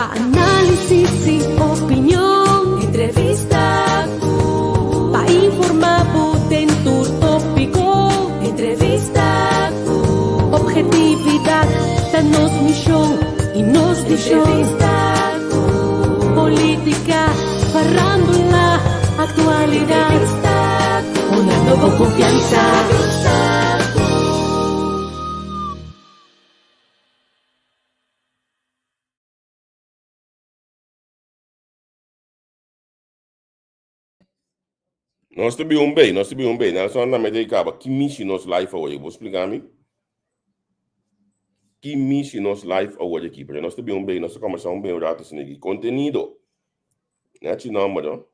Pa análisis i opinion, entrevista ku pa informá bo den tur tópiko, entrevista ku objetividat ta nos mishon i nos vishon, entrevista ku polítika, farándula, aktualidat, entrevista ku hunando bo konfiansa, entrevista ku. Nos ta bin un bay, nos ta bin un bay. Nelson na mete kaba. Ki misi nos live awor? Bo explica mi? Ki misi nos live awor aki? Pero nos ta bin un bay, nos ta conversa un bay un rato asina aki. Contenido. Nechi nomber, no?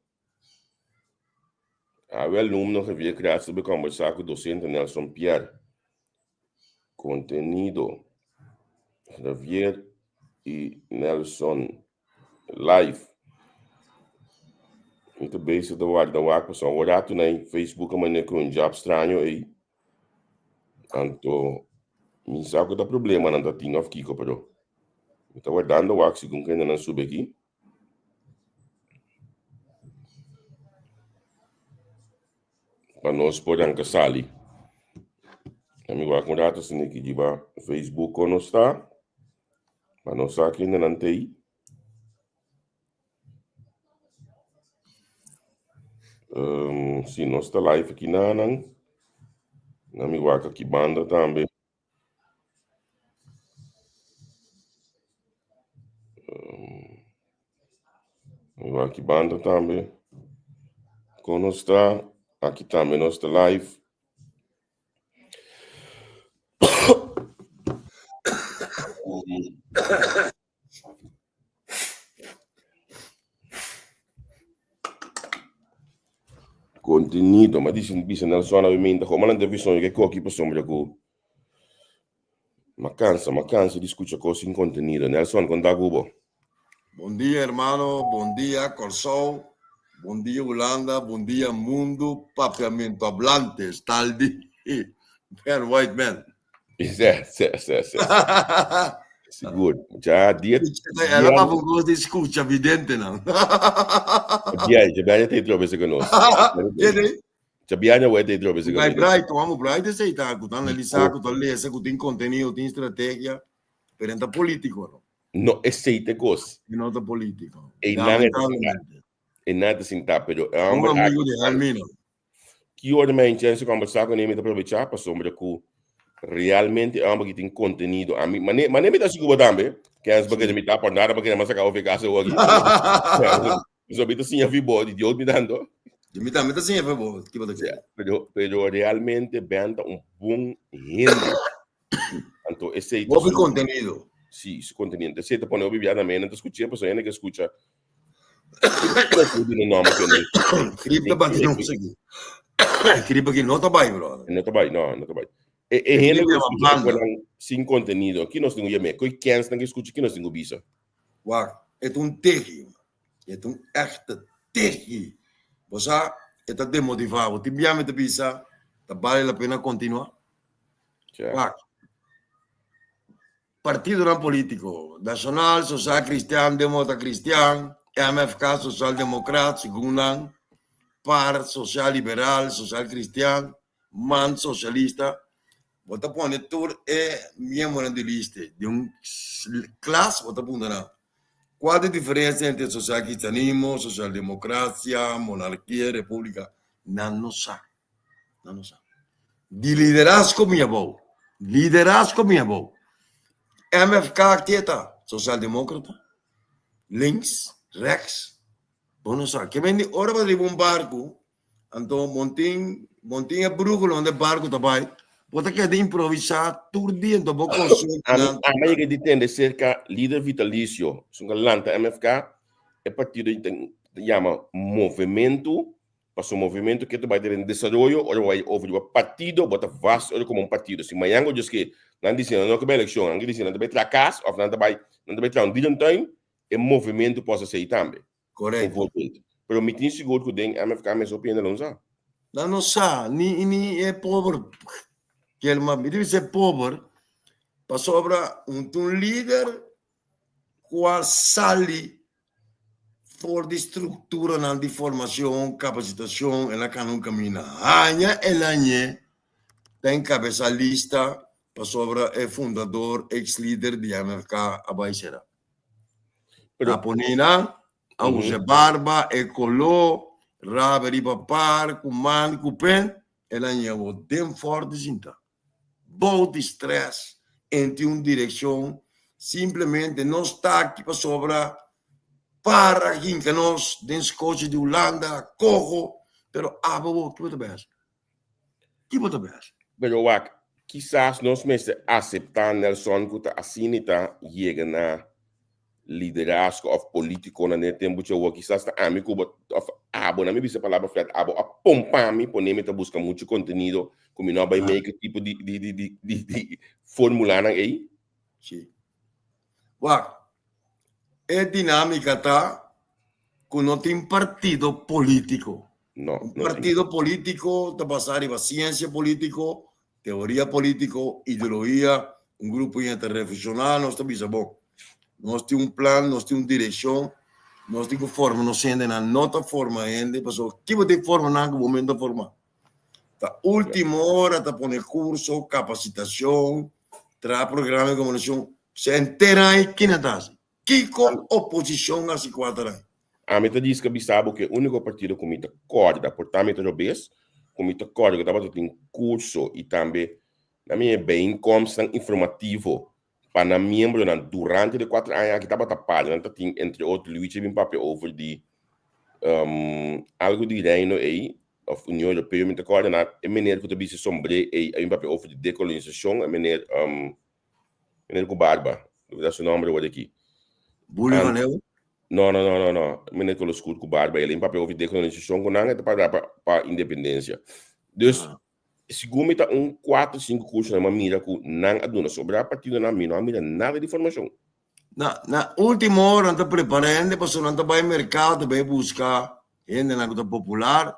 Awe alumno Javier Kratz ta bin conversa cu docente Nelson Pierre. Contenido. Javier y Nelson live. Mi ta bezig ta warda wak pasobra un rato na Facebook a manda ku un job straño ei. Anto mi sa ku ta problema nan ta tin of kiko pero mi ta wardando wak segun ku nan subi aki. Pa nos por ranka sali. Mi wak un rato asina aki riba Facebook kon nos ta. Pa nos sa kende nan ta ei. Um, si nos ta live aki nanan. Na mi wak aki banda tambe. Um, mi wak aki banda tambe. Kon nos ta? Aki tambe nos ta live. Contenido, ma dicen bisa Nelson a minta como nan televisión ke koki pasobra ku ma cansa, ma cansa di scucha cos sin contenido. Nelson, kon ta ku bo? Bon dia hermano, bon dia Kòrsou, bon dia Hulanda, bon dia mundu papiamentu hablante, tal di Ben Whiteman. Sè, sè, sè, sè. Sigur. Ja dia Ela pa un kos di skucha videntenan. Dia, ja biaña te trobe se konos. Kende? Ja biaña we te trobe se Bai konos. Bright, amo Bright esei ta, ku ta analisá, ku ta lesa, ku tin kontenido, tin strategia, pero en ta polítiko no. No, esei te kos. E no ta polítiko. Einan e ta sintá. Einan e ta sintá, pero e Un hòmber amigo aki di Helmino. Ki ora mi a haña chèns di kòmbersá kuné mi ta probechá pasobra ku realmente e hòmber aki tin kontenido. Ami, mané, mané mi ta hasi ku bo tambe. Kèns bo kere mi ta por nada bo kere mas saka ofi kas awor aki. Pasobra mi ta siña fi bo, idioot mi tanto. Di mi tambe ta siña fi bo, ki bo ta kere. Pero, pero realmente Ben ta un bon hende. Anto esei ta Hopi su contenido. Sí, su contenido. Esei ta pone hopi bia na mena ta skuch'é, pasobra hende ke skucha Grip ta bati nos aki. Grip aki no ta bai, brother. No ta bai, no, no ta bai. E, e hende Grip ku yama skucha blanda. konan sin contenido, ki nos tin ku yam'é? Koi kens nan ke skucha, ki nos tin ku bisa? Wak, e ta un tehi. E ta un echte tehi. Bo sa, e ta demotivá bo. Tin bia mi ta bisa, ta bale la pena kontinuá? Wak. Partidonan polítiko, Nashonal Sosial Kristian Demota Kristian, MFK Sosial Demokrat, segun nan, par Sosial Liberal, Sosial Kristian, man Sosialista, bo ta pone tur e miembronan di liste di un klas, bo ta puntra nan, Kua ta e diferensia entre sosial kristianismo, sosial demokrasia, monarkia, repúblika? Nan no sa. Nan no sa. Di liderazgo mi abou. Liderazgo mi abou. MFK ke ta? Socialdemócrata? Links? Rechts? Bo no sa. Ke men di ora bo ta riba un barku, anto bo tin bo tin e brújula unda e barku ta bai, bo ta keda improvisá tur dia, anto bo konsulta Ami nan. ami a yega di tende serka lider vitalicio, esun ka lanta MFK, e partido ta yama Movementu Pasobra movimento ke ta bai den desaroyo ora bo bai over riba partido bo ta vast ora komo un partido. Si mañan ku djoske nan disi nan no ke bai elekshon, nan ke disi nan ta bai traha kas òf nan ta bai nan ta bai traha un dierentuin, e movimento por hasi tambe. Korekto. Bijvoorbeeld. Pero mi tin sigur ku den MFK mes hopi hende lo no sa. Nan no sa, ni ni e pober kel mas mi ta bisa e pober pasobra un ta un lider. ku a sali for di strukturanan di formashon, kapasitashon, el a kana un kaminda. Haña el a ñe ta enkabesá lista pasobra e fundador, eks lider di MFK a bai sera. Pero, A pone nan, a usa e barba, e koló, rabe riba par, ku man, ku pen, el a ñe awor den fòrti sinta. Bou di stress enti un direccion simplemente nos ta aki pasobra para hinca nos den scochi di Hulanda coho pero abo bo ki bo ta bay haci? Ki bo ta bay haci? Pero wak, kisas nos mester acepta Nelson cu ta asina y ta yega na liderazgo of politiconan den e tempo dje kisas ta ami cu bo of abo, na mi bisa palabra flat, abo a pompa mi pone mi ta busca mucho contenido cu mi no a bay make e tipo di di di di di di formulanan ey. Si. Wak, e dinamica ta cu no tin partido politico. No, Un no tin. partido politico ta basa riba ciencia politico, Teoria politico, ideologia, un grupo hende ta reflexiona, nos ta bisa bon, nos tin un plan, nos tin un direccion, nos tin cu forma nos hendenan, no ta forma hende, pasobra kibo tin forma nan cu bo men ta forma? Ta ultimo ora ta pone curso, capacitacion, traha programa di comunicacion, se entera ay kina ta haci? Kiko oposishon hasi kuater aña? Ami ta diska bisa bo ku e úniko partido ku mi ta kòrda, por ta mi ta robes, ku mi ta kòrda ku tabata tin kurso i tambe na mi e bijeenkomstnan informativo pa nan miembronan durante di kuater aña aki tabata paga. Nan ta tin entre otro Luigi a bin papia over di algu di Reino ei òf Union Europeo mi ta kòrda na e meneer ku ta bisti sombré ei a bin papia over di dekolonisashon e meneer Meneer ku barba. Olbida su nomber awor aki. Bully van Leeuwen? No, no, no, no, no. Meneer ku skur ku barba. El papia over dekolonisacion ku nan, e ta papia pa, pa independencia. Dus, Ah. segun mi ta un 4, 5 curso nan mira ku nan a duna sobra partido nan, mi no a mira nada di formacion. Na, na último hora nan ta prepara hende pasobra nan ta bai mercado bai busca hendenan ku ta popular,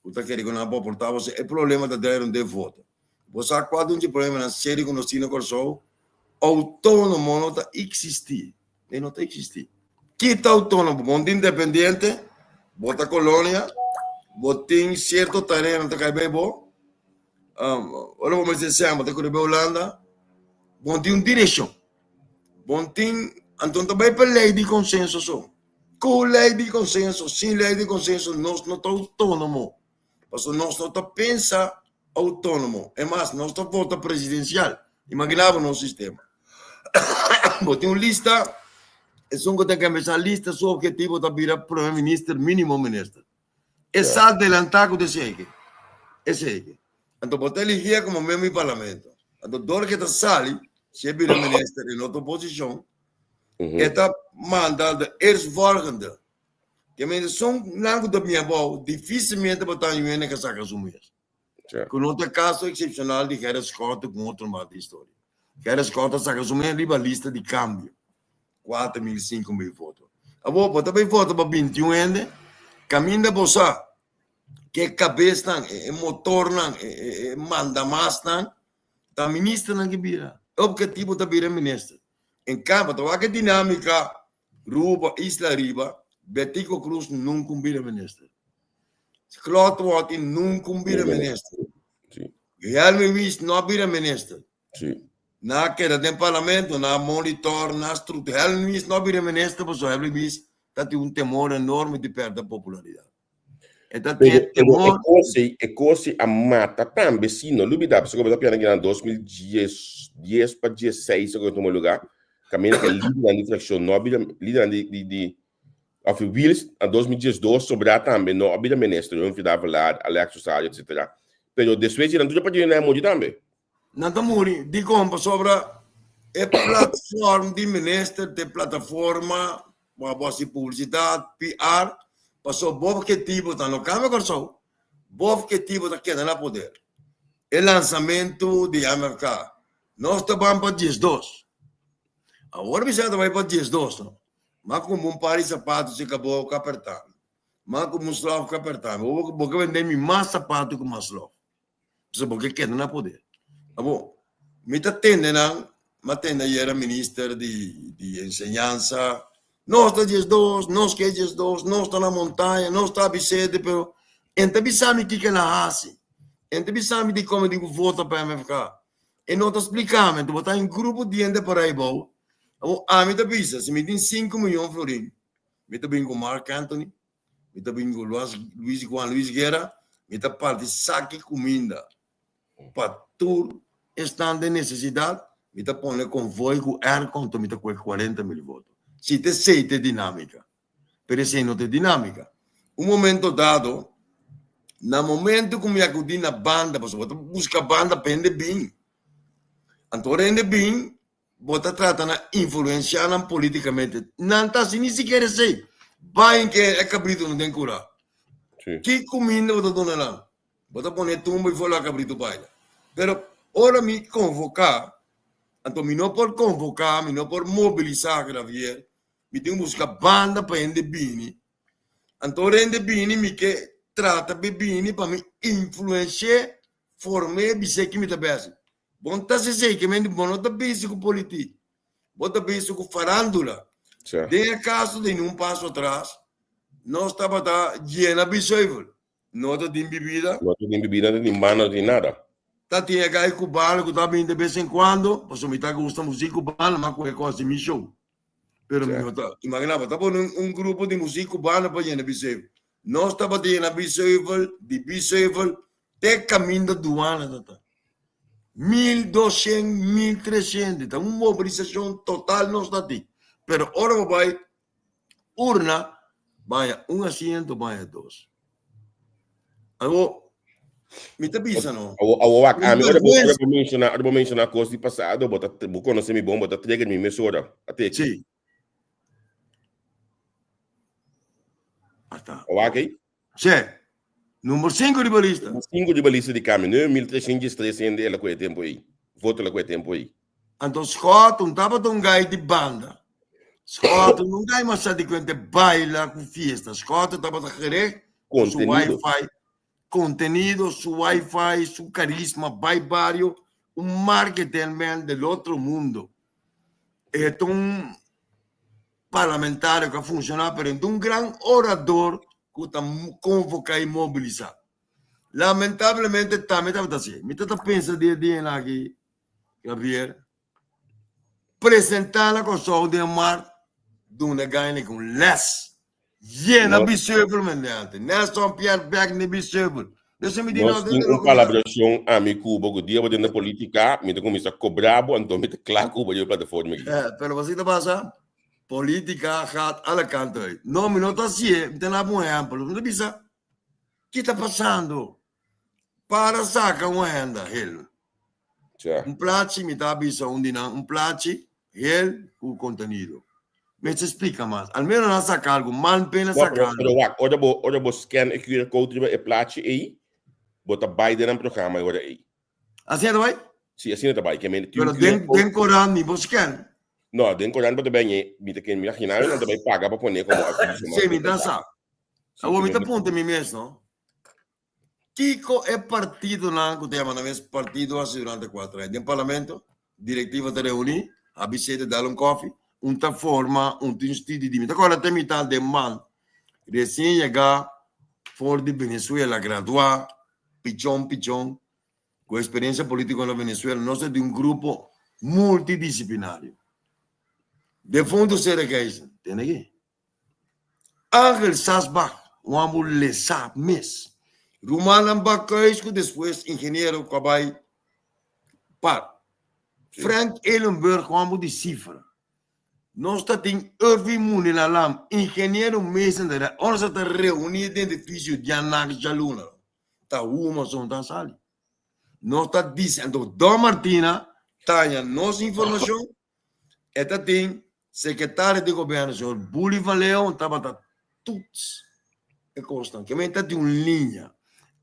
ku ta kere ku nan por aporta. Pasobra e problema ta drai rond e voto. Bo sa kua ta un dje problemanan serio ku nos tin na Kòrsou? Outónomo no ta eksistí. E no ta eksistí. Ki ta outónomo? Bo no ta independiente, bo ta kolonia, bo tin sierto tarea nan ta kai bai bo. Ora bo mester sèn bo ta kore bai Hulanda. Bo no tin un direkshon. Bo no tin, anto ta bai pa lei di konsenso so. Ku lei di konsenso, sin lei di konsenso nos no ta outónomo. Pasobra nos no ta pensa outónomo. E mas, nos ta vota presidensial. Imaginá bo nos sistema. Bo tin un lista, esun ku ta enkabesá lista su objetivo ta bira prome minister, mínimo minister. E sa adelantá ku ta esei ke. Esei ke. Anto bo ta eligié komo miembro di parlamento. Anto dor ke ta sali, si e bira minister e no ta oposishon, e ta manda de eerstvolgende. Ke men son nan ku ta bin abou, difisilmente bo ta haña un hende ke saka su mes. Ku no ta e kaso eksepshonal di Gerrit Schotte ku un otro mas di historia. Gerrit Schotte a saka su mes riba lista di kambio, 4000, 5000 voto. Awor bo ta bai vota pa 21 hende, kaminda bo sa ku e kabesnan, e motornan, e mandamasnan ta ministernan ke bira. E objetivo ta bira minister. En kambio ta wak e dinamika Ruba, Isla Riba, Betico Croes nunca un bira minister. Claude Wathi nunca un bira minister. Sí. Guilherme Wies no a bira minister. Sí. Na a keda den parlamento, na a monitor, na a structura. Helmi Wies no a bira minister pasobra Helmi Wies ta tin un temor enorme di perde popularidad. E ta Pero, tin pero e temor. kos ei, e kos ei a mata tambe, si no lubida, pasobra bo ta piensa ki na 2010, 10 pa 16 ku a tuma luga, kaminda ku e lidernan di frakshon no a bira, lidernan di, di, di, of Wiels na 2012 sobrá tambe no a bira minister, Humphrey Davelaar, Alex Rosario, etcetera. Pero despues di nan tur e partidonan a muri tambe. Nan ta muri. Dikon? Pasobra e platform di minister ta e plataforma pa bo hasi publisidat, PR, pasobra bo objetivo ta no kambia Kòrsou, bo objetivo ta keda na poder. E lansamentu di MFK, nos ta ban pa 12. Awor mi sa ta bai pa 12 no, m'a kumpra un par di sapato si ka bo ka apertá mi, m'a kumpra un slof ka apertá mi, bo ke bende mi mas sapato ku mas slof. Pasobra bo ke keda na poder. Abo, mi ta tende nan. M'a tende ayera minister di di enseñansa, nos ta 12, nos ke 12, nos ta na montaña, nos ta abisete, pero en ta bisa mi kiko el a hasi. En ta bisa mi dikon mi tin ku vota pa MFK. E no ta splika mi, anto bo ta un grupo di hende por ahí bou. Awor ami ta bisa, si mi tin sinku miyon florin, mi ta bin ku Mark Anthony, mi ta bin ku Luis Juan Luis Guerra, mi ta parti saki kuminda pa tur esnan den nesesidat, mi ta pone konvoi ku aircon, anto mi ta kohe 40.000 voto. Si ta esei ta e dinamika, pero esei no ta e dinamika. Un momento dado, na momento ku mi akudí na banda, pasobra bo ta buska banda pa hende bin, anto ora hende bin, Bo ta trata na influenciá nan políticamente. Nan ta haci ni sikiera esey. Bain ke e cabrito no den cura. Sí. Ki cuminda bo ta duna nan? Bo ta pone tumba y for laga cabrito baila. Pero ora mi convoca, anto mi no por convoca, mi no por mobilisa, Javier. Mi tin busca banda pa hende bini. Anto ora hende bini, mi ke trata be bini pa mi influencié, formé, bisé ki mi ta besi. Bo no ta hasi esei, ke mende bo no ta bisti ku politik, bo ta bisti ku farandula. Sa. Den e kaso di Ni Un Paso Atras, nos tabata yena Biesheuvel. No ta tin bibida. No ta tin bibida, no ta tin banda, no ta tin nada. Ta tin e gai kubano ku ta bini de bes en kuando, pasobra mi ta gusta muzik kubano, m'a kohe kos di mi show. Pero mi no ta, imagina bo ta pone un grupo di muzik kubano pa yena Biesheuvel. Nos tabata yena Biesheuvel, di Biesheuvel Te kaminda duana ta ta 1200, 1300, ta un mobilisashon total nos ta tin. Pero ora bo bai urna, baña un asiento, baña dos. Awo, mi ta bisa no. Awo, awo wak, ami ora bo, ora bo menciona, ora bo menciona kos di pasado, bo ta, bo konoce mi bon, bo ta trigger mi mesora. Ate. Sí. Ata. Wak ei? Che, number sinku riba lista. Number sinku riba lista di kambio. 9313 hende el a ku e tempu ei. Voto el a ku e tempu ei. Anto Scott un tabata un gai di banda. Scott un gai masha di kuente baila ku fiesta. Scott tabata gericht ku su wifi, contenido, su wifi, su carisma, bai bario, un marketing man del otro mundo. E ta un parlamentario ku a funshoná, pero e ta un gran orador ku ta konvoká i mobilisá. Lamentablemente tambe tabata así. Mi ta ta pensa di e dianan aki, Javier, presentá na Kòrsou den mart duna gainan ku un lès. Yena Biesheuvel mediante. Nelson Pierre Beck ni Biesheuvel. Dese mi di Nos no, tin un palabracion ami cu bo cu dia bo den de politica mi ta cuminsa cobra bo anto mi ta cla cu bo riba plataforma aki. Eh, pero bo si ta pasa? Politica gaat alle kanten uit. No, mi no ta hacié, mi ta daba un ehempel. Mi ta bisa, ki ta pasando? Para saca un agenda, hel. Tja. Un plachi, mi ta bisa un di nan, un plachi, hel ku kontenido. Mester splika mas. Al menos nan saka algu, man pena No, saka pero, algu. pero wak, ora bo, ora bo scan e QR code riba e plachi ei, bo ta bai den nan programa e ora ei. Asina ta bai? Si, asina ta bai. Ke men, tin Pero un QR den, code. den koran ni bo scan. No, den koran bo ta bai ñe, mi ta ken, mi imagina nan ta bai paga pa pone komo aviso, mas Sí, mi no ta ta sa. Si, Awor ke mi ta men, punta mi mes, no? Kiko e partidonan ku ta yama nan mes partido hasi durante kuater aña? Den parlamento, direktiva ta reuní, ABC ta dal un kòfi, un ta forma un tin studi di mi. Ta kòrda te mital den man resien yegá for di Venezuela, graduá, pichon pichon, ku eksperensia polítiko na Venezuela. Nos ta di un grupo multidisiplinario. Defuntu Sere Geisen, tende aki. Angel Sasbach, un ambu lesá mes. Rumannan Bakhuis ku despues ingeniero ku a bai par. Frank Ehlenburg, un ambu di sifra. Nos ta tin Irving Munilalam, ingeniero mes na ta Ora sa ta reuní den edifisio djanak djaluna, ta huma son ta sali. Nos ta disi, anto Don Martina ta haña nos informashon. E ta tin sekretario di gobièrnu señor Bully van Leeuwen tabata toets e kosnan. Ke men ta tin un liña,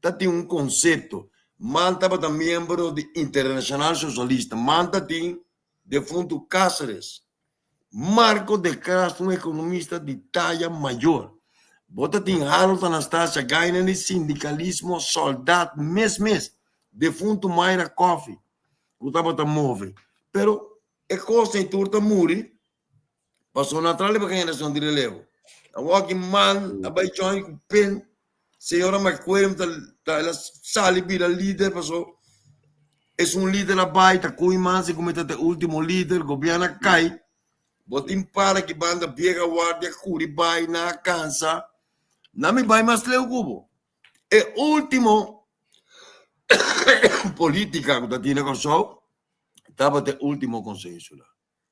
ta tin un konsepto. Man tabata miembro di Internashonal Sosialista. Man ta tin defuntu Cáceres. Marco de Castro un ekonomista di taya mayor. Bo ta tin Harold Anastasia gainan di sindikalismo sòldat mes mes. Defuntu Mayra Coffie ku tabata move. Pero. E kosnan tur ta muri pasobra nan tra riba generashon di relevo. Awor aki man a bai join ku pen señora McQuaid ta ta el a sali bira lider pasobra esun lider a bai ta koe man si ku mi ta e ultimo lider gobierno a kai bo tin para ki banda biega guardia kuri bai nan a kansa nan mi bai mas leu ku bo. E ultimo politica ku ta tin na Kòrsou tabata e ultimo konsenso la.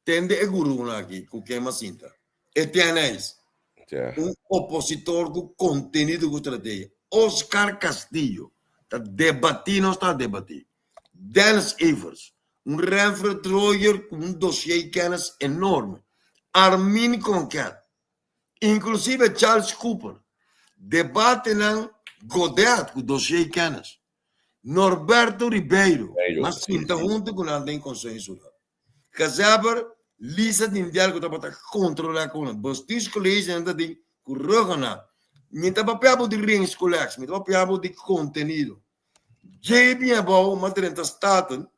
Tende e gurunan aki ku ken mas sinta. Etienne Hayes, un opositor ku kontenido ku strategia. Oscar Castillo ta debatí nos ta debatí. Dennis Evers, un Renfred Royer ku un dossier i kennis enorme. Armin Konket, Inclusive Charles Cooper, debatenan Godet cu dossier kennis. Norberto Ribeiro, mas sinta hunto cu nan den Conseho Insular. Gezaber Lisa Dindial cu tabata controla cu nan. Bestuurscollege nan ta tin cu Ruggenaath. Mi ta papia bo di ringscollege, mi ta papia bo di contenido. JB abao ma drenta Staten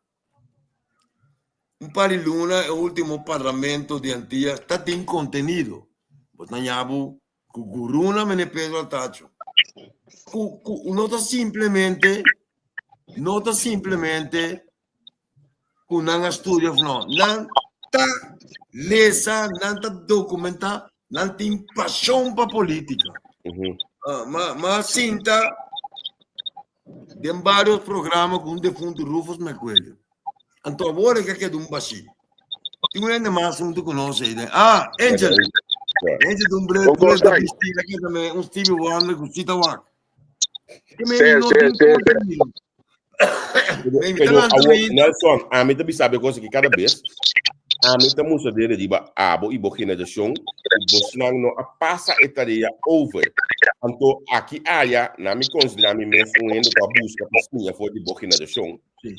Un par di luna e ultimo parlamento di Antillas ta tin contenido. Bo ta ñabu cu guruna mene Pedro Atacho. Cu, cu no ta simplemente, no ta simplemente cu nan a studia of no. Nan ta lesa, nan ta documenta, nan tin pasion pa politica. Ah, ma, ma sinta den varios programa ku un defunto Rufus Mecuello. Anto awor e ka keda un bashí. Tin un hende mas huntu ku nos ei den. Ah, Angel. Angel ta un bril Con bril ta cosa? bisti la keda me un Stevie Wonder ku sita wak. Ke me Sí, no sí, tin sí, sí. contenido. Me Pero ta lanta awor, me Nelson, ami ta bisa be cosa ki kada bes, ami ta mustra dede riba abo i bo generashon ku bosnan no a pasa e tarea over. Anto aki aya, na mi konsiderá mi mes un hende ku a buska pa siña for di bo generashon. Sí.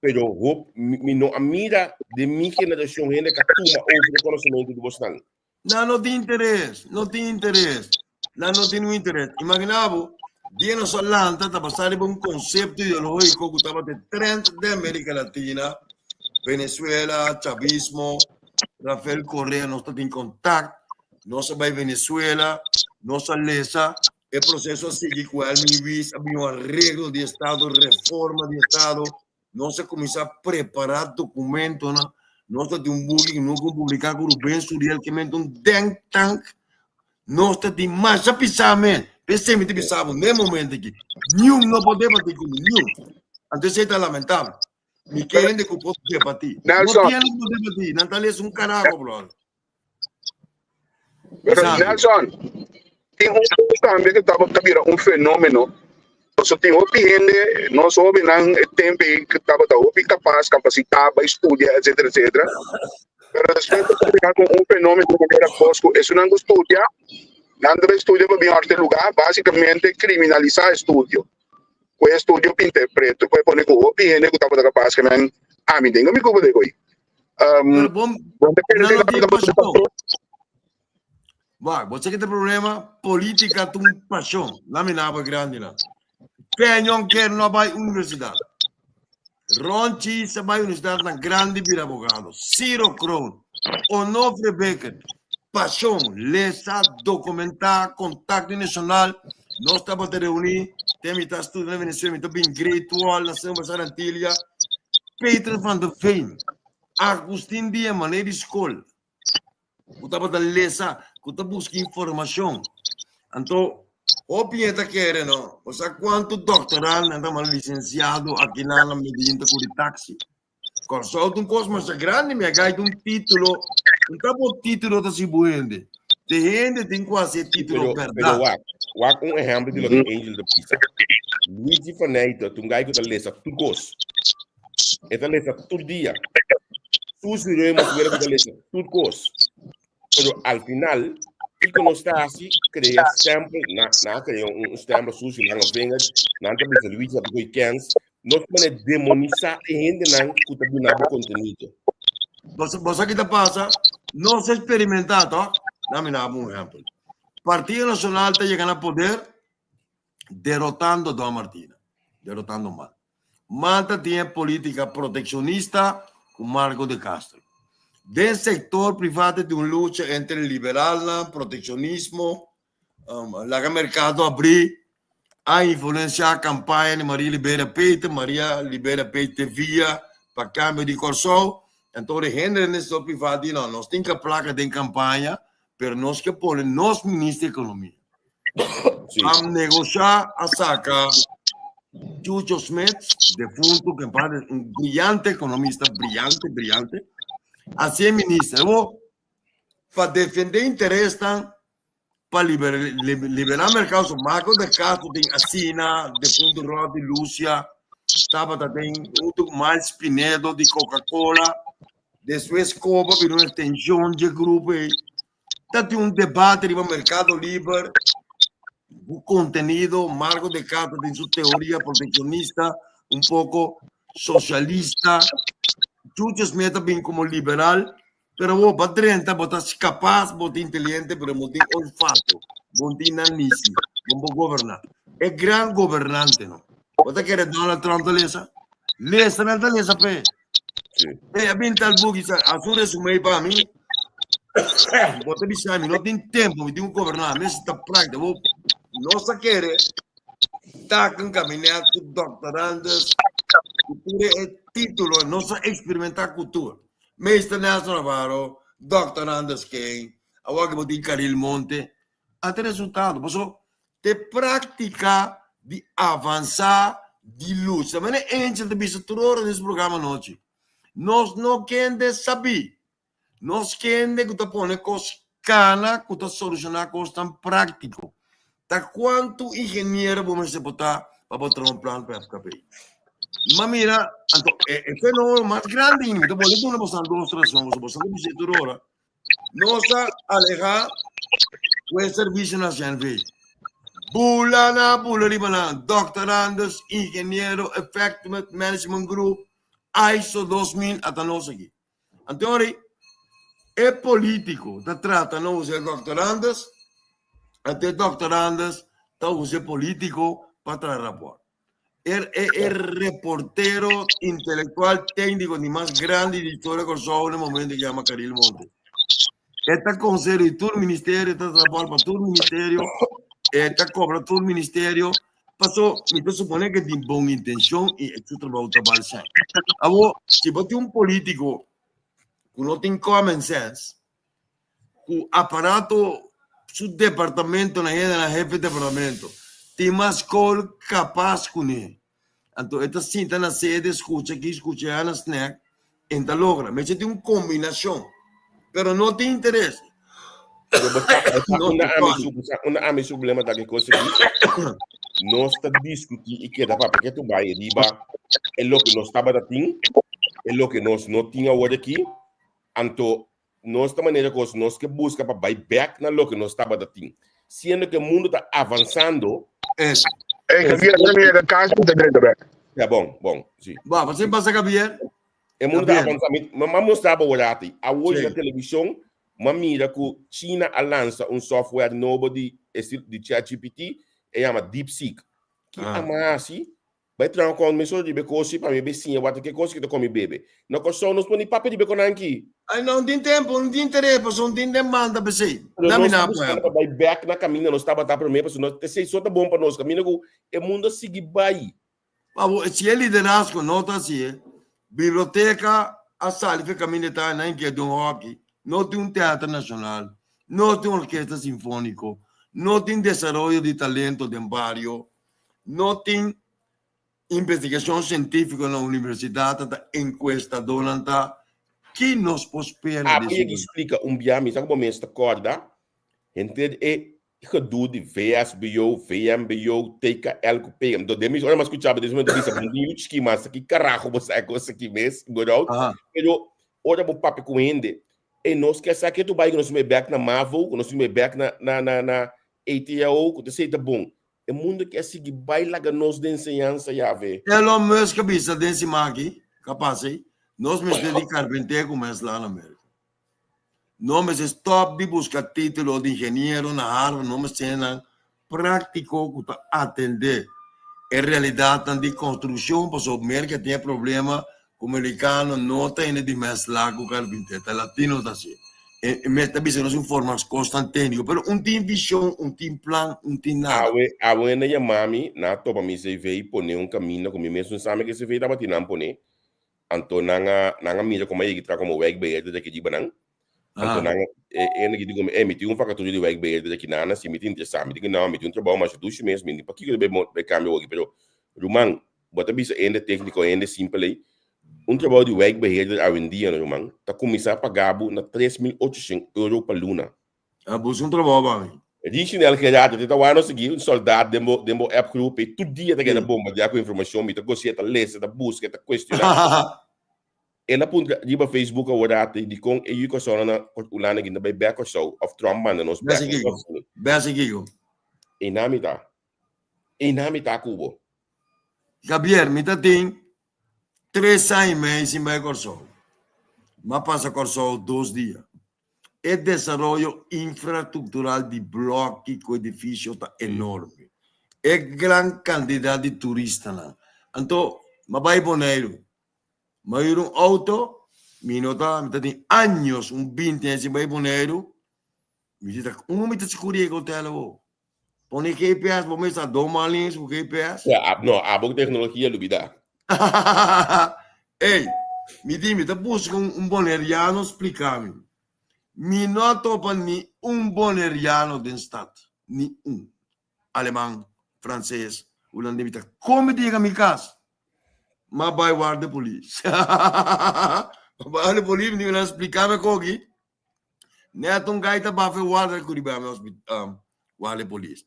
Pero hop, mi, mi no a mira den mi generashon hende ku a tuma over e konosementu di bosnan. Nan no tin interes, no tin interes. Nan no tin un interes. Imagina bo, dia nos a lanta ta basá riba un konsepto ideológiko ku tabata e trend den Amerika Latina, Venezuela, chavismo, Rafael Correa, nos ta tin kontakt, nos a bai Venezuela, nos a lesa, e proseso a sigui ku Elmin Ruiz, a bini un areglo di estado, reforma di estado, Nos a kuminsá prepará dokumentonan. Nos ta tin un buki ku nos a publiká ku Ruben Suriel ke men ta un denk tank. Nos ta tin masha pisá men. P'esei mi ta bisa bo n'e momento aki, niun no por debatí ku mi, niun. Anto esei ta lamentabel. Mi ke hende ku por debatí. No Nelson. tin hende ku por debatí. Nan ta lesa un karaho, brother. Pero Sabi. Nelson, tin un kos tambe ku tabata bira un fenómeno. Pasobra tin hopi hende, nos hóbennan e tempu ei ku tabata hopi kapas, kapasitá, bai studia, etcétera, etcétera. Pero despues ta bira ku un fenómeno manera kos ku esunnan ku studia, nan ta bai studia pa bin òrte lugá, básikamente kriminalisá e studio. Ku e studio pinta e pretu, ku e pone ku hopi hende ku tabata kapas ke nan, ami tengo mi kubo de koi. Pero bom, Bo ta kere nan no ku tin tabata pasión. pastor? Wak, bo sa ki ta problema? Politica ta un pasión. La mi naba grandi nan. Peñon kier no bai universidad. Ron Cheese a bai universidad na grandi bira abogado. Ciro Kroon, Onofre Becker, pasión, lesa, documentá, contacto nacional. Nos tabata reuní, te mi ta studia na Venezuela, mi ta bin Great Wall na Samba Sarantilia. Peter van der Veen, Agustin Dia, mané di skol, ku tabata lesa, ku ta buska informashon. Anto, hopi hende ta kere, no? Bo sa kuantu doktoral nan ta manda lisensiado aki nan na Medellin ta kuri taksi? Kòrsou ta un kos masha grandi, mi a gaita un título, un ta bo título ta si bo hende. De hende tin ku hasi e título Pero, pero bèrdat. wak, wak un ehèmpel di loke Angel ta bisa. Luigi van Nijten ta un gai ku ta lesa tur kos. E ta lesa tur dia. Susi Ramos wera ku ta lesa tur kos. Pero al final, kiko nos ta hasi? Krea stempel, na, na krea un, un stempel Susi Lange Vinger, nan ta bisa Luigi ta koi kens. Nos mane demonisa e hendenan ku ta duna bo kontenido. Bo sa ki ta pasa? Nos a experimentá, toch? Dame na un ehèmpel. Partido Nacional ta yega na poder derotando Don Martina, derotando Man. Man ta tin e política proteccionista ku Marco de Castro. Den sektor privá ta tin un lucha entre liberalnan, protekshonismo, laga merkado abrí, a influensiá kampaña di Maria Liberia Peter, Maria Liberia Peter via pa kambio di Kòrsou. Anto e hende den sektor privá di no, nos tin ke plaka den kampaña, pero nos ke pone nos minister di ekonomia. A negoshá a saka Chucho Smith, defunto, que padre, un brillante economista, brillante, brillante, así es minister. Bo, pa defender interesnan, pa liberar mercado, so Marco de Castro tin asina, defunto Rodney Lucia, tabata den hunto ku Miles Pinedo di Coca-Cola, despues Coba bira un extension dje grupo ei. Ta tin un debate riba mercado liber, bu contenido, Marco de Castro tin su teoria proteccionista, un poco socialista, Chucho Smith ta bin como liberal, pero bo pa drenta bo ta capaz, bo ta inteligente, pero bo tin olfato, bo tin nanishi, bo por goberna. E gran gobernante no. Bo ta kere Donald Trump ta lesa? Lesa nan ta lesa pe. Sí. Hey, a bin tal buki sa, haz un resumen pa mi. Bo ta bisa mi, no tin tempo, mi tin ku goberná, mi ta práctica. Bo no sa kere ta un kabinet ku doctorandes, ku tur e título, no sa experimentá ku tur. Meester Nelson Navarro, doctorandes Ken, awor ku bo tin Caril Monte, a te resultado. Paso te práctica di avanzá di lucha. Mene Angel ta bisa tur ora den su programa anochi. Nos no kende sabí. Nos kende ku ta pone kos kana, ku ta solushoná kosnan práktiko. Ta kuantu ingeniero bo mester por ta pa bo traha un plan pa FKP? Ma mira, anto e e fenómeno mas grandi ainda, mi ta bolbe duna boso dos rason, pasobra boso ta bisa tur ora. Nos a alehá ku e servisio na CNV. Bula na bula riba nan, doctorandos, ingeniero, Effective Management Group, ISO 2000, ata nos aki. Anto e polítiko ta trata na usa e doctorandos, anto e doctorandos ta usa e polítiko pa traha rapòrt. E, e, e reportero intelectual técnico ni mas grandi di historia Kòrsou na momento que llama Caril Monte. E ta consejero di tur ministerio, ta trabaja pa tur ministerio, e ta cobra tur ministerio. Paso, mi ta supone que tin bon intención y e su trabajo ta bal zijn. Awo, si bo tin un político ku no tin common sense, ku aparato su departamento na hende na hefe departamento tin mas skol kapas kuné. Anto e ta sinta na sede skucha aki skucha aya na snack en ta logra. Mester tin un kombinashon pero no tin interes. Pero bo sa, bo sa No unda tin ami kòni. su, bo sa unda ami su problema ta ke kos aki? Nos ta diskutí i keda papia ke tu bai riba e loke nos tabata tin, e loke nos no tin awor aki. Anto Nos ta manera kos nos ke buska pa bai bek na loke nos tabata tin. Siendo ke mundu ta avansando. Es. Ey, Javier, nan yega kas mi ta drenta bek. Ya, bon, bon, si. Ba, pa sin pasa Javier. E mundu ta Javier. avansa. Mi, mi a mustra bo rati. Awoy Sí. na televishon, mi a mira ku China a lansa un software nobo di estil di ChatGPT, e yama DeepSeek. Ki Ah. a hasi? Bai traha kon mi so riba e kosi pa mi be siña wak ke kosi ki ta komi bebe. Na Kòrsou nos por ni papia riba e konan aki. Ay no tin tempo, no tin interes pasobra no tin demanda p'esei. Pero Dami nos ta na buskando pa apoya. bai bèk na kaminda nos tabata promé pasobra nos esei so ta bon pa nos kaminda ku e mundu a sigui bai. Abo si e liderazgo no ta asi e biblioteka a sali fe kaminda ta nan ke dun hockey, no tin un teatro nacional, no tin orkesta sinfonico, no tin desaroyo di talento den bario, No tin investigashon sientífiko na universidat ta enkuestadónan ta ki nos por spera di Awe yegi splika un bia mi sa ku bo mes ta kòrda henter e gedoe di VSBO, VMBO, TKL ku PM. Enton den mi ora mi a skucha bo den mi bisa bo niu chiki mas ki karaho bo sa e kos aki mes, you know? Pero ora bo papia ku hende e nos ke sa ke tu bai ku nos mei bèk na mavo, ku nos mei bèk na na na na ATO ku ta esei ta bon. E mundo ke a sigui bai laga nos den enseñansa, Yahvé. Elon Musk a bisa den siman aki ka pasa ei, nos mester di karpinté ku mes la na Merka. No mester stòp di buska título di ingeniero na Harvard, no mester nan práktiko ku ta atendé e realidatnan di konstrukshon pasobra Merka tin e problema. Ku merikano no ta hende di mes la ku karpinter, ta latino ta hasi. E mes ta bisa nos un forma kosnan tékniko, pero un tin vishon, un tin plan, un tin nada. Awe, awe nan yama mi, nan a topa mi CV pone un kaminda ku mi mes un sami ku e CV tabatin nan pone. Anto nan a nan a mira komo a yega traha komo wijkbeheerder aki riba nan. Anto nan e hende aki di komo, ey mi tin un vakatura di wijkbeheerder aki nan, si mi ta interesá. Mi di ku no, mi tin un trabou masha dushi mes, mi di pakiko ta bai kambia awoki. Pero ruman, bo ta bisa hende tékniko, hende simpel ey, un trabou di wijkbeheerder awendia no ruman, ta kuminsá paga bo na 3800 euro pa luna. A buska un trabou pa mi. Richinel Gerardo, te ta wak nos sigui un soldat den bo den bo app groep ei tur dia ta keda bombardeá ku informashon, mi ta gos'é, ta lesa, ta buska, ta kuestioná. El a puntra riba Facebook awor ate dikon e yu Kòrsounan na Hulanda kin ta bai bèk Kòrsou òf Trump manda nos bèk. Bèsi kiko? Bèsi kiko? Einan mi ta. Einan mi ta ku bo. Javier, mi ta tin tres aña i mei sin bai Kòrsou. Mi a pasa Kòrsou dos dia. E desaroyo infrastruktural di blòki ku edifisio ta enorme. E gran kantidat di turistanan. Anto, mi a bai Boneiru. Mi a hür un outo, mi no ta, mi ta tin años, un binti aña sin bai Boneiru. Mi di ta, unda mi ta skuri e hotel awor? Pone GPS, bo mester do mal eens ku GPS. Ja, no, abo ku teknologia lubida. Ey, mi di mi ta buska un, un boneriano splika mi. Mi no a topa ni un boneriano den stad, ni un. Aleman, franses, hulandes, mi ta kon mi ta yega mi kas? Ma bai warda polis. Ma bai warda polis, mi di nan splika mi koki. Net un gaita bafe warda ku riba mi hospital, warda polis.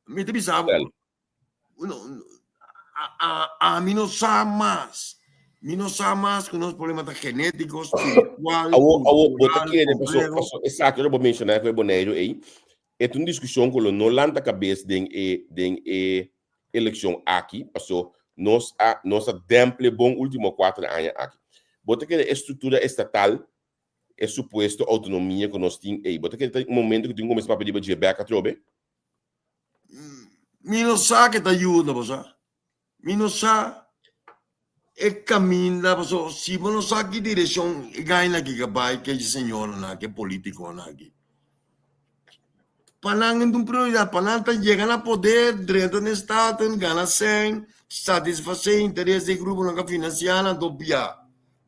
Mi ta bisa bo, ami no sa mas. Mi no sa mas ku nos problema ta genétiko, spiritual, Awo, awo, bo ta kere, paso, paso, esaki lo bo menshoná ku e Boneiru ei, e ta un diskushon ku lo no lanta kabes den e, den e elekshon aki, paso nos a, nos a dèmple bon último kuater aña aki. Bo ta kere e struktura estatal e supuesto autonomia ku nos tin ei? Bo ta kere ta un momento ku tin ku kuminsá papia riba dje bèk atrobe? Mi no sa ke ta yuda bo sa. Mi no sa e kaminda paso si bo no sa ki direkshon e gaina aki ka bai ke señornan aki, e politikonan aki. Pa nan no ta un prioridat, pa nan ta yega na poder, drenta den Staten, gana sèn, satisfasé interes di e gruponan ka finansiá nan, anto bia,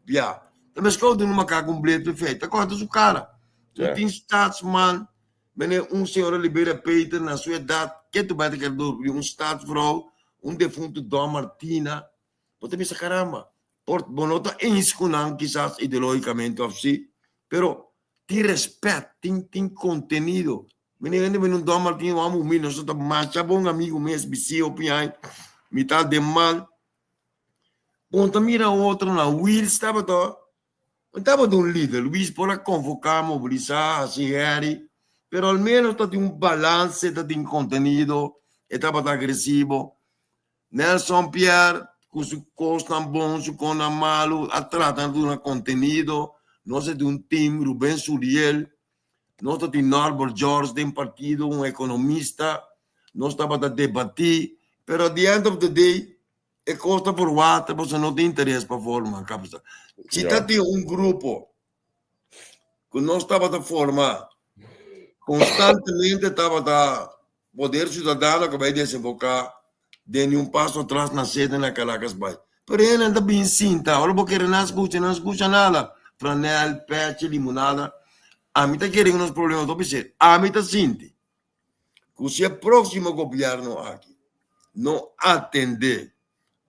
bia. Ta meskos di un makaku un blet perfèkt, ta kòrta su kara. No tin staatsman, mene un señora Liberia Peter na su edat, ke tu bai ta kere dor di un staatsvrouw, un defuntu Don Martina, bo ta bisa karamba, por bo no ta eens ku nan kisas ideológikamente òf si, pero Tin respet, tin tin contenido. Mi ni hende mi no Don Martin Juan Bumbi, nos ta masha bon amigo mes, bisi hopi aña, mi ta den mal. Bon ta mira otro na Wiels tabata, no tabata un lider, Luis por a convoca, mobilisa, haci herrie, pero al menos ta tin un balance, ta tin contenido, e tabata agresivo. Nelson Pierre ku su kosnan bon, su kosnan malu, a trata na duna kontenido. Nos a tin un team, Ruben Suriel, nos ta tin Norbert George den partido, un ekonomista. Nos tabata debatí, pero at the end of the day e kos ta por water pasobra no tin interes pa forma kapsa. Si ta tin un grupo ku nos tabata forma konstantemente tabata Poder Ciudadano ku bai desemboká den Ni Un Paso Atras na sede na Caracas bai. Pero hende ta bin sinta, ora bo kere nan skucha, nan skucha nada. Franel, pechi, limonada. Ami ta kere ku nos problema ta bisé. Ami ta sinti ku si e próksimo gobièrnu aki no atendé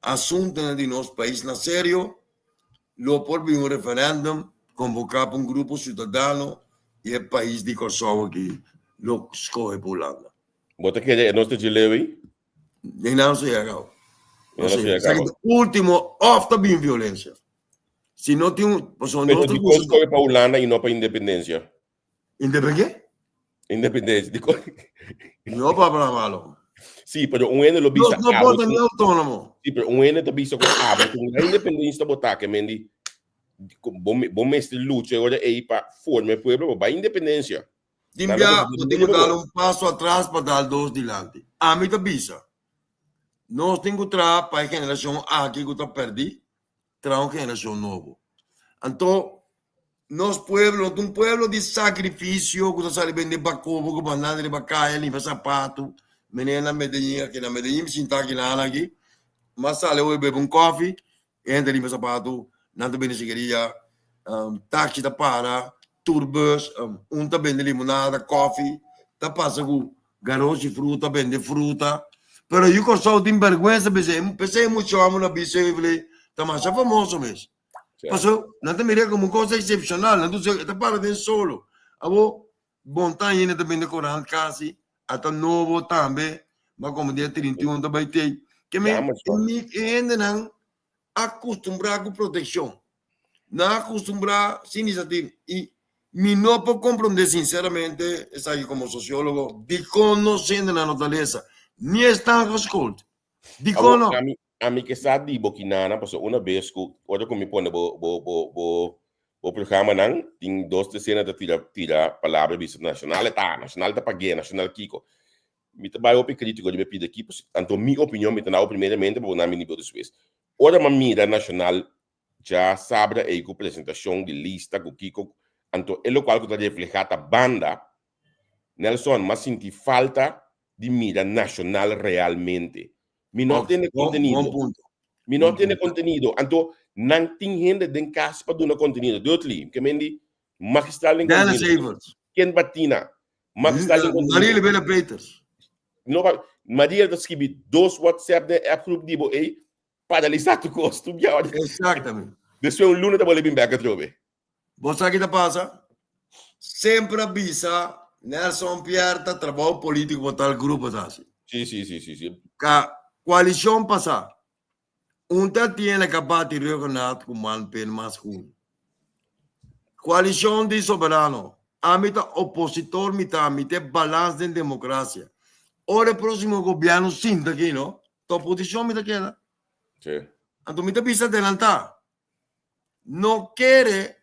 asuntunan di nos pais na serio, lo por bin un referèndum konvoká pa un grupo siudadano i e pais di Kòrsou aki lo skohe pa Hulanda. Bo ta kere e nos ta dje leu ei? Den nan so yega kaba. No so yega kaba. Último òf ta bin violensia. Si no tin un, pasobra nos ta Pero dikon skohe pa Hulanda i no pa independensia? Indepen ke? Independencia. Di kon- No papá malo. Sí, pero un hende lo bisa. Nos no ah, por bo ni tin- autónomo. Sí, pero un hende ta bisa ku ah, bo tin la independencia bo ta ke men di bo bo mester lucha ora ei pa forma e pueblo bo bai independencia. Tin Nan bia, lo bo tin ku dal un paso atras pa dal dos dilanti. Ami ta bisa, nos tin ku traha pa e generashon aki ku ta pèrdí. Traha un generashon nobo. Anto nos pueblo no ta un pueblo di sakrifisio ku ta sali bende bakobo ku banana riba kaya limpia sapatu. Meneer na Medellin aki na Medellin mi sinta aki nan aki m'a sali awe bebe un kòfi e hende ta limpia sapatu nan ta bende sigaria taxi ta para tur bus un ta bende limonada kòfi ta pasa ku Garoshi fruta bende fruta. Pero yu Kòrsou tin bèrgwensa p'esei. P'esei muchu hòmber na bisa Evely ta masha famoso mes. Paso nan ta mir'é komo un kos eksepshonal. Nan ta e ta para den solo. Awor bon ta ainda ta bende korant kasi. Ata nobo tambe. Ma komo dia 31 ta bai tei. Ke men e hendenan a kustumbrá ku protekshon. Nan a kustumbrá sin inisiativa. I mi no por komprondé sinseramente esaki komo sosiólogo, dikon nos hendenan no ta lesa, ni esnan geskold. Dikon no? Ami, ami ke sa di bo kinana, pasobra una bes ku ora ku mi pone bo bo bo bo bo programanan, tin dos tres hende ta tira tira palabra bisa Nacional e ta, Nacional ta pag'é, Nacional kiko. Mi ta bai hopi kritiko riba e pida aki, pasobra anto mi opinion mi ta dao primeramente pa bo nan bini bo despues. Ora mi a mira Nacional dja sabra ei ku presentashon di lista ku kiko, anto e lokual ku ta reflehá ta banda, Nelson, m'a sinti falta di mira Nacional realmente. Mi no tene kontenido. Mi no tene kontenido. Anto nan tin hende den kas pa duna kontenido. Dudley, ke men di magistral den kontenido. Ken Batina, magistral den kontenido. Maria Libera Peters. No, Maria ta skibi dos WhatsApp den app groep di bo ei, Paralisá tur kos, tur biaha. Exactamente. Despues un luna ta bolbe bin bek atrobe. Bo sa ki ta pasa? Semper a bisa Nelson Pierre ta trabou politico pa tal grupo ta hasi. Sí, sí, sí, sí, sí. Ka koalishon pasa, un ta tiene ka bati Rhuggenaath ku man pen mas hun. Koalishon di Soberano, ami ta opositor mi ta, mi ta e balans den demokrasia. Ora e prosimo gobièrnu sinta aki no, Ta oposicion mi ta keda. Sí. Anto mi ta bisa adelantá. No kere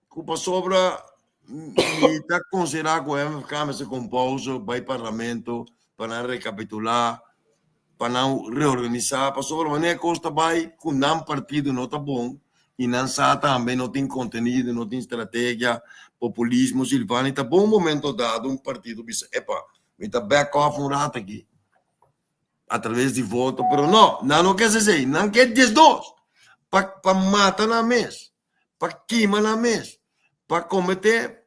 ku pasobra mi ta konsiderá ku MFK mester kompouso bai parlamento pa nan rekapitulá, pa nan reorganisá, pasobra manera kos ta bai ku nan partido no ta bon i nan sa tambe no tin kontenido, no tin strategia, populismo, Silvani, ta bon momento dado un partido bisa, epa, mi ta back off un rato aki. a traves di voto, pero no, nan no ke hasi esei, nan ke 12 pa pa mata nan mes, pa kima nan mes, pa komete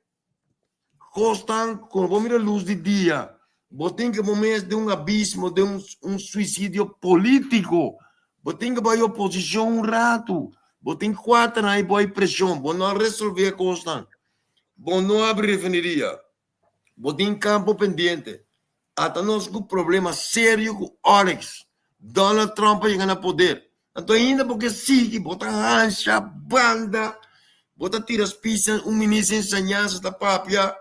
kosnan ku no por mira lus di dia. Bo tin ke bo mes den un abismo, den un un suisidio politiko. Bo tin ke bai oposishon un ratu. Bo tin kuater aña bo ai preshon, bo no a resolve e kosnan. Bo no a abri refineria. Bo tin kampo pendiente. Ata nos ku problema serio ku Oryx. Donald Trump a yega na poder. Anto ainda bo ke sigui, bo ta hansha banda, bo ta tira spisa, un minister di enseñansa ta papia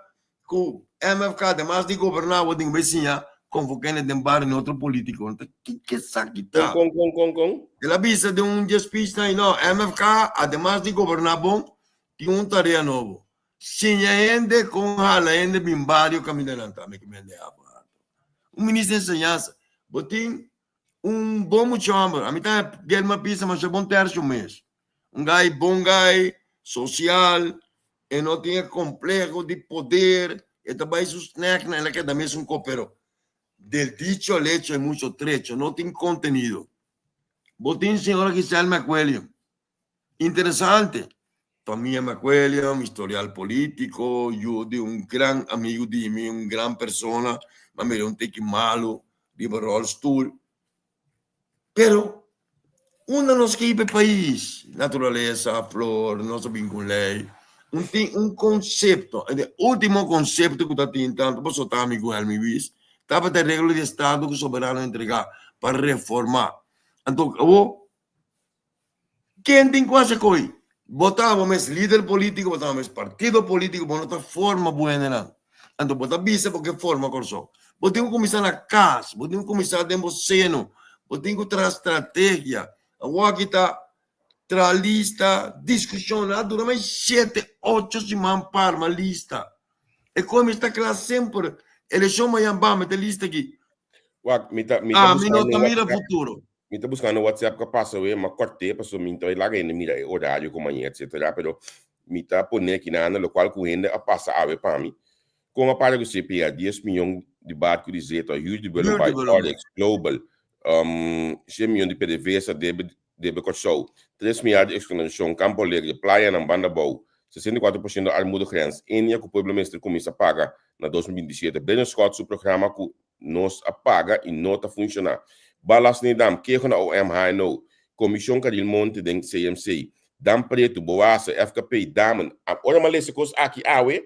ku MFK ademas di goberná bo tin ku bai siña konvoká hende den bario ni otro politiko. Anto kiko esaki ta? Kon, kon, kon, kon? El a bisa den un dje speech nan, no, MFK ademas di goberná bon, tin un tarea nobo. Siña hende kon hala hende bin bario kaminda nan ta. Mi ke mende afu harto. Un minister di enseñansa, bo tin un bon mucha homber. Ami ta Gelma Pisa masha bon tercio mes. Un guy bon guy, social, e no tin e compleho di poder, e ta bai su snack nan, el a keda mes un ko, pero del dicho al hecho hay mucho trecho, no tin contenido. Bo tin señora Giselle McWilliam. Interesante. Famia McWilliam, historial politico, yu di un gran amigo di mi, un gran persona, m'a mira un tiki malo riba rolstoel. Pero unda nos ke hiba e pais? Naturalesa, flor, nos a bin cu un ley. Un tin un concepto, e ultimo concepto cu ta tin tanto pasobra ta ami cu Helmi Ruiz, tabata e reglo di estado cu Soberano a entrega pa reforma. Anto awor Ken tin ku hasi koi? Bo ta bo mes lider politiko, bo ta bo mes partido politiko, bo no ta forma bo hendenan. Anto bo ta bisa bo ke forma Kòrsou. Bo tin ku kuminsá na kas, bo tin ku kuminsá den bo seno, bo tin ku traha strategia. Awor aki ta traha lista, diskushon, a dura mas shete, ocho siman pa arma lista. E koi mester ta kla semper. Elekshon mañan bam, mete lista aki. Wak, mi ta, mi ta Ami no buscando ta un mira WhatsApp. futuro. Mi ta buscando WhatsApp ka pasa we, ma corté paso mi ta laga hende mira e horario ku mañana etcetera, pero mi ta pone aki na lo cual ku hende a pasa awe pa mi. Kon a para ku CPA, 10 miljoen di barco di zeta, huur di bullen by Oryx, Global, 100 miljoen di PDVSA debe debe Kòrsou, 3 milyar di eksponenshon, Campo Alegre, playanan banda bou, 64% armoedegrens, Enia ku pueblo mester kuminsá paga na 2027, Benneschot su programa ku nos a paga i no ta funshoná. Balas Nedam, keho na OMHNO, Komishon Caril Monte den CMC, Dam Pretu, Boasa, FKP, Damen. Ora mi a lesa e kos aki awe,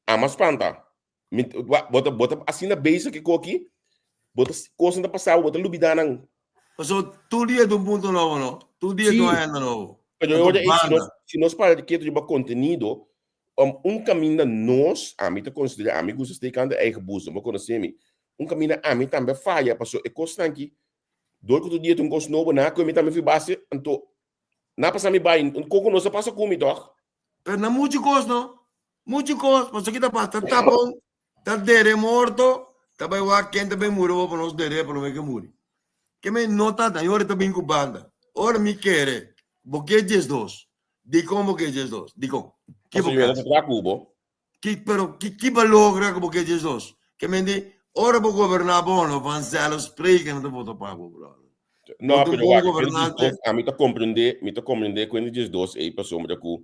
a spanta. Mi, bo ta, bo ta asina bezig ku koki, bo ta kosnan ta pasa, bo ta lubidá nan. Paso tur dia ta un punto nobo, no? Tur dia ta un agenda nobo. Pero Anto ora ei, si nos, banda. si nos para ketu riba kontenido, un kaminda nos, ami ta konsiderá, ami gusta steek aan de eigen boezem, bo konosé mi. Un kaminda ami tambe a faya, paso e kosnan aki, dor ku tur dia ta un kos nobo, nan a kohe mi tambe fi base, anto nan a pasa mi bai, un koko no sa pasa ku mi tòg. Pero na muchu kos no, muchu kos, pasobra ki ta pasa, ta tapon, ta dere morto, ta bai wak ken ta bai muri awor pa nos dere prome ke muri. Ke men no ta ta, ora ta bin ku banda. Ora mi kere, bo ke 12, dikon bo ke 12, dikon? Ki bo Pasobra yo no kas? ta traha ku bo. Ki, pero ki, ki bo logra ku bo ke 12? Ke men di, ora bo goberná bon, no vanzelfsprekend ta vota pa bo, brother. No, Bo ta un pero bon wak, e gobernante. 12, ami ta komprendé, mi ta komprendé ku e 12 ei pasobra ku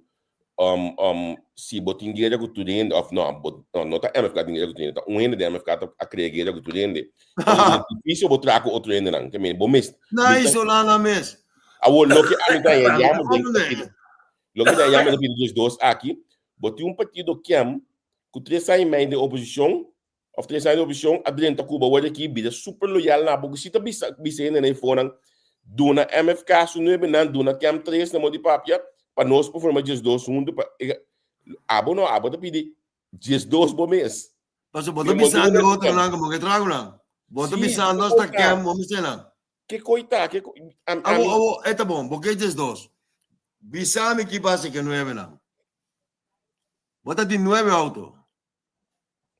um, um, si bo tin guera ku tur hende, of no, bo, no, no ta MFK tin guera ku tur hende, ta un hende di MFK ta a krea guera ku tur hende. Pasobra ta difísil bo traha ku otro hendenan, ke men, bo mes, Na mi ta, isolá nan mes. awor loke ami ta Mi ta yama den komprendé. partido, loke ta yama den partido 12 aki, bo tin un partido kem ku tres aña i mei den oposishon, Of 3 aña di oposicion a drenta Cuba awor aki bira super loyal na bo si ta bisa bisa hende na e fonan duna MFK su nuebe nan duna Kem 3 na mo di papia pa nos por forma 12 hunto pa abo no abo ta pidi 12 bo mes. Paso bo ta bisando e otronan como ke trago nan. Bo ta bisando hasta Kem bo mester nan. Ke koi ta ke Abo abo e ta bon bo ke 12. Bisami ki pasa ke nuebe nan. Bo ta tin nuebe auto.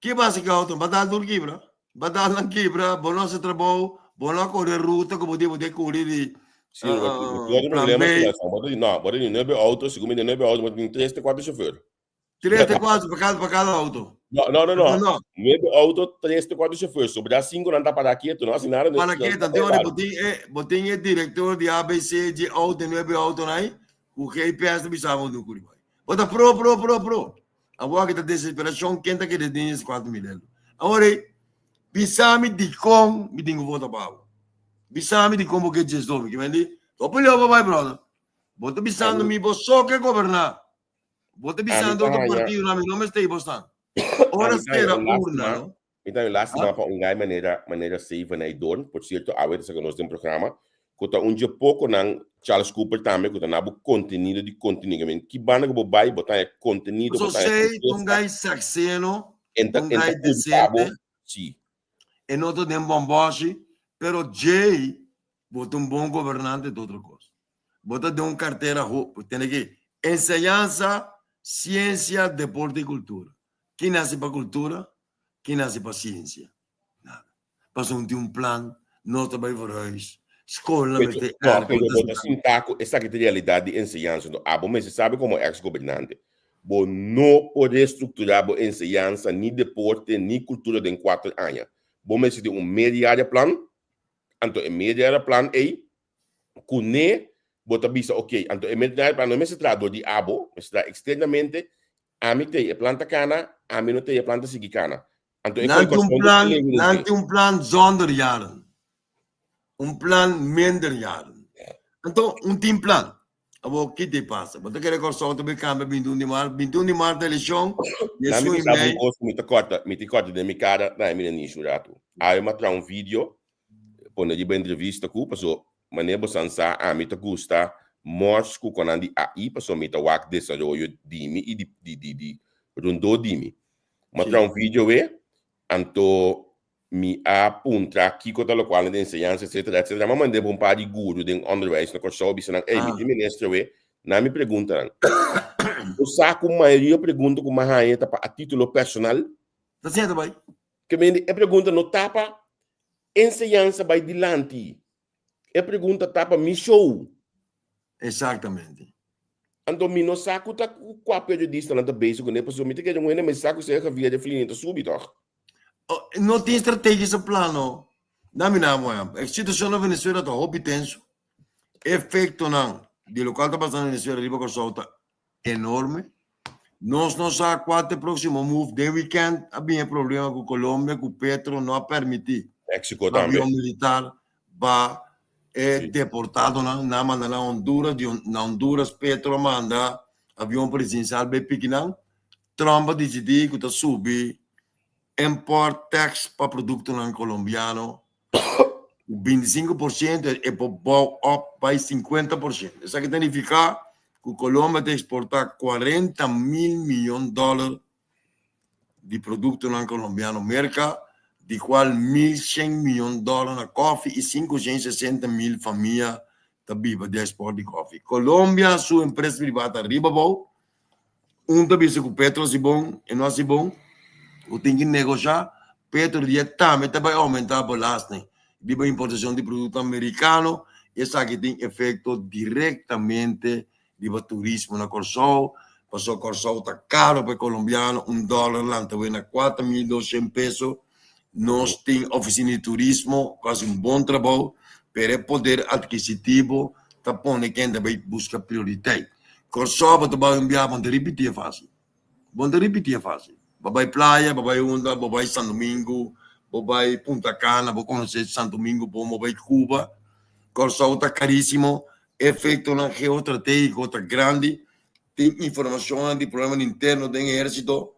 Ki basa ki auto? Ba dal tur kibra. Ba dal nan kibra, bo no hasi trabou, bo no a kore ruta ku bo di bo tin kuri di Sí, bo tin plan problema B. ku bo tin, no, bo tin nuebe auto, segun mi tin nuebe auto, bo tin tres te kuater chauffeur. Tres te kuater pa kada pa kada auto. No, no, no, no. no. Nuebe auto, tres te kuater chauffeur. Sobra cinco nan ta para quieto, no hasi nada. Para quieto, anto ora bo tin e bo tin e director di ABC di auto, nuebe auto nai, ku GPS ta bisa bo kuri bai. Bo ta pro, pro, pro, pro. Awor aki ta desesperacion ken ta kere den es 4000 euro. Awor ei, bisa mi dikon mi tin ku vota pa bo. Bisa mi dikon bo ke 12 mi. Ki men di, topa leu pa bai brother. Bo ta bisando mi bo so ke goberná. Bo ta bisando otro partido na mi no mester bo stan. Ora sera urna no. Mi ta lástima pa un gai manera manera Steven Aydon, por cierto awe ta saka nos den programa, ku ta un dje pokonan, Charles Cooper tambe, ku ta na bo kontenido di kontenido. Men ki banda ku bo bai bo ta haña kontenido, bo So ta haña sei ta un kontesta. gai sakseno, En ta un en ta gai eduká bo, decente, si. e no ta den bòmbòshi, pero djei bo ta un bon gobernante ta otro kos. Bo ta den un kartera ho, tene ki enseñansa, siensia, deporte i kultura. Kin hasi pa kultura? Kin hasi pa siensia? Nada. Pasobra no tin un plan, no ta bai verhuis, skolnan mester No, erko. pero bo ta sinta ku esaki ta realidat di enseñansa. No, abo mester sabi komo eks gobernante, bo no por restrukturá bo enseñansa, ni deporte, ni kultura den kuater aña. Bo mester tin un media plan, anto e media plan ei kuné bo ta bisa ok, anto e media plan no mester traha dor di abo, mester traha eksternamente, ami tei e plan ta kana, ami no tei e plan ta sigui kana. Anto e Nan koi tin un kòrsou plan, no tin nan tin un plan zonder jaren. Un plan minder jaren. Anto un tin plan. Abo ki te pasa? Bo ta kere Kòrsou ta bai kambia 21 di mart, 21 di mart elekshon, Nan mi 11 i bisa un mei. kos ku mi ta kòrta, mi ta kòrta den mi kara, na mi na nishi un ratu. Awe mi a traha un video pone riba entrevista ku paso manera bo san sa ami ta gusta mors ku konan di AI paso mi ta wak desaroyo di mi i di di di di rondó di mi. Mi a traha un video we anto mi a puntra kiko ta lokual den enseñansa etcetera etcetera. Mi a mand'é pa un par di guru den onderwijs na Kòrsou bisa nan ey mi tin minister we nan mi preguntanan. Bo sa ku mayoria pregunta ku mi a haña ta pa a titulo personal. Ta siento bai. Ke mende e pregunta no ta pa enseñansa bai dilanti. E pregunta ta pa mi show. Exactamente. Anto mi no sa ku ta kua periodistanan ta bezig kuné, pasobra mi ta kere un hende mester sa ku sea Javier de Flynn ta subi tòg. Oh, no tin strategische plan no. Dami na un ehempel. E situacion na Venezuela ta hopi tenso. Efectonan di locual ta pasando na Venezuela riba Kòrsou ta enorme. Nos no sa cua ta e proximo move. Den weekend a bin e problema cu Colombia cu Petro no a permiti Mexico tambe. avion militar ba e deportadonan. Nan a manda nan Honduras, di na Honduras Petro a manda avion presidencial bay piki nan. Trump a dicidi cu ta subi import tax pa productonan Colombiano ku 25% e por bou op bai 50%. Esaki ta nifiká ku Colombia ta eksportá 40 mil miyon dòler di produktonan kolombiano Merka, di kual 1.100 miyon dòler na kòfi i 560 mil famia ta biba di ekspòrt di kòfi. Colombia su empresa privá ta riba bou. Un ta bisa ku Petro hasi bon, e no hasi bon, ku tin ki negoshá. Petro di e tambe ta bai oumentá belasting riba importashon di produkto merikano. Esaki tin efekto direktamente riba turismo na Kòrsou, pasobra Kòrsou ta karo pa e kolombiano, un dòler lanta wei na 4200 peso. Nos tin ofisina di turismo ku hasi un bon trabou, pero e poder adkisitivo ta pone kende bai buska prioriteit. Kòrsou bo ta bai un biaha bo no ta ripití e fásil. Bo no ta ripití e fásil. Bo bai playa, bo bai unda, bo bai San Domingo, bo bai Punta Cana, bo konosé San Domingo bon, bo bai Cuba. Kòrsou ta karísimo, efektonan geostratégiko ta grandi, tin informashonnan di problemanan interno den ehérsito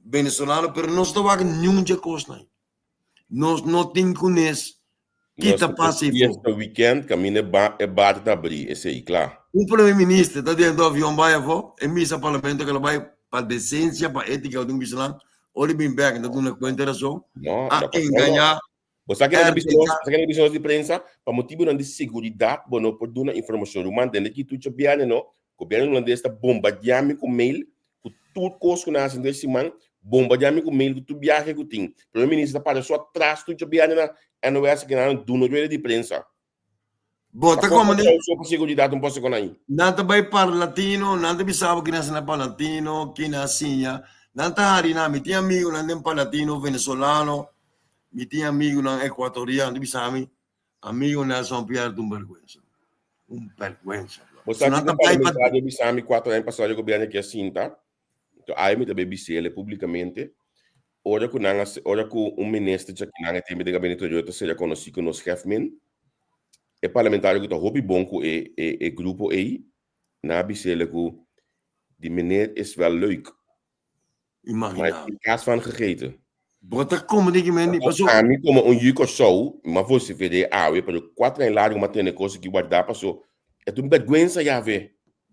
venezolano, pero nos no ta wak niun dje kosnan. Nos no tin kunes kita pasa ifo. Fiesta weekend kaminda e bar ta abri, esei kla. Un prome minister ta dentro avion bai afo, e misa parlamento ke lo bai pa desensia, pa etika tin bisa nan, ora e bin bek ta duna kuenta rason, a engaña. Bo sa ke nan ta bisa nos, sa ke nan ta bisa nos di prensa, pa motibunan di seguridat bo no por duna informashon. Ruman, tende ki tur djabièrnè no, gobièrnu hulandes ta bombardiá mi ku mail ku tur kos ku nan hasi den siman, bombardiá mi ku mail ku tur biahe ku tin. Prome minister ta para so atras tur djabièrnè na NOS ke nan duna rueda di prensa. Bo ta komo di. So pa seguridat un poste kon ahi. Nan ta bai Parlatino, nan ta bisa bo kina na Parlatino, kina a siña. Nan ta hari nan. Mi tin amigunan den Parlatino venezolano, mi tin amigunan ecuatoriano ta bisa mi, amigo Nelson Pierre ta un bergüenza. Un bergüenza. Bo sa kiko parlamentario bisa mi 4 aña pasado e gobierno aki a sinta? Enton ai mi ta bay bisele publicamente, ora cu nan a ora cu un minister djaki nan e tempo den gabinete anterior ta sera conoci cu nos chefmin, e parlamentario cu ta hopi bon cu e e e grupo ey, nan a bisele cu die meneer is wel leuk, maar Imagina. hij heeft kaas van gegeten. Bo ta come di men paso. Ami como un yu Kòrsou, mi a vocifere awe, pero cuatro aña largo mi a tene cos aki guardá paso e ta un bergüenza yave.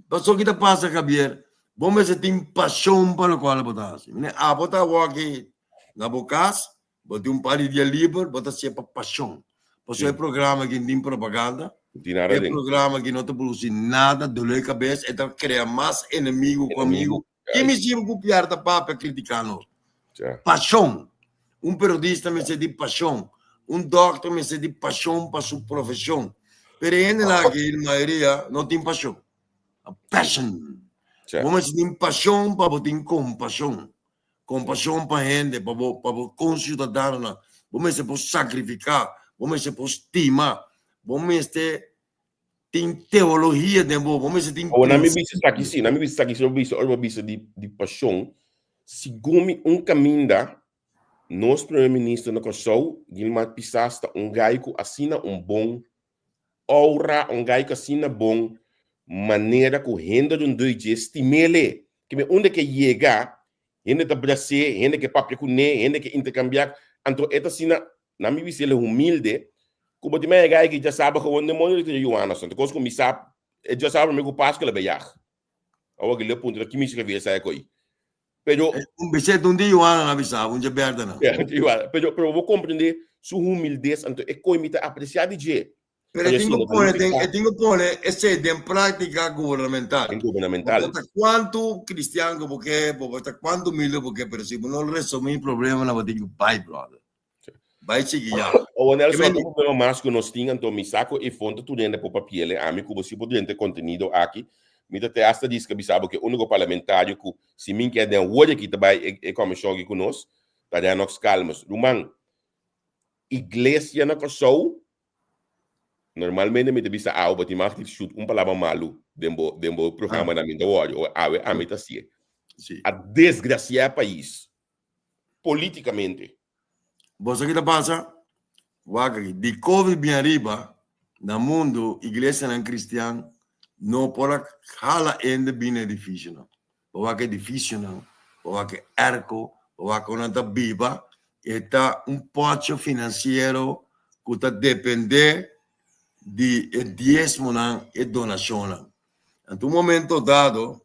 Paso ki ta pasa Javier, bo mester tin pasion pa locual bo ta haci. Mire abo ta awor-aki na bo cas, bo tin un par di dia liber, bo ta hacié pa pasion. Paso e programa aki no tin propaganda, e programa aki no ta produci nada, dolor di cabeza, e ta crea mas enemigo cu amigo. Ki mi sirbi ku Pierre ta papia kritiká nos? Pashon. Un periodista mester di pashon. Un dòkter mester di pashon pa su profeshon. Pero e hendenan aki, la mayoria, no tin pashon. Passion. Bo mester tin pashon pa bo tin kompashon. Kompashon pa hende, pa bo pa bo konsiudadanonan. Bo mester por sakrifiká. Bo mester por stima. Bo mester tin teologia den bo, bo mester tin Awor, na mi bisa esaki si, na mi bisa esaki si, ora bo bisa, ora bo bisa di, di pasion, segun mi un kaminda, nos primer minister na Kòrsou, Gilmar Pisas, ta un gai ku asina un bon aura, un gai ku asina bon manera ku hende rondó dje stim'ele. Ke men unda ke yega, hende ta bras'é, hende ke papia kuné, hende ke interkambiá, anto e ta asina Na mi bisa el e humilde, ku bo tin mei gai ki djasabra gewoon demonio di tene Johanna son. Te kos ku mi sa, e djasabra mi ku Pasku el a beyag. Awor ki lo puntra ki mi skrebi esei akoi. Pero. Un bisé un di Johanna na bisa, un dje berde na. Pero, pero bo komprende su humildes, anto e koi mi ta apresia di dje. Pero e tin ku pone den, e tin ku pone esei den práktika gubernamental. Den gubernamental. Bo por ta kuantu kristian ku bo ke, bo por ta kuantu humilde bo ke, pero si bo no resolve e problemanan bo tin ku bai, brother. Bai sigui ya. Owo Nelson, otro problema mas ku nos tin anto mi sa ku e fonte tur hende por papiele ami ku bo si por drenta e kontenido aki. Mi ta te hasta diska bisa bo ku e úniko parlamentario ku si min ke den wòrdu aki ta bai e komishon aki ku nos ta Rennox Calmes. Ruman, iglesia na Kòrsou normalmente mi ta bisa awe bo tin mag di shut un palabra malu den bo den bo programanan mi ta wòrdu o awe ami ta hasié. A desgrasiá e pais polítikamente. Bo sa ki ta pasa? Wak aki, di Covid bin ariba, na mundu iglesianan kristian no por a hala hende bin na edifisionan. Bo wak edifisionan, bo wak e airco, bo wak kon nan ta biba, e ta un pocho finansiero ku ta depende di e diesmonan, e donashonnan. Anto un momento dado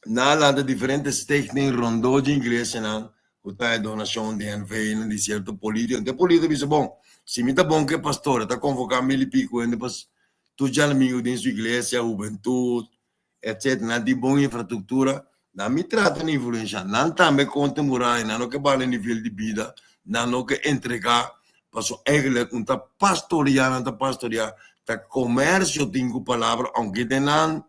Nan a lanta diferente stichting rondó dje iglesianan ku ta e donashon di NV nan di sierto polítiko. Anto e polítiko bisa, Bon, si mi ta bon ku e pastor, e ta konvoká mil i piku hende pa tur djadumingu den su iglesia, hubentut, etsetera. Nan tin bon infrastruktura. Nan mi trata di influenshá nan tambe kontra muraya. Nan no ke baha nan nivel di bida, nan no ke entregá pasobra eigentlik un ta pastoriá, nan ta pastoriá, ta komersio tin ku palabra, ounke den nan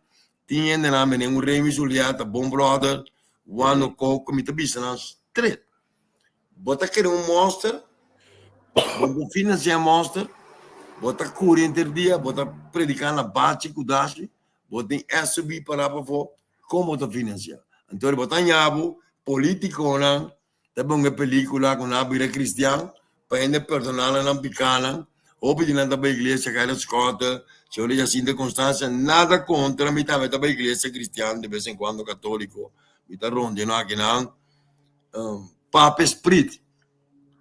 Tin hendenan menen un Remy Julieta, bon brother, wano koko, mi ta bisa nan stret. Bo ta kere un monster, bo no financia monster, bo ta kuri henter dia, bo ta predika na bachi ku dashi, bo tin SUV para pafó, kon bo ta financia? Anto bo ta haña bo politikonan Ta bon e pelicula cu nan a bira cristian pa hende perdona nan nan picanan. Hopi di nan ta bay iglesia Cairo Scott, Señor Jacinto Constancia, nada contra, mi tambe ta bay iglesia cristian de bes en cuando catolico, mi ta rondia no akinan. Pape Sprit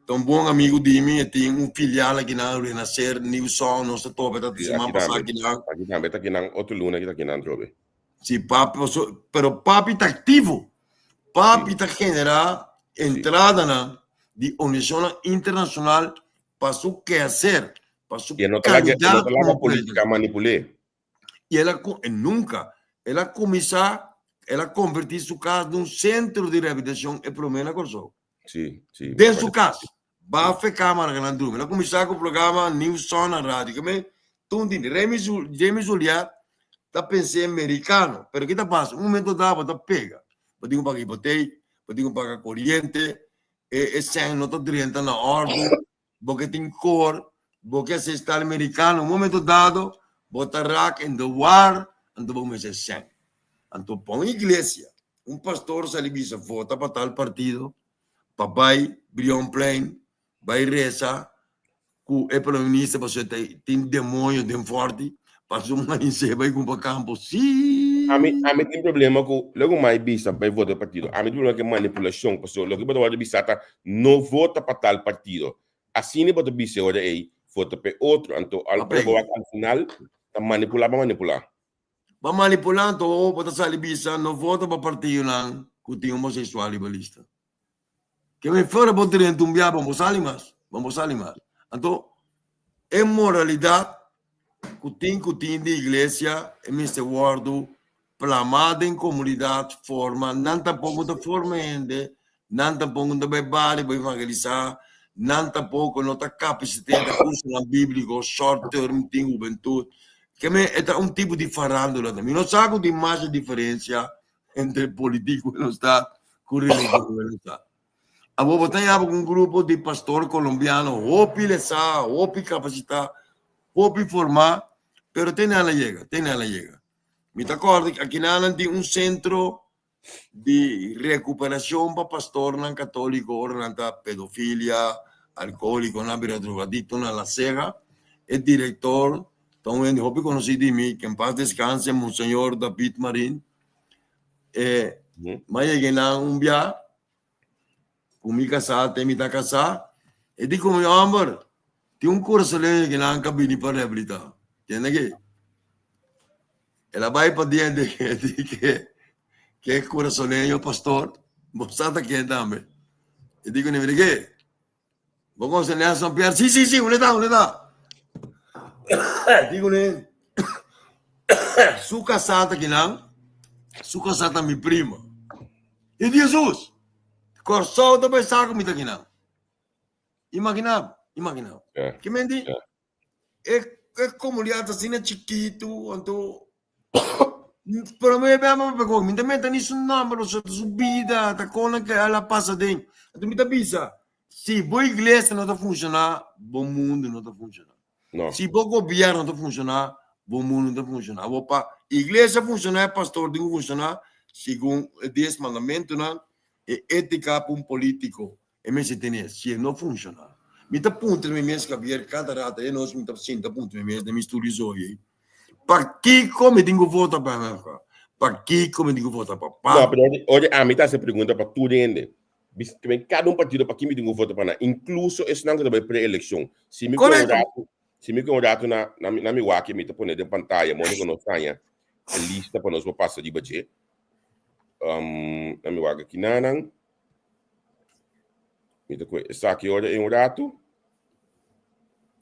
ta un bon amigo di mi, e tin un filial akinan Renacer New Song, nos ta topa ta siman pasa akinan. Aki tambe ta akinan, otro luna aki ta akinan atrobe. Si papi, pero papi ta activo. Papi ta generá entradanan di organisacionnan internacional pa su quehacer, pa su Y e no ta laga, e no calidad ta laga como política presidente. manipul'é. Y el a, e nunca, el a cuminsa, el a converti su cas den un centro di rehabilitacion e prome na Corsou. Sí, sí. Den su cas. Bafe camara que nan drumi. El a cuminsa cu programa New Sun na radio. Que me tun tin Remy Zul, Jamie Zuliat ta pensé mericano. Pero ki ta pasa? Un momento dado bo ta pega. Bo tin cu paga hipoteek, bo tin cu paga coriente, e, e cen no ta drenta na ordu, bo ke tin cor, bo ke hacer style mericano. Un momento dado bo ta rak in de war, anto bo cuminsa e cen. Anto pa un iglesia, un pastor sali bisa vota pa tal partido, pa bai Brionplein bai resa ku e prome minister pasobra ta tin demoño den forti pa su mainse bai kumpra kampo si. Ami ami tin problema ku loke mai bisa bai vota partido ami tin problema ku e manipulashon pasobra loke bo ta wòrdu bisa ta no vota pa tal partido asina bo ta bisa e ora ei vota pa e otro anto al ora bo wak al final ta manipulá pa manipulá. Ba manipulá anto bo bo ta sali bisa no vota pa partidonan ku tin homoseksual riba lista. Ke men fuera bo drenta un bia bo no sali mas, bo no sali mas. Anto e moralidat ku tin ku tin di iglesia e mester wòrdu plamá den komunidat forma nan tampoko ta forma hende, nan tampoko no ta bai bario pa evangelisá, nan tampoko no ta kapasitá den kursonan bíbliko short term tin hubentut. Ke men e ta un tipo di farándula tambe. Mi no sa ku tin masha diferensia entre politiko ku nos ta ku religion ku nos ta. Abo bo ta yaba ku un grupo di pastor kolombiano hopi lesá, hopi kapasitá, hopi formá, pero te nan a yega, te nan a yega. Mi ta kòrda aki nan tin un sentro di rekuperashon pa pastornan katóliko ora nan ta pedofilia, alkohóliko, nan a bira drogadikto na La Ceja. E direktor ta un hende hopi konosí di mi, ke en pas deskanse, Monseñor David Marin. E mi a yega einan un bia ku mi kasá te mi ta kasá. E di ku mi, Hòmber, tin un kurasoleño kinan ka bini pa rehabilitá. Tende aki? El a bai pa dia di di ke ke kurasoleño pastor, bo sa ta ken tambe. E di ku mi, mira ke, bo konoce Nelson Pierre? Si, si, si, unda ta, unda ta? Di ku mi, su kasá ta kinan, su kasá ta mi prima. E di Jesus, Kòrsou ta bai sa ku mi ta kinan. Imagina bo. Imagina. Ke men di, e e komunidat asina chikitu, anto promé bia mi papia ku mi ta meta ni su nòmber pasobra ta su bida, ta kon ke el a pasa den. Anto mi ta bisa, si bo iglesia no ta funshoná, bo mundu no ta funshoná. No. Si bo gobierno ta funciona, bo mundo ta funciona. Bo pa iglesia funciona, e pastor tin ku funciona segun e dies mandamentonan, e etica pa un politico e mester tene. Si e no funciona, mi ta puntra mi mes Javier cada rato, e nos mi ta sinta puntra mi mes den mi studio zoe ei, pakiko mi tin ku vota pa MFK? Pakiko mi tin ku vota pa No, PAN? pero ora, ora ami ta hasi e pregunta pa tur hende. Bis ke men kada un partido pa kin mi tin ku vota pa nan, inkluso esnan ku ta bai pre-elekshon. Si mi ku un Korekto. ratu, si mi ku un ratu na na mi na mi wak mi ta pone den pantaya modo ku nos haña e lista pa nos por pasa riba dje. Um, na mi wak aki nanan. Mi ta ku esaki ora en un ratu.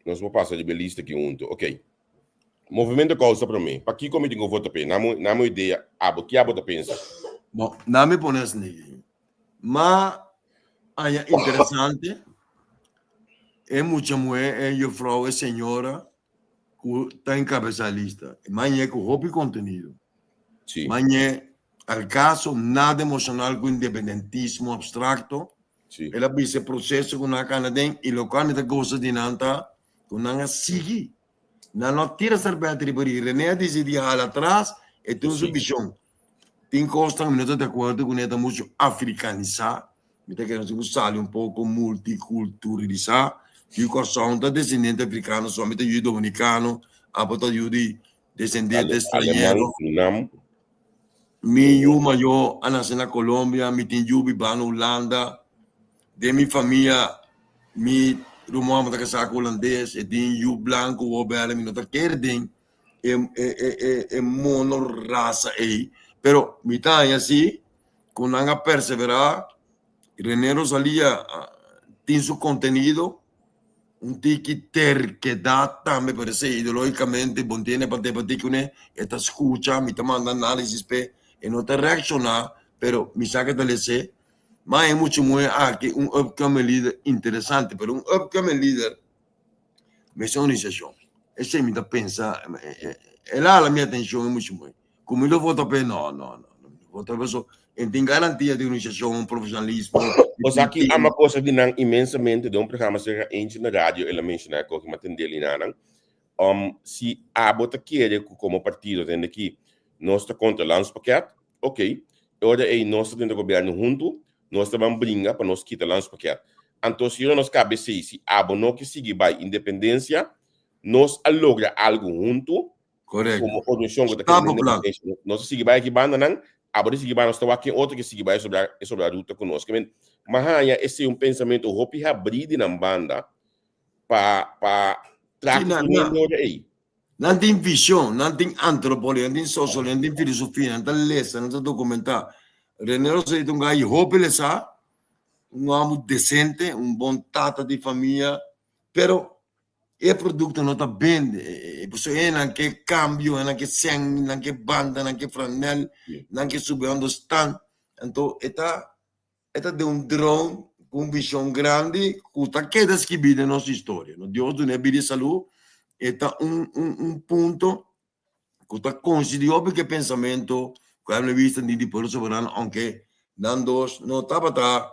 Nos por pasa riba e lista aki huntu. Ok. Movimento Kousa Promé. Pakiko mi tin ku vota p'e? Na mi na mi idea, abo, ki abo ta pensa? Bon, na mi pone asina. Ma haña interesante e mucha muhé, e juffrouw, e señora ku ta enkabesá e lista. Mi hañ'é ku hopi kontenido. Sí. Mi hañ'é al kaso nada emoshonal ku independentismo abstrakto. Sí. El a bisa e proseso ku nan a kana den i lokual mi ta gosa di nan ta ku nan a sigui. Nan no a tira serbèt riba di. René a disidí hala atras, e tin su Sí. vishon. Tin kosnan mi no ta di akuerdo kuné, ta muchu afrikanisá. Mi ta kere ku sali un poko multikulturalisá. Yu Kòrsou ta desendente afrikano, so mi ta yu dominikano, abo ta yu di desendente Ale, estranhero. Aleman, Surinam. Mi yu mayó a nase na Colombia, mi tin yu bibá na Hulanda. Den mi famia, mi ruman ta kasá ku hulandes, e tin yu blanku, wou bèrdè, mi no ta kere den e e e e e mono rasa ei pero mi ta haña si ku nan a perseverá Rene Rosalia tin su kontenido un tiki terkedat tambe pero esei ideológikamente bo ntende pa debatí kuné e ta skucha mi ta manda análisis p'e e no ta reakshoná pero mi sa ke ta les'é ma e mucha muhé aki un upcoming leader interesante pero un upcoming leader Mester organisashon. Esei mi ta pensa, el a hala mi atenshon e muchu mooi. Ku mi lo vota p'e? No, no, no. Mi lo vota p'e so e tin garantia di organisashon, profeshonalismo. Bo sa ki ama cosa di nan inmensamente den un programa cerca eentje na radio el a menciona cu mi a tende li nanan. Um, si abo ta kere cu como partido tende ki nos ta contra landspakket, ok, e ora ey nos ta den gobierno hunto, Nos ta ban bringa pa nos kita landspakket. Anto si nos kabe esei, si abo no ke sigui bai independensia, nos a logra algu huntu Korekto. komo organisashon ku ta kere Stap plan. independensia. Nos a sigui bai aki bandanan, abo ta sigui bai, nos ta wak ken otro ke sigui bai e sobra e sobra ruta ku nos. Ke men, m'a haña esei un pensamentu hopi habrí di nan banda pa pa Sí, trata nan, ku nan. hende ora ei. Nan tin vision, nan tin antropologia, nan tin sociologia, nan tin filosofia, nan ta lesa, nan ta documentá. René Rossetti ta un gai hopi lesá, un amo decente, un bon tata di famia, pero e producto no ta bende. Pasobra e nan ke cambio, e nan ke sèn, nan ke banda, nan ke franel, nan ke subi onderstand. Anto e ta E ta den un droom ku un vishon grandi ku ta keda skibí den nos historia. No Dios dun'é bida i salú, e ta un un un punto ku ta konsidí hopi ku e pensamentu ku Heavenly Wisdom tin di Pueblo Soberano, ounke nan dos no tabata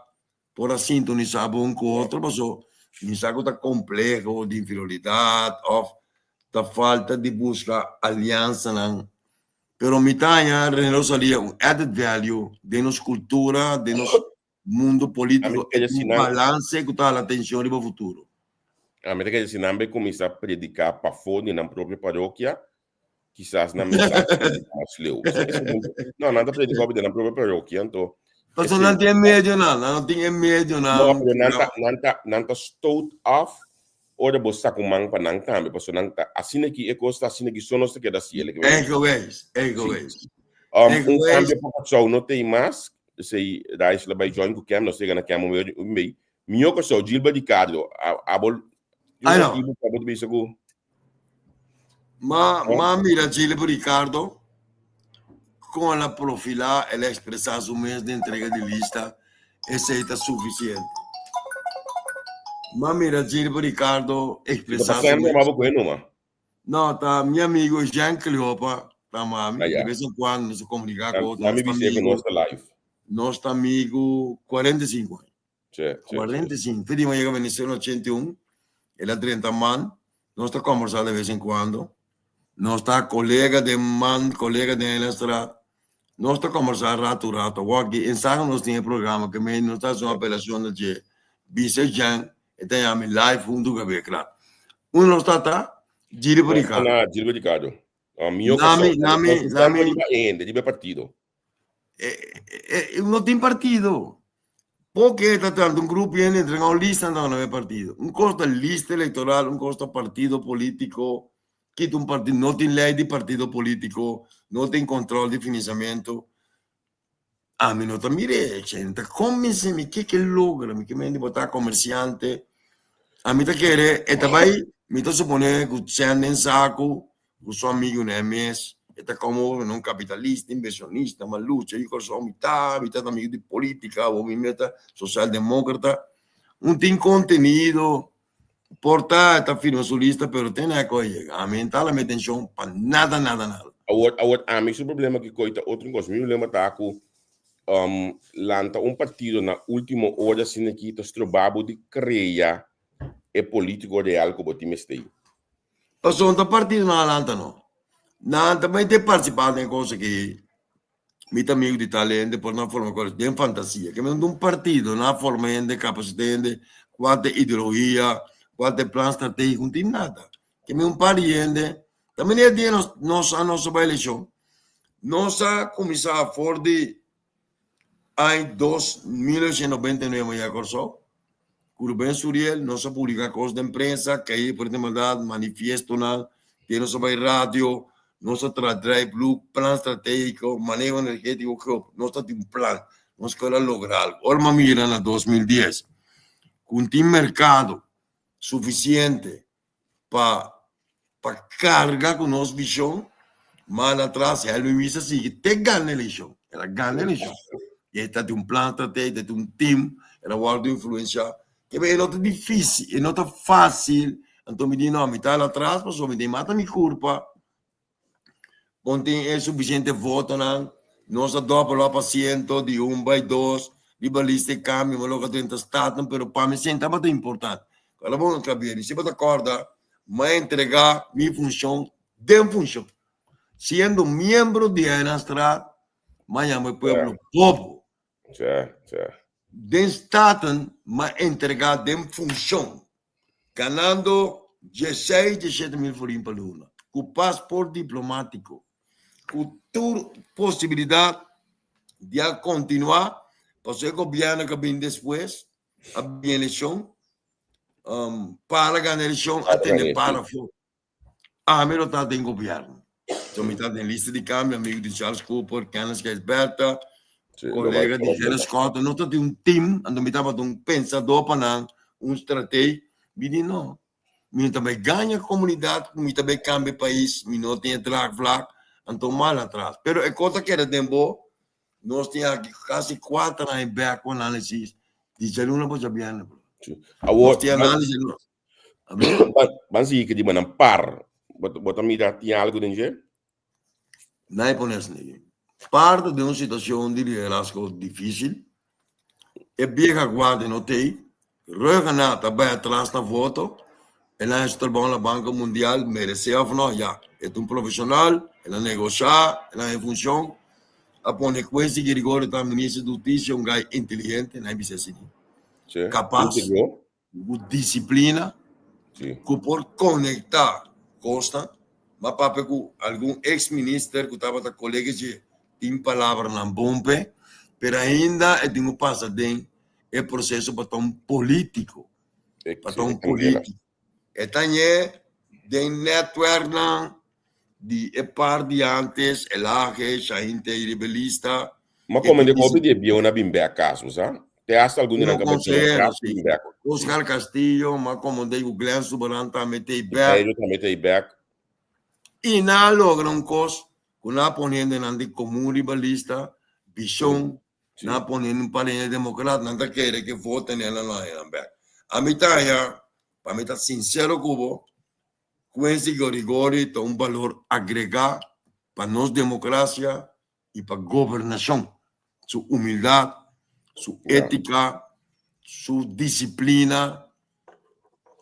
por a sintonisá bon ku otro, paso mi sa ku ta kompleho di inferioridat òf ta falta di buska aliansanan. Pero mi ta haña René Rosalia un added value den nos cultura, den nos mundo politico, Ami ta e un nan- balance cu ta hala atencion riba futuro. Ami ta kere si nan bay cuminsa predica pafó di nan propio parokia, kisas nan mensahe ta mas leu. No, nan ta predica hopi den nan propio parokia, anto Pasobra nan tin e medionan, nan no tin e medionan. No, pero nan ta, nan ta, nan ta stoot af Ora bo saca un man pa nan tambe, pasobra nan ta asina ki e cos ta asina ki so nos ta keda haci el. Eigenwijs, eigenwijs. Um, un cambio pa Kòrsou no tin mas, esei Raish la bai join ku Kem, nos yega na Kem un medio un mei. Mihó Kòrsou, Gilbert Ricardo, abo I know. motibu ku abo ta bisa ku Ma, ma mira Gilbert Ricardo kon el a profilá, el a ekspresá su mes den entrega di lista, esei ta sufisiente. M'a mira Gilbert Ricardo Ta expresá su pasando mes. mabo ku e numa. No, ta mi amigo Jean Cleopa ta mami. Ah, ya. De vez en cuando nos comunica ku otro. Nami Nos ta bisé ku amigo, nos ta live. nos ta amigo 45 aña. Sí, sí, sí. 45. Fedi m'a yega Venezuela en 81. El a drenta man. Nos ta conversa de vez en cuando. Nos ta colega den man, colega den Eilandstraat. Nos ta conversa rato rato. Awor aki en Saga nos tin e programa ke mei nos ta haci un apelacion na dje. Bisa Jan e ta yami live hunto ku Gabriel Kla. Unda nos ta ta? Gilbert Nos ta Ricardo. na Gilbert Ricardo. Ah, mihó Nami, Kòrsou. nami, Nos ta nami. riba e hende, riba e partido. E, e, no tin partido. Porque ta tanto un grupo hende entrega un lista anto na e partido. Un kos ta lista electoral, un kos ta partido politico. Kita un partido, no tin ley di partido politico, no tin control di financiamento. Ami no ta mire, che, no ta convence mi ke ke logra, mi ke mende bo ta comerciante. Ami ta kere, e ta bai, mi ta supone ku cen den saco, Ku su amigunan mes, e ta komo un kapitalista, inversionista, ma lucha di Kòrsou mi ta, mi ta amigu di politika, awor mi ta sosialdemókrata. Un tin kontenido, por ta e ta firma su lista, pero te na ku a yega. Ami no ta hala mi atenshon pa nada, nada, nada. Awor, awor ami su problema ki koi ta otro kos. Mi problema ta ku lanta un partido na ultimo ora asina aki ta stroba bo di krea e politiko real ku bo tin mester. Pasobra ta partido nan a lanta no. Nan ta bai te partisipá den kos aki. Mi ta amigu di tal hende por nan forma kos den fantasia. Ke men un partido nan a forma hende, kapasitá hende, kual ta e ideologia, kual ta e plan stratégiko, no tin nada. Ke men un par di hende, ta manera dia nos nos a nos a bai elekshon, nos a kuminsá for di Aña 1999 mi a yega Kòrsou, ku Ruben Suriel nos a publiká kos den prensa, kai por e maldat, manifiestonan, te nos a bai radio, nos a traha drai blue, plan stratégiko, maneho energétiko, geo, nos ta tin un plan, nos kere a logra algu. Ora mi a mira na 2010 ku no tin merkado sufisiente pa pa carga cu nos vision, mal atras Helmin Wies a sigui te gana eleccion. El a gana eleccion. Y e ta tin un plan strategico, ta tin un team, el a wordo influencia. Ke e no ta dificil, e no ta facil. Anto mi di no, mi ta atras pasobra mi tin mata mi curpa. Bon tin e suficiente votonan, nos a doppel op asiento di un bai dos, riba lista e cambio, ma loke a drenta Staten, pero pa mi sien tabata importante. Ora bo no ta bini, si bo ta corda, mi a entrega mi funcion den funcion. Siendo miembro di Eilandstraat, mi a yama e pueblo bobo. Den Staten, mi a entrega den funcion. ganando dieseis, diesshete mil florin pa luna, ku pasport diplomátiko, ku tur posibilidat di a kontinuá, pasobra e gobièrnu ku a bini despues a bini elekshon, para gana elekshon a tene para afó. Ami lo ta den gobièrnu. So mi ta den lista di kambio, amigu di Charles Cooper, Kenneth Gijsbertha, Sí, lo kolega bai di Gerrit Schotten. Nos ta tin un team, anto mi tabata un pensadó pa nan, un strateg. Mi di no, mi no ta bai gaña komunidat ku mi ta bai kambia e pais, mi no tin e draagvlak, anto mal atras. Pero e kos ta keda den bo, nos tin aki kasi kuater aña bèk ku análisis di djaluna pa djabièrnè, bro. Sí. Awor, Nos tin análisis, Ban sigui di manan par. Bo ta mira tin algo den dje? Nai pone asina aki. Par ta den un situacion di liderazgo dificil. E vieja guardia no t'ey. Rhuggenaath ta bay atras na voto. El a haci su trabao na Banco Mundial, merece of no, ya. E ta un profesional, el a negocia, el a haci funcion. A pone Quincy Girigorie ta minister di Husticia, un guy inteligente, nai bisa asina. Capaz. Ku disiplina, ku por konektá kosnan. M'a papia ku algun eks minister ku tabata kolega dje, tin palabranan bon p'e, pero ainda e tin ku pasa den e proseso pa ta un polítiko, pa ta un polítiko. E ta ñe den nètwèrknan di e par di antes, Elage, Shahin Tey riba e lista. Ma como de hopi di e bieunan bin bek cas, bo sa? Te hasta algun di nan Uno ka bai consehero, cas si. bin bek. Oscar Castillo, ma como de cu Glenn Subaran tambe tey bek. Jairo tambe tey bek. Y nan a logra un cos cu nan a pone hendenan di comun riba lista, vision, Sí. Nan a pone un par di hende democrat, nan ta kere ke voten nan lo haña nan bek. Ami ta haña, pa mi ta sincero ku bo, Quincy Gorigori ta un balor agregá pa nos demokrasia i pa gobernashon. Su humildat, su étika, su disiplina,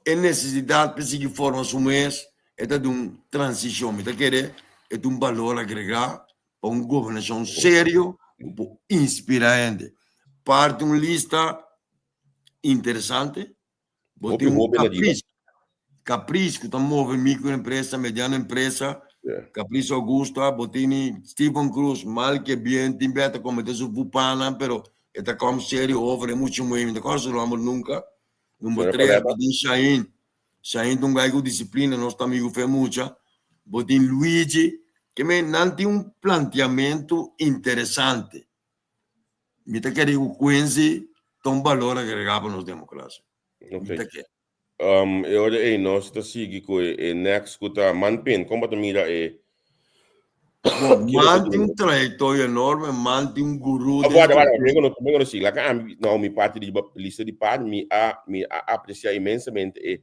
e nesesidat pa e sigui forma su mes, e ta di un transishon. Mi ta kere e ta un balor agregá pa un gobernashon serio ku por inspirá hende. Parti un lista interesante. Bo Hopi tin un hoben ariba. Capriz. Capriz ku ta move microempresa, mediano empresa. Yeah. Capriz Augusta, bo tini Steven Cruz, mal ke bien, tin bia ta komete su vupanan, pero e ta kom serio over e mucha muhé, mi ta kòrda su nomber nunka. Number Señora tres, Paleta. bo tin Shahin. Shahin ta un gai ku disiplina, nos ta amigu fe mucha. Bo tin Luigi, ke men nan tin un planteamentu interesante. Mi ta kere ku Quincy ta un balor agregá pa nos demokrasia. Mi Ok. ta kere. Um, e ora ei nos ta sigui ku e, e next ku ta Manpin. Kon bo ta mira e Bon, Kiko Man ta tin un trayektoria enorme, Man tin un gurú Oh, den guarda, guarda, kultura. mi kono, mi kono sigui. Laga ami, no, mi parti di lista di par, mi a, mi a apresiá inmensamente e,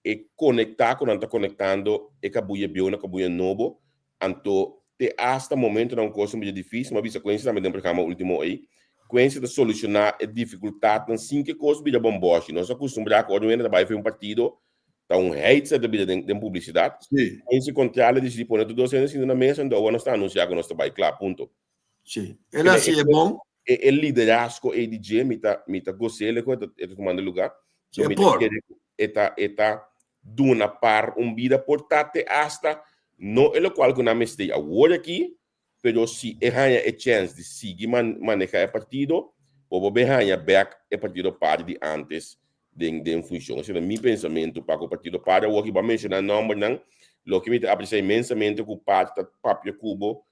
e konektá ku nan ta konektando e kabuya bieu na kabuya nobo. Anto te hasta momentonan un kos un bichi difísil, mi a bisa Quincy tambe den programa último ei, Quincy ta solushoná e difikultatnan sin ke kos bira bòmbòshi. Nos a kustumbrá ku ora un hende ta bai for un partido, ta un heitsa ta bira den den publisidat. Sí. Quincy kontrali a disidí pone tur dos hende sinta na mesa, anto awor nos ta anunsiá ku nos ta bai kla, punto. Sí. El a hasi e bon. E e liderazgo ei di dje mi ta mi ta gos'é ku e ta e ta tumando lugá. Sí, So e mi ta por. kere ku e ta e ta duna par un bida por ta te hasta no e locual cu nan mester awor aki, pero si e haña e chens di sigui maneha e partido, bo por bay haña bek e partido par di antes den den funcion. Esei ta mi pensamento pa cu partido par awor aki. Bo a menciona nombernan, loke mi ta aprecia inmensamente cu par ta papia cu bo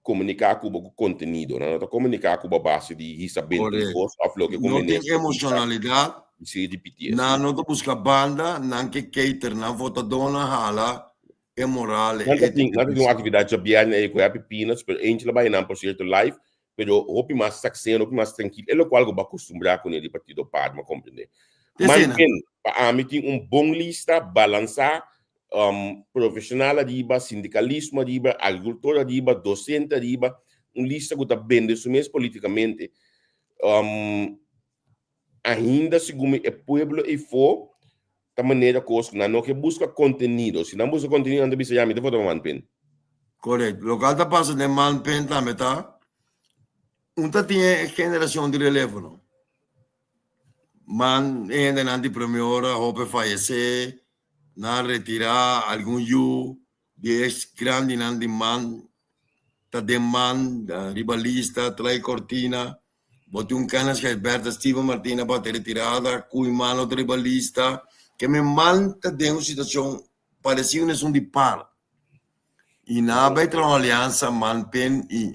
komuniká ku bo ku kontenido. Nan no ta komuniká ku bo a base di hisa bento Correcto. kos òf loke ku No tin minister bisa emocionalidad. i sigui ripití esei. Nan no ta buska banda, nan ke cater, nan votadónan hala e moral, e Nan ta tin, ética nan ta tin un cristian. aktividat djabièrnè ei ku Happy Peanuts, pero Angel a bai nan por sierto live, pero hopi mas sakseno, hopi mas trankil, e lokual ku bo a kustumbrá kuné di partido par, mi a komprendé. Te esei nan. Manten, pa ami tin un bon lista, balansá, profesional ariba, sindicalismo ariba, agricultor ariba, docente ariba, un lista cu ta bende su mes politicamente. Ainda segun mi e pueblo eyfo ta manera cos cu nan no ke busca contenido. Si nan busca contenido nan ta bisa ya mi ta vota pa Manpen. Correcto. Locual ta pasa den Manpen tambe ta un ta tin e generacion di relevo no. Man e hendenan di prome ora hopi fayece, Nan retirá algun yu di e grandinan di man ta den man riba lista, trae kortina. Bo tin un kènis Gijsbertha Steven Martina bati retirada, kui man no ta riba lista. Ke mi man ta den un situashon paresido na esun di par. I nan a bai traha un aliansa man pen i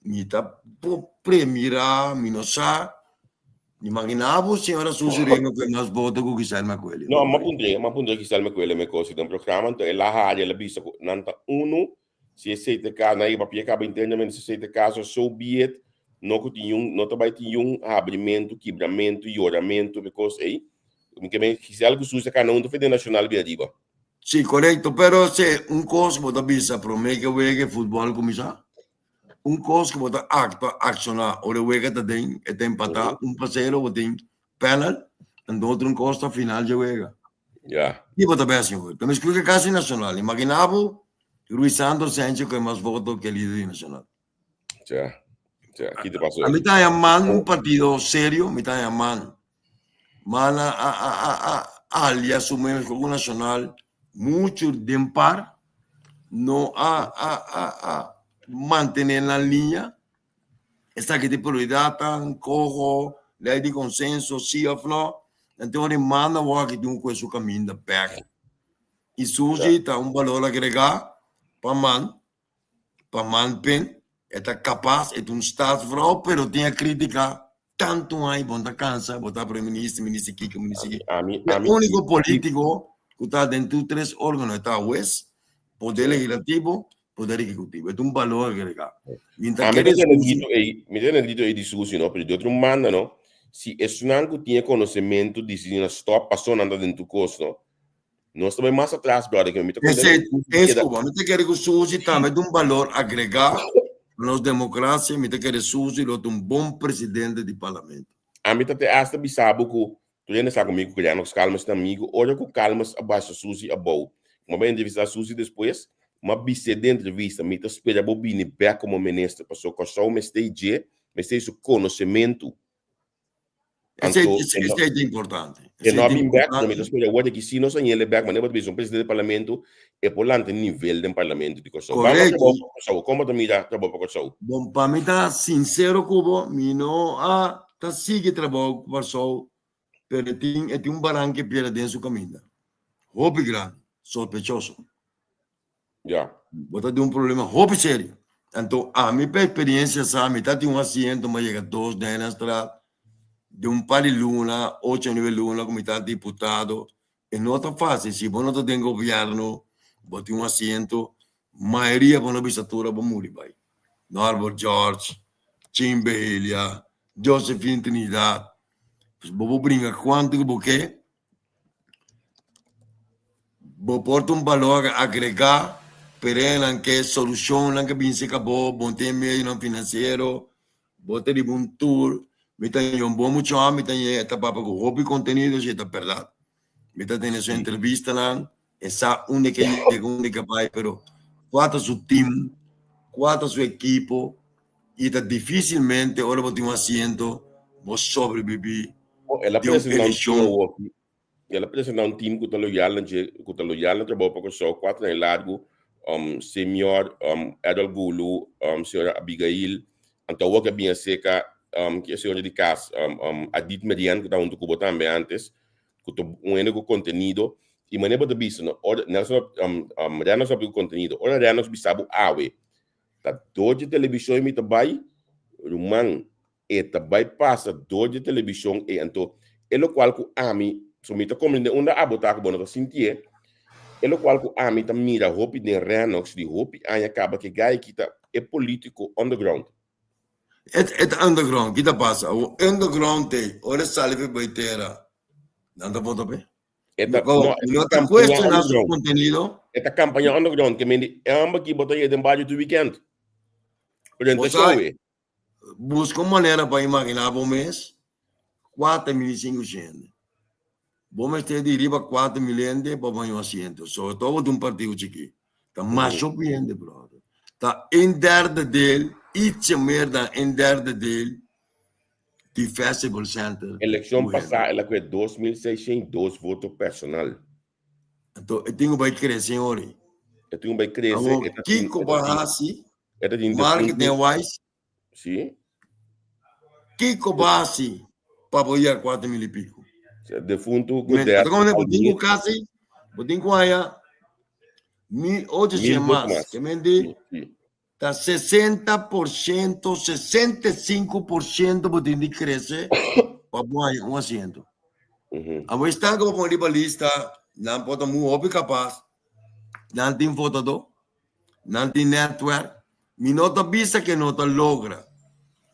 Mi ta por premira, mi no sa. Imagina bo señora Susi Reno cu e mas voto cu Giselle Macueli. No, m'a puntra, m'a puntra Giselle Macueli me cosa den programa, enton el a haya, el a bisa cu nan ta uno, si esey ta e caso, nan a papia caba internamente, si esey ta e caso, so be it, no cu tin yun, no ta bay tin yun habrimento, kibramento, yoramento, be cos ey. Mi ke men Giselle cu Susi a cana hunto fe den Nacional bira riba. Si, corecto, pero si un cos bo ta bisa prome ke wega e futbol cuminsa, un cos ku bo ta actua, acciona ora e wega ta den, e ta empata un pa cero, bo tin penal, anto otro un cos ta final dje wega. Ya. Ki bo ta bes señor? Ta mescla ke casi Nacional. Imagina bo Ruiz Sandro Sanchez ku e mas voto ke lider di Nacional. Tja, tja, ki ta pasa A mi ta haña man un partido serio, mi ta haña man. Man a a a a a alia su mes ku Nacional mucho den par, no a a a a mantene nan liña. Esaki di prioridad tan coho, ley di consenso, si of no. Anto ora e manda wak di un cu su caminda bek. Y Susi ta un balor agrega pa man. Pa Manpen e ta kapas, e ta un staatsvrouw, pero tin a kritika tantu ai, bo no ta kansa, bo ta prome minister, minister kiko, minister kiko. Ami, E ami, úniko polítiko ku ta den tur tres órgano, e ta hues, poder legislativo, poder ehekutivo. E ta un balor agregá. Mi ta Ami kere ta tene Susi. grito ei, mi ta tene grito ei di Susi, no, pero di otro banda, no, Si esnan ku tin e konosementu disidí na stòp paso nan ta den tur kos no. Nos ta bai mas atras brother ke mi ta konta Esei es ku mi ta kere ku Susi tambe ta un balor agregá na nos demokrasia, mi ta kere Susi lo ta un bon presidente di parlamento. Ami ta te hasta bisa bo ku tur hende sa ku mi ku Lennox Calmes ta amigu, ora ku Calmes a basha Susi abou, ku mi a bai entrevistá Susi despues, mi a bis'é den entrevista, mi ta spera bo bini bèk komo minister pasobra Kòrsou mester dje, mester su konosementu. Esei Anto, esei esei ta importante. E no a bin bek, no mi ta spera awor aki si nos a yele bek, manera bo ta bisa un presidente di parlamento, e por lanta nivel den parlamento di Kòrsou. Bam a trabou pa Kòrsou, kon bo ta mira trabou pa Kòrsou? Bon, pa mi ta sinsero ku bo, mi no a ta sigui trabou ku Kòrsou, pero e tin e tin un baranke piedra den su kaminda. Hopi grandi, sospechoso. Ja. Bo ta den un problema hopi serio. Anto ami pa experiencia sa mi ta tin un asiento mi a yega dos Nijnenstraat den un par di luna, ocho nuebe luna ku mi ta diputado. E no ta facil si bo no ta den gobierno bo tin un asiento mayoria bo no bisa tur a bo muri bai. Norbert George, Chin Behelia, Josephine Trinidad. Bo por bringa cuanto ku bo ke. Bo por ta un balor agregá, pero nan ke solushonnan ke bin serka bo, bo no tin e medionan finansiero, bo ta riba un tur. Mi ta haña un bon mucha hòmber, mi ta haña e ta papia ku hopi kontenido, si e ta bèrdat. Mi ta tene su entrevistanan, e sa unda ke yega, unda ke bai, pero kua ta su tim, kua ta su ekipo, i ta difisilmente ora bo tin un asiento bo sobrebibí El a di un presentá un team elekshon. awor. El a presentá un team ku ta loyal na dje, ku ta loyal na trabou pa Kòrsou, kuater aña largu, Semior, Errol Gulu, señora Abigail, anto awor ke a bini aserka ki e señora di kas, Adit Merian ku ta huntu ku bo tambe antes, ku ta un hende ku kontenido, i manera bo ta bisa no, ora Nelson Rennox a papia ku kontenido, ora Rennox bisa bo awe, Ta dor dje televishon mi ta bai, ruman, e ta bai pasa dor dje televishon ei. Anto e lokual ku ami, so mi ta komprende unda abo ta ku bo no ta sintié, e lokual ku ami ta mira hopi den Rennox di hopi aña kaba ke gai aki ta e politiko underground. E ta underground, ki ta pasa? Awor underground ei, ora e sali pa e bai tera, nan ta vota p'e? E ta, Go, no, e no ta ta campaña cuestiona su underground. contenido. E ta campaña underground, ke men di amba ki bo ta yega den bario tur weekend. Pero Bo ta sa, show e. busca un manera pa imagina bo mes 4500. Bo mester di riba 4000 hende pa baña un asiento, sobre todo di un partido chikí. Ta mas hopi hende, brother. Ta een derde deel, ietsje meer dan een derde deel di Festival Center. Elekshon pasá el a kue 2602 voto personal. Anto e tin ku bai krese ori. E tin ku bai krese. Awor kiko bo a hasi marketing wise? Si. Kiko bo a hasi pa bo yega 4000 i piko? Defuntu Godet. Bo tin ku kasi, bo tin ku haya 1800 mas. Ke men di Ta 60%, 65% bo tin di krese pa bo haña un asiento. Abo esnan ku bo pone riba lista, nan por ta mu hopi kapas, nan tin votadó, nan tin nètwèrk. Mi no ta bisa ke no ta logra.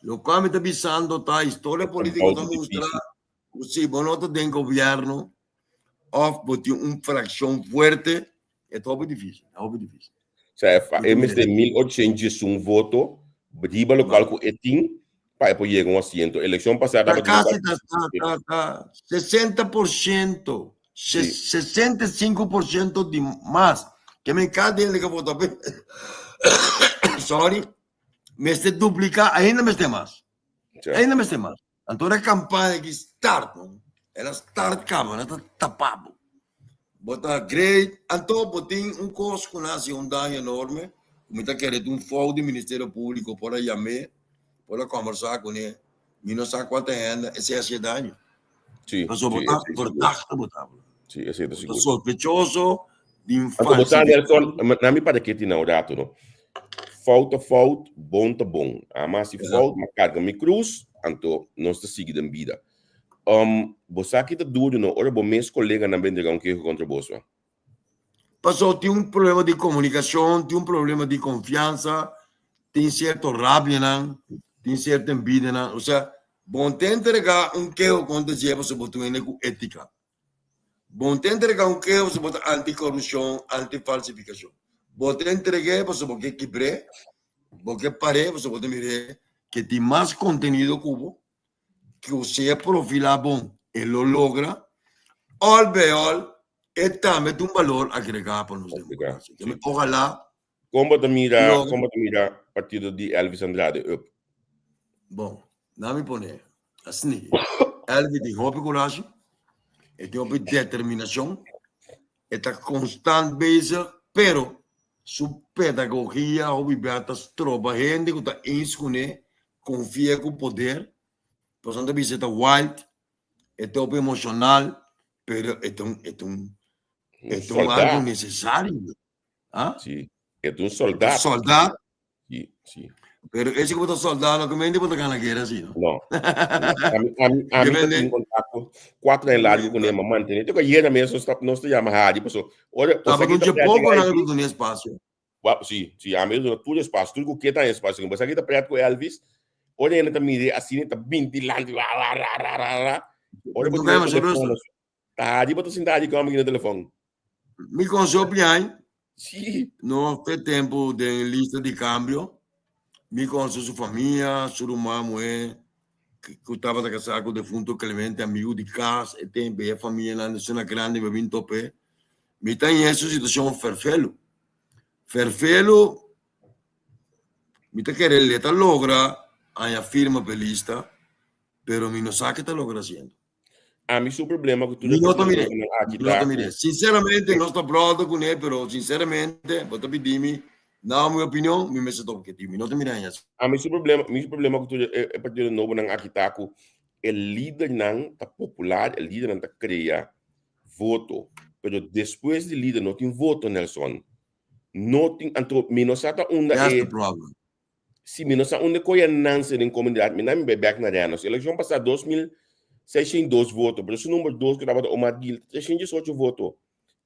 Lokual mi ta bisando ta historia polítiko ta mustra ku si bo no ta den gobièrnu òf bo tin un frakshon fuerte, e ta hopi difísil, ta hopi difísil. Sea, e fa- e mester 1811 voto riba lokual ku e tin pa e por yega un asiento. Elekshon pasá Ta tabatin kasi ta ta ta ta 60%, Sí. 65% di mas. Ke men kada hende ke vota pe sorry, mester dupliká, ainda mester mas. Ja. Ainda mester mas. Anto ora campaña ki start, no? Ela start caba, na ta tapa bo. Bo ta great, anto bo tin un cos cu na haci un daño enorme, cu mi ta kere tin un fout di Ministerio Publico por a yam'é, por a conversa cune, mi no sa cual ta hende, esey haci e daño. Sí, Pasobra sí, bo ta esey sigur. verdachte bo ta. Sí, esey ta Bo ta sigur. sospechoso di un Anto bo sa, falsificacion. Nelson, na mi para keti na un rato, no? Fout ta fout, bon ta bon. Ama si fout, ma carga mi cruz, anto nos ta sigui den bida. Um, bo sa ki ta duro, no? Ora bo mes coleganan ben entrega un keho contra bos, no? Paso tin un problema di comunicacion, tin un problema di confiansa, tin cierto rabianan, tin cierto envidianan, o sea, Bon ta entrega un keho kontra dje pasobra bo ta un hende ku étika. Bon ta entrega un keho pasobra bo ta anti-korupshon, anti-falsifikashon. Bo ta entreg'é pasobra bo ke kibr'é, bo ke par'é pasobra bo ta mir'é ke tin mas kontenido ku bo, ku si e profilá bon e lo logra. Òl bei òl e tambe ta un balor agregá pa nos demokrasia. Ojalá Kon bo ta mira, kon bo ta mira partido di Elvis Andrade up? Bon, na mi pone asina. Elvis tin hopi kurashi, e tin hopi determinashon, e ta konstant bezig, pero su pedagogia hopi bia ta stroba hende ku ta eens kuné, konfia ku poder, pasobra nan ta bisa e ta wild, e ta hopi emoshonal, pero e ta un, e ta un, e ta un algu nesesario. Ah? Sí, e ta un soldat. Soldat. Sí, sí. Pero ese ku ta soldado no kemente bo ta gana guera así, no? No. Ami, ami, ami ta tin contacto cuatro aña largo con él, ma mantener. Te ayer mes nos ta, nos ta llama Harry, paso. Ora, Taba aquí ta poco nan ku duna espacio. Wa, sí, sí, ami duna tur espacio, tur ku ke ta espacio. Paso aquí ta pret ku Elvis. Ora ene ta mire así, ta binti lanti, ra, ra, ra, ra, ra, ra. Ora bo tin Ta Harry bo ta sinta Harry ku ami na telefon. Mi konseho piai. Sí. No fe tempu den lista di kambio. Mi konse su famia, su ruman muhé ku tabata kasá ku defunto Clemente, amigu di kas, e tempu e famianan asina grandi mi a bin top'é. Mi ta haña su situashon ferfelu. Ferfelu, mi ta kere le ta logra haña firma p'e lista, pero mi no sa ke ta logra hasiendo. Ami su problema ku tur Mi no ta mir'é. Mi no ta mir'é. Sinceramente, nos ta bròder kuné, pero sinceramente, bo ta pidi mi na mi opinion, mi mester topa keti. Mi no ta mira hende así. Ami su problema, mi su problema ku tur e partido nobonan aki ta ku e lidernan ta popular, e lidernan ta krea voto, pero despues di lider no tin voto, Nelson. No tin, anto mi no sa ta unda That's e the problem. Si mi no sa unda koe a nanse den komunidat, mi na mi bai bek na Renos. Elekshon pasá 2602 voto, pero su number dos ku tabata Omar Gil, 318 voto.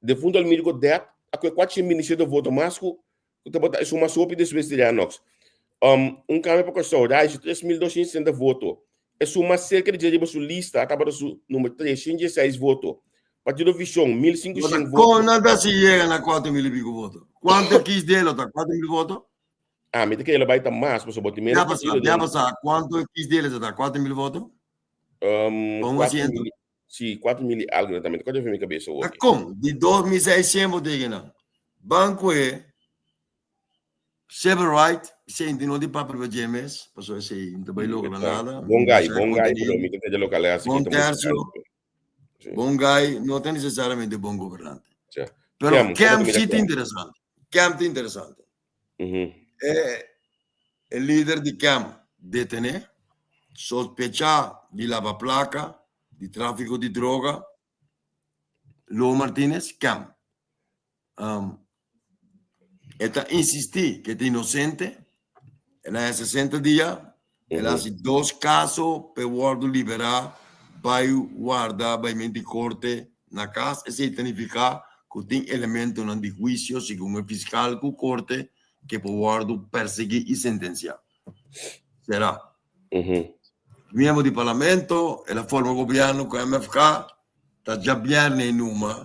Defunto Almiro Godet a koe 427 voto, mas ku ku tabata esun mas hopi despues di Renox. Um, un kambio pa Kòrsou, Raishi 3260 voto. Esun mas serka di dje riba su lista tabata su number 316 voto. Partido Vision, 1500 voto. Kon nan ta si yega na 4000 i piko voto? Kuantu kis di el lo ta? 4000 voto? Ah, mi ta kere lo bai ta mas, pasobra bo tin menos partido den. Ya pasá, kuantu XDL ta ta? 4000 voto? Pon asiento. Si, 4000 i algu netamente. Kòrda mi kabesa hopi. Ta kon? Di 2600 bo tege nan. Ban ku e civil right, esei no di papia riba dje mes, pasobra esei no ta bai logra nada. Bon gai, bon gai, pero mi ta kere loke a hasi Bon tercio, bon gai no ta necesariamente bon gobernante. Pero Kem si ta interesante. Kem ta interesante. E e lider di kem detené, sospechá di laba plaka, di tráfiko di droga, Lou Martinez, kem. E ta insistí ku e ta inosente, el a haña 60 dia, el a hasi dos kaso pa e wòrdu liberá bai warda bai menti korte na kas, esei ta nifiká ku tin elementonan di huisio segun e fiskal ku korte ke por wòrdu persiguí i sentensiá. Será. Miembro di parlamento, el a forma gobièrnu ku MFK, ta djabièrnè numa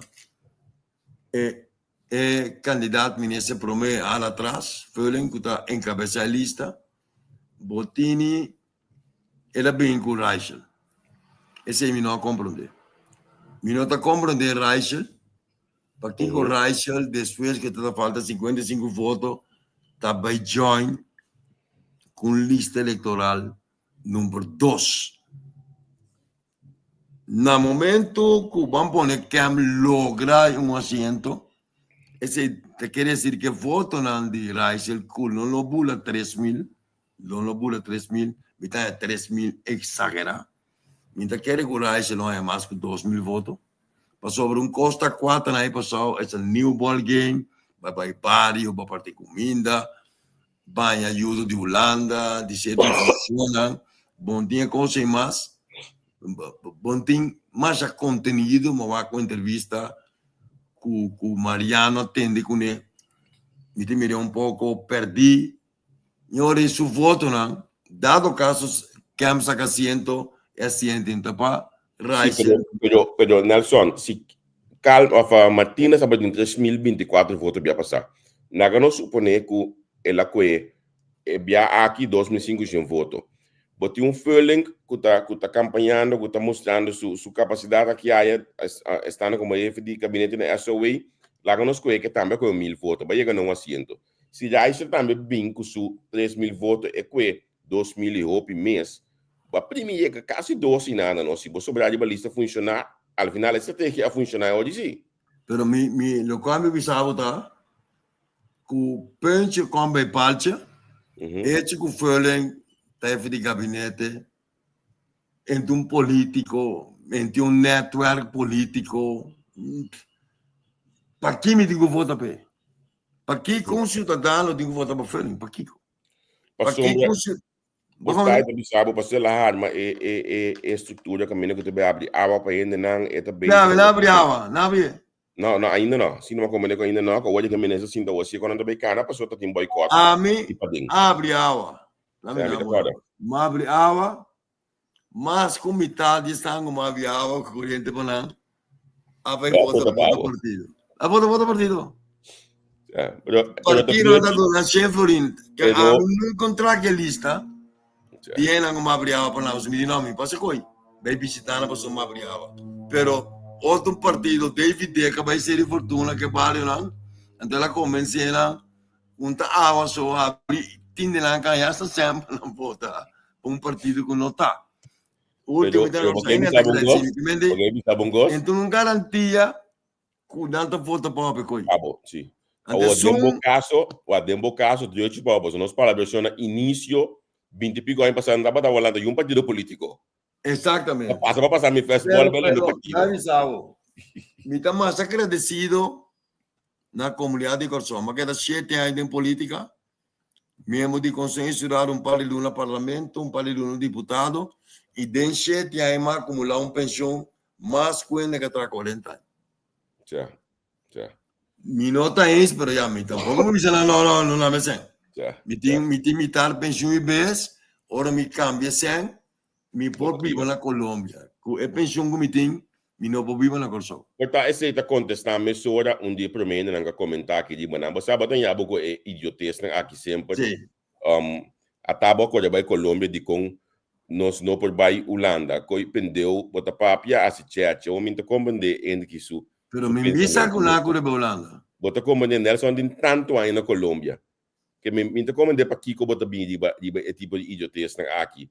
e e kandidat minister promé hala atras, Veulen ku ta enkabesá e lista, bo tini El a bin ku Rachel. Esei mi no a komprondé. Mi no ta komprondé Rachel. Pakiko Rachel despues ke ta falta 55 voto ta bai join ku un lista elektoral number dos. Na momento ku ban pone Kem logra un asiento, esei ta kere desir ke votonan di Rachel ku no lo bula 3000 Lo no bula 3000, mi ta haña 3000 exagerá. Mi ta kere ku Raizel lo haña mas ku 2000 voto. Pasobra un kos ta kuater aña pasau, es a new ball game, bai bai bario, bai parti kuminda, baña ayudo di Hulanda, di sierto institushonnan. Bon tin e kos ei mas, bon tin masha kontenido, mi a wak un entrevista ku ku Mariano a tende kuné, mi ta mira un poko pèrdí. Ñor e su votonan, dado caso Kem saka asiento, e asiento ta pa Sí, Rice. pero, pero, pero Nelson, si Cal of uh, Martinez tabatin 3024 voto bia pasá. Naga no supone ku el a kue e bia aki 2500 voto. Bo tin un Furling ku ta ku ta kampañando, ku ta mostrando su su kapasidat aki aya, estando komo hefe di gabinete na SOA, laga nos kohe ke tambe a kohe 1000 voto, bai yega na un asiento. Si Reiser tambe bin ku su 3000 voto e kohe 2000 i hopi mes, bo a primi yega kasi dos i nada no. Si bo sobra riba lista funshoná, al final e strategia a funshoná e ora si. Pero mi mi lokual mi bisa bo ta ku puntje kom bij paaltje, echi ku Furling ta hefe di gabinete, ente un politico, ente un netwerk politico, paki mi tin ku vota p'e? Pakiko un ciudadano tin ku vota pa Furling? Pakiko? Pasobra bo ta ta bisa bo pasobra el a harma e e e e structura caminda cu ta bay abri awa pa hendenan e ta bezig. No, el a abri awa, no abri. No, no, ainda no. Si no a comprende cu ainda no, cu awor di caminda sinta awor si cu nan ta bay cana pasobra ta tin boycott. Ami abri awa. La mi ta Ma abri awa, mas cu mitad di esnan cu ma abri awa cu coriente pa nan, a bay vota pa otro partido. A vota pa otro partido. Partido ta duna 100 florin. Que ami no encontra que lista. Di hendenan cu ma abri awa pa nan. Mi di no, mi pasa coy. Bay bishita nan pasobra mi abri awa. Pero otro partido, David Deca bay ser di Fortuna ke barionan. Anto el a convence nan un ta awa so abri tin di nan caña hasta semper nan vota pa un partido cu no ta. Ultimo Pero, pero, porque bisa bon gos. Enton un garantia cu nan ta vota pa hopi coy. Abo, si. Awor, den bo caso, wa den bo caso, derecho pa bo, nos palabracion na inicio, 20 y pico aña pasado, nan tabata holanda y un partido politico. Exactamente. Pasa pa pasa mi first Pero, ball bel pero, partido. ya avisado. Mi ta mas agradecido na comunidad di Kòrsou. Mi a keda siete aña den politica, miembro di Consejo Insular un par di luna parlamento, un par di luna diputado, y den siete aña mi a acumula un pension mas cu hende cu a traha 40 aña. Ja, ja. Mi no ta eens, pero ya, mi tampoco mi bisa nan, no, no, no dame cen. Ja, Mi tin, mi tin mitar pensioen y bes, ora mi cambia cen, Mi por biba na Colombia. Ku e penshon ku mi tin, mi no por biba na Kòrsou. Por ta esei ta kontestá mesora un di e promé hendenan ku a komentá aki riba nan. Bo sa bo ta ña bo ku e idiotesnan aki semper. Sí. A ta bo a kore bai Colombia dikon nos no por bai Hulanda. Koi pendeu bo ta papia hasi chèche. Bo mi ta komprendé hende ki su Pero mi misa ku nan a kore bai Hulanda. Bo ta komprendé Nelson tin tantu aña na Colombia. Ke mi mi ta komprendé pakiko bo ta bini riba riba e tipo di idiotesnan aki.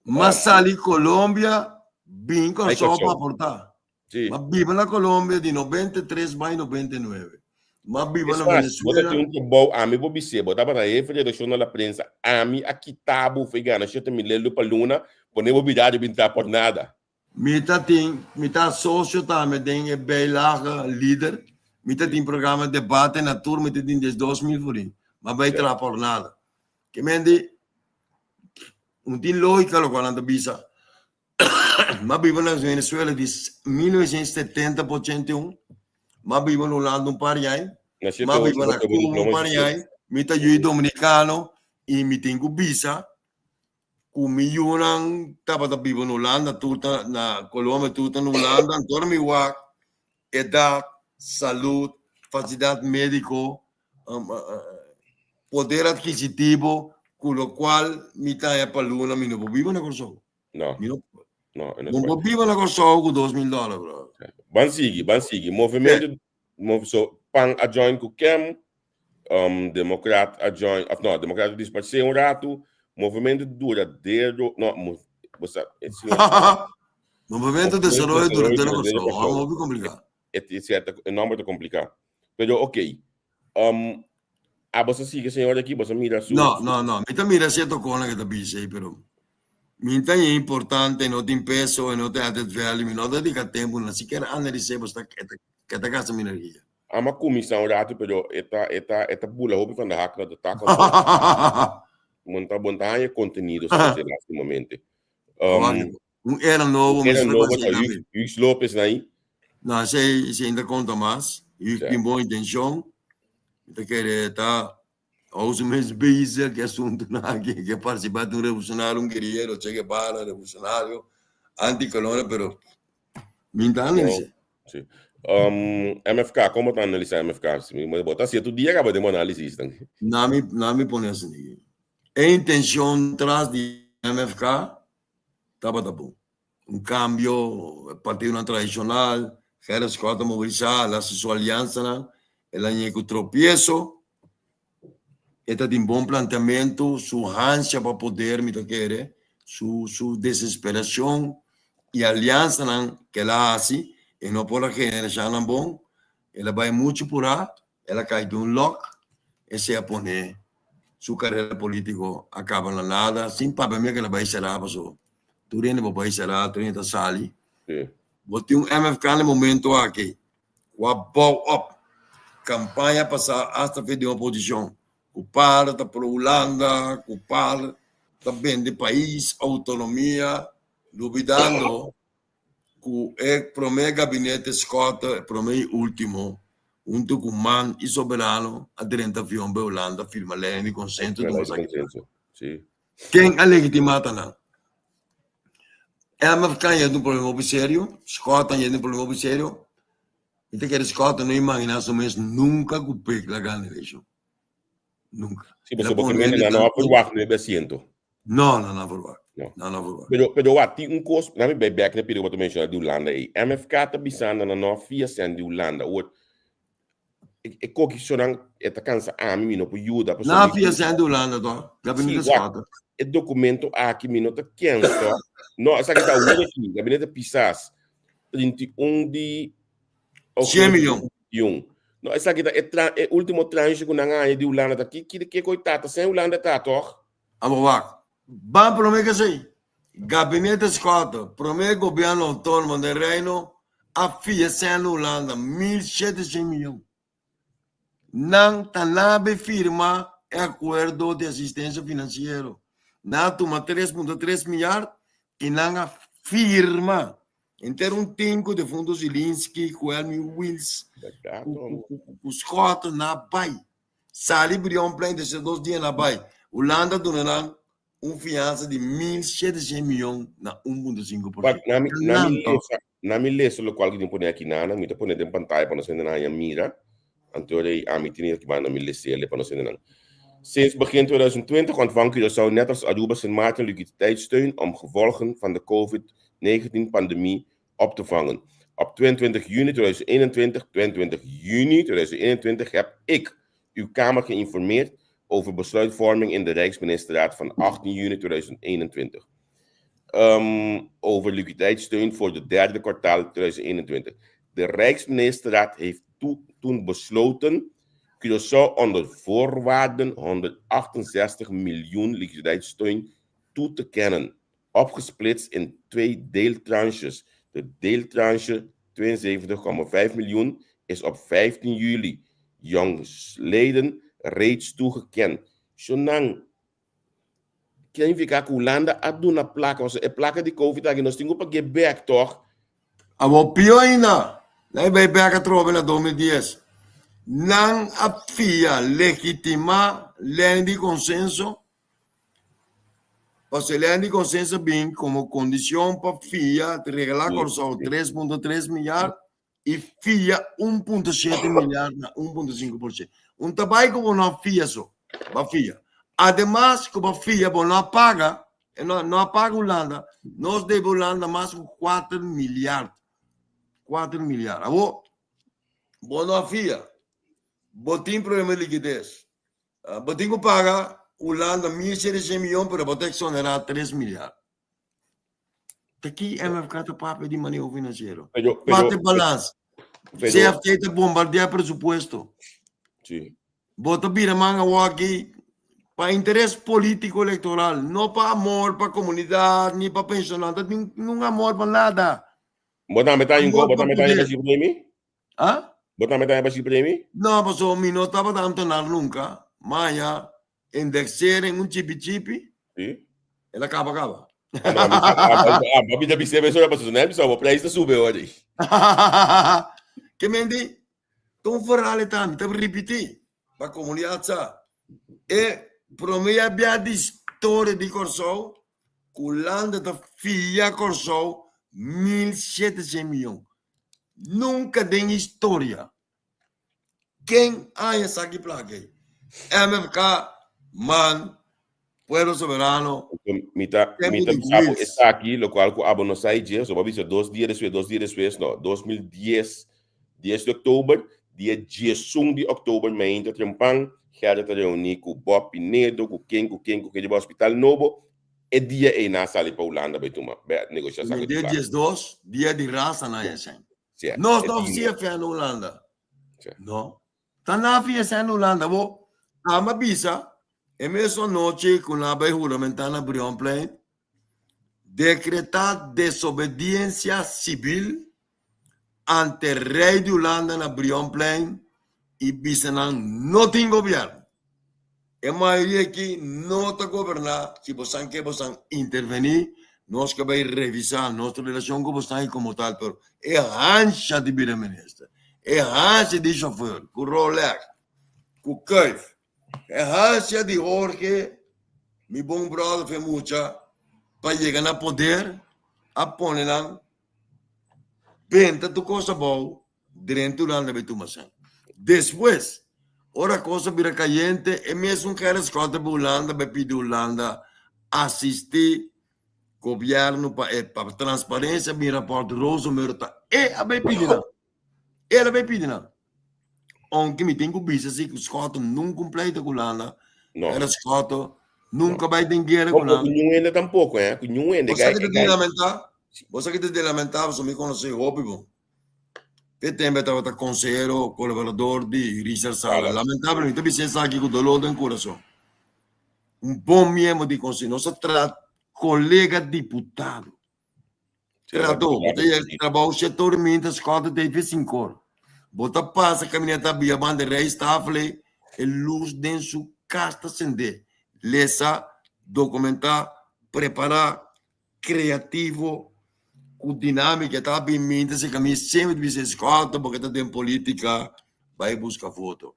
M'a sali Colombia bin Bai Kòrsou pa Kòrsou. aportá. Sí. M'a biba na Colombia di 93 bai 99. M'a biba Es na mas, bo ta Venezuela. tin un trabou, ami bo bis'é, bo tabata hefe di redakshon na La Prensa, ami a kita bo for gana 7000 leldo pa luna, pone bo bida riba entra por nada. Mi ta tin, mi ta socio tambe den e bijlage lider. Mi ta tin programa debate na tur, mi ta tin 12000 florin. Ma bai traha por nada. Ke men di, un tin lógica locual nan ta bisa. Ma biba na Venezuela di 1970 pa 81. Ma biba na Hulanda un par di aña. Ma biba na Cuba un par di aña. Mi ta yui dominicano y mi tin cu bisa ku mi yunan tabata biba na Hulanda, tur ta na Colombia, tur ta na Hulanda, anto ora mi wak edat, salud, fasilidat médiko, poder adkisitivo, ku lokual mi ta haña pa luna, mi no por biba na Kòrsou. No. Mi no, No, e no no por biba na Kòrsou ku 2000 dòler, bro. Ban sigui, ban sigui. Movimento, mov, so, pan a join ku kem, um, Democrat a join, of no, Democrat a disparsé un ratu, Movimento Duradero, no, mo, bo sa, e si Movimento Desaroyo Duradero Kòrsou, oh, hopi kompliká. E, e, sierto, e nomber ta kompliká. Pero ok, um, a bo sa sigui señor aki, bo sa mira su... No, no, no, mi ta mira sierto kosnan ke ta bisa ei, pero mi ta haña importante, no tin peso, e no tin added value, mi no ta dedica tempu na sikiera analis'é, pasobra ta ta gasta mi energia. Ama cuminsa un rato pero e ta e ta e ta bula hopi van de hak na de tak. Bon ta bon ta haña contenido especial lastimamente. Um, un era nobo, un era nobo ta Hugues, Hugues Lopez na ahí. No, esei esei ta conta mas. Hugues tin bon intencion. Mi ta kere ta. Hou su mes bezig ku e asuntunan aki, ke partisipá den un revolucionario, un guerrillero, Che Guevara, revolucionario, antikolonia, pero mi no ta analis'é. Sí. Um, MFK, kon bo ta analisá MFK? Bo ta hasié tur dia kaba den bo análisis. Na mi, na mi pone asina. E intenshon tras di MFK tabata bon. Un kambio, e partidonan tradishonal, Gerrit Schotte a mobilisá, el a hasi su aliansanan, el a ñe ku tropieso, e ta tin bon planteamentu, su hansha pa poder mi ta kere, su su desesperashon i aliansanan ku el a hasi, e no por a generashá nan bon, el a bai muchu purá, el a kai den un lòk, esei a pone su karera polítiko a kaba na nada, sin papia mi a keda bai será pasobra tur hende por bai será, tur hende ta sali. Bo tin un MFK na e momento aki ku a bou op kampaña pasá asta fe den oposishon ku par ta pro Hulanda, ku par ta bende pais, outonomia, lubidando ku e promé gabinete Schotte, e promé i último, huntu ku Man i Soberano a drenta avion bai Hulanda firma lei di konsenso tuma esaki. Ken a legitimá ta nan? MFK yendo un problema hopi serio, Schotte yendo un problema hopi serio. Mi ta kere Schotte no imaginá su mes nunka ku Pek la gana elekshon. Nunka. Sí, pasobra bo ke mende nan no a verwagt nuebe asiento. No, nan no a verwagt. No. Nan no a verwagt. Pero, pero wak, tin un kos, laat mi bai bek na pida ku bo ta menshoná di Hulanda ei. MFK ta bisando nan no a fia sèn di Hulanda. Awor, e, e kokisonan, e ta kansa ami, mi no por yuda. Pasobra Nan a fia sèn di Hulanda to? Gabinete Sí, wak, Schotte. e dokumento aki mi no ta kens to. No, esaki ta awor aki, Gabinete Pisas, 31 di 100 milyon. 21. No, esaki ta e, tra, e último tranche ku nan a haña di Hulanda ta ki, ki, ki koi tata, sèn Hulanda ta, toch? Abo wak. Ban promé ke esei, Gabinete Schotte, promé gobièrnu outónomo den Reino, a fia sèn na Hulanda 1700 miyon. Nan ta nabe firma e akuerdo di asistensia finansiero. Nan a tuma 3.3 miard i nan a firma. Henter un tim ku defunto Zielinski, ku Helmi Wiels, ku Schotte na bai. Sali Brionplein desde dos dia na bai. Hulanda duna nan un fiansa di 1700 miyon na 1.5%. Na mi, na mi lesa, na mi lesa lokual ku tin pone aki nana, mi ta pone den pantaya pa nos hendenan haña mira. Anto rei ami tin aki banda mi lesele pa nos hendenan. Sinds begin 2020 ontvangt Curaçao net als Aruba Sint Maarten liquiditeitssteun om gevolgen van de COVID-19 pandemie op te vangen. Op 22 juni 2021, 22 juni 2021 heb ik uw Kamer geïnformeerd over besluitvorming in de Rijksministerraad van 18 juni 2021. Um, over liquiditeitssteun voor de derde kwartaal 2021. De Rijksministerraad heeft toen besloten Curaçao onder voorwaarden 168 miljoen liquiditeitssteun toe te kennen, opgesplitst in twee deeltranches. De deeltranche 72,5 miljoen is op 15 juli jongstleden reeds toegekend. Shonan, Kier nifica cu Hulanda a duna placa, pasobra e placa di Covid aki nos tin cu pag'é bek toch? Awor pio ainda, nan e bai bek atrobe na 2010. Nan a fia legitima ley di consenso, pasobra e ley di consenso bin como condicion pa fia regala Corsou 3.3 milyard i fia 1.7 milyard na 1.5%. Un ta bai ku bo no a fia so, bo a fia. Ademas ku bo a fia, bo no a paga, e no, no a paga Hulanda, nos debe Hulanda mas ku 4 milyard. 4 milyard. Awo, bo no a fia, bo tin problema di likides, bo tin ku paga Hulanda 1.700 miyon, pero bo ta eksonera 3 milyard. Ta ki MFK ta papia di maneho finansiero? Pero, pero, Bate balans. Pero, CFT ta bombardea presupuesto. Sí. Bo ta bira man awor aki pa interes politico electoral, no pa amor pa comunidad, ni pa pensionado, ni un amor pa nada. Bo tambe ta Amor bo pa tambe ta poder. basi premi? Ah? Bo tambe ta basi premi? No, paso mi no tabata ambtenaar nunca. Maya, indexering un chipi chipi. Sí. El a kaba kaba. Ah, no, mi ta bisa mesora pasobra no bisa bo prijs ta sube hoor. Ke men di, ta un verhaal e ta, mi ta ripití pa komunidat sa. E promé bia di historia di Kòrsou ku Hulanda ta fia Kòrsou 1700 mion. Nunka den historia. Ken haña esaki plaka ei? MFK, man, Pueblo Soberano. Mi ta mi ta bisa bo esaki, lokual ku abo no sa i dje, so bo a bisa dos dia despues, dos dia despues, no, 2010, dies di oktober, dia 11 di oktober mainta trempan, Gerda ta reuní ku Bob Pinedo, ku ken, ku ken, ku ken riba hospital nobo, e dia ei nan a sali pa Hulanda bai tuma, bai negoshá esaki di plaka. Dia 12, dia di rasa nan a hesei. Sí, Nos e ta dia. ofisié fe na Hulanda. Sí. No. Ta na fiesta na Hulanda bo. Ama bisa e mesun anochi ku nan a bai huramentá na Brionplein, dekretá desobediensia sibil ante rei di Hulanda na Brionplein i bisa nan no tin gobièrnu. E mayoria aki no ta goberná, si bosan ke bosan intervení, nos ke bai revisá nos relashon ku bosan i komo tal, pero e hansha di bira minister, e hansha di shofùr ku Rolex, ku kuif, e hansha di Jorge, mi bon bròder fe mucha, pa yega na poder, a pone nan benta tur kos abou Drenta Hulanda bai tuma sèn. Despues, ora kos a bira kayente, e mesun Gerrit Schotte bai Hulanda bai pidi Hulanda asistí gobièrnu pa e pa transparensia bin rapòrt Rosenberg ta e a bai pidi nan. El a bai pidi nan. Ounke mi tin ku bisa si ku Schotte nunka un pleito ku Hulanda, No. Gerrit Schotte nunka bai den guera ku Ku nan. niun hende tampoko, eh? Ku niun hende. Bo sa ki ta di lamentá? Bo sa ki ta di lamentá pasobra mi konosé hopi bon. Te tempo e tabata konsehero kolaborador di Richard Sala. Lamentablemente, mi ta bisa esaki ku dolor den kurason. Un bon miembro di konseho. Nos a traha kolega diputado. Trahadó, bo ta yega trabou shete ora minta skòt ta efe sinku ora. Bo ta pasa kamineta bia banda rijsttafel ei, e lus den su kas ta sendé. Lesa, dokumentá, prepará, creativo cu dinamica ta bin minta si cami semper ta bisa escolta porque ta den politica bay busca voto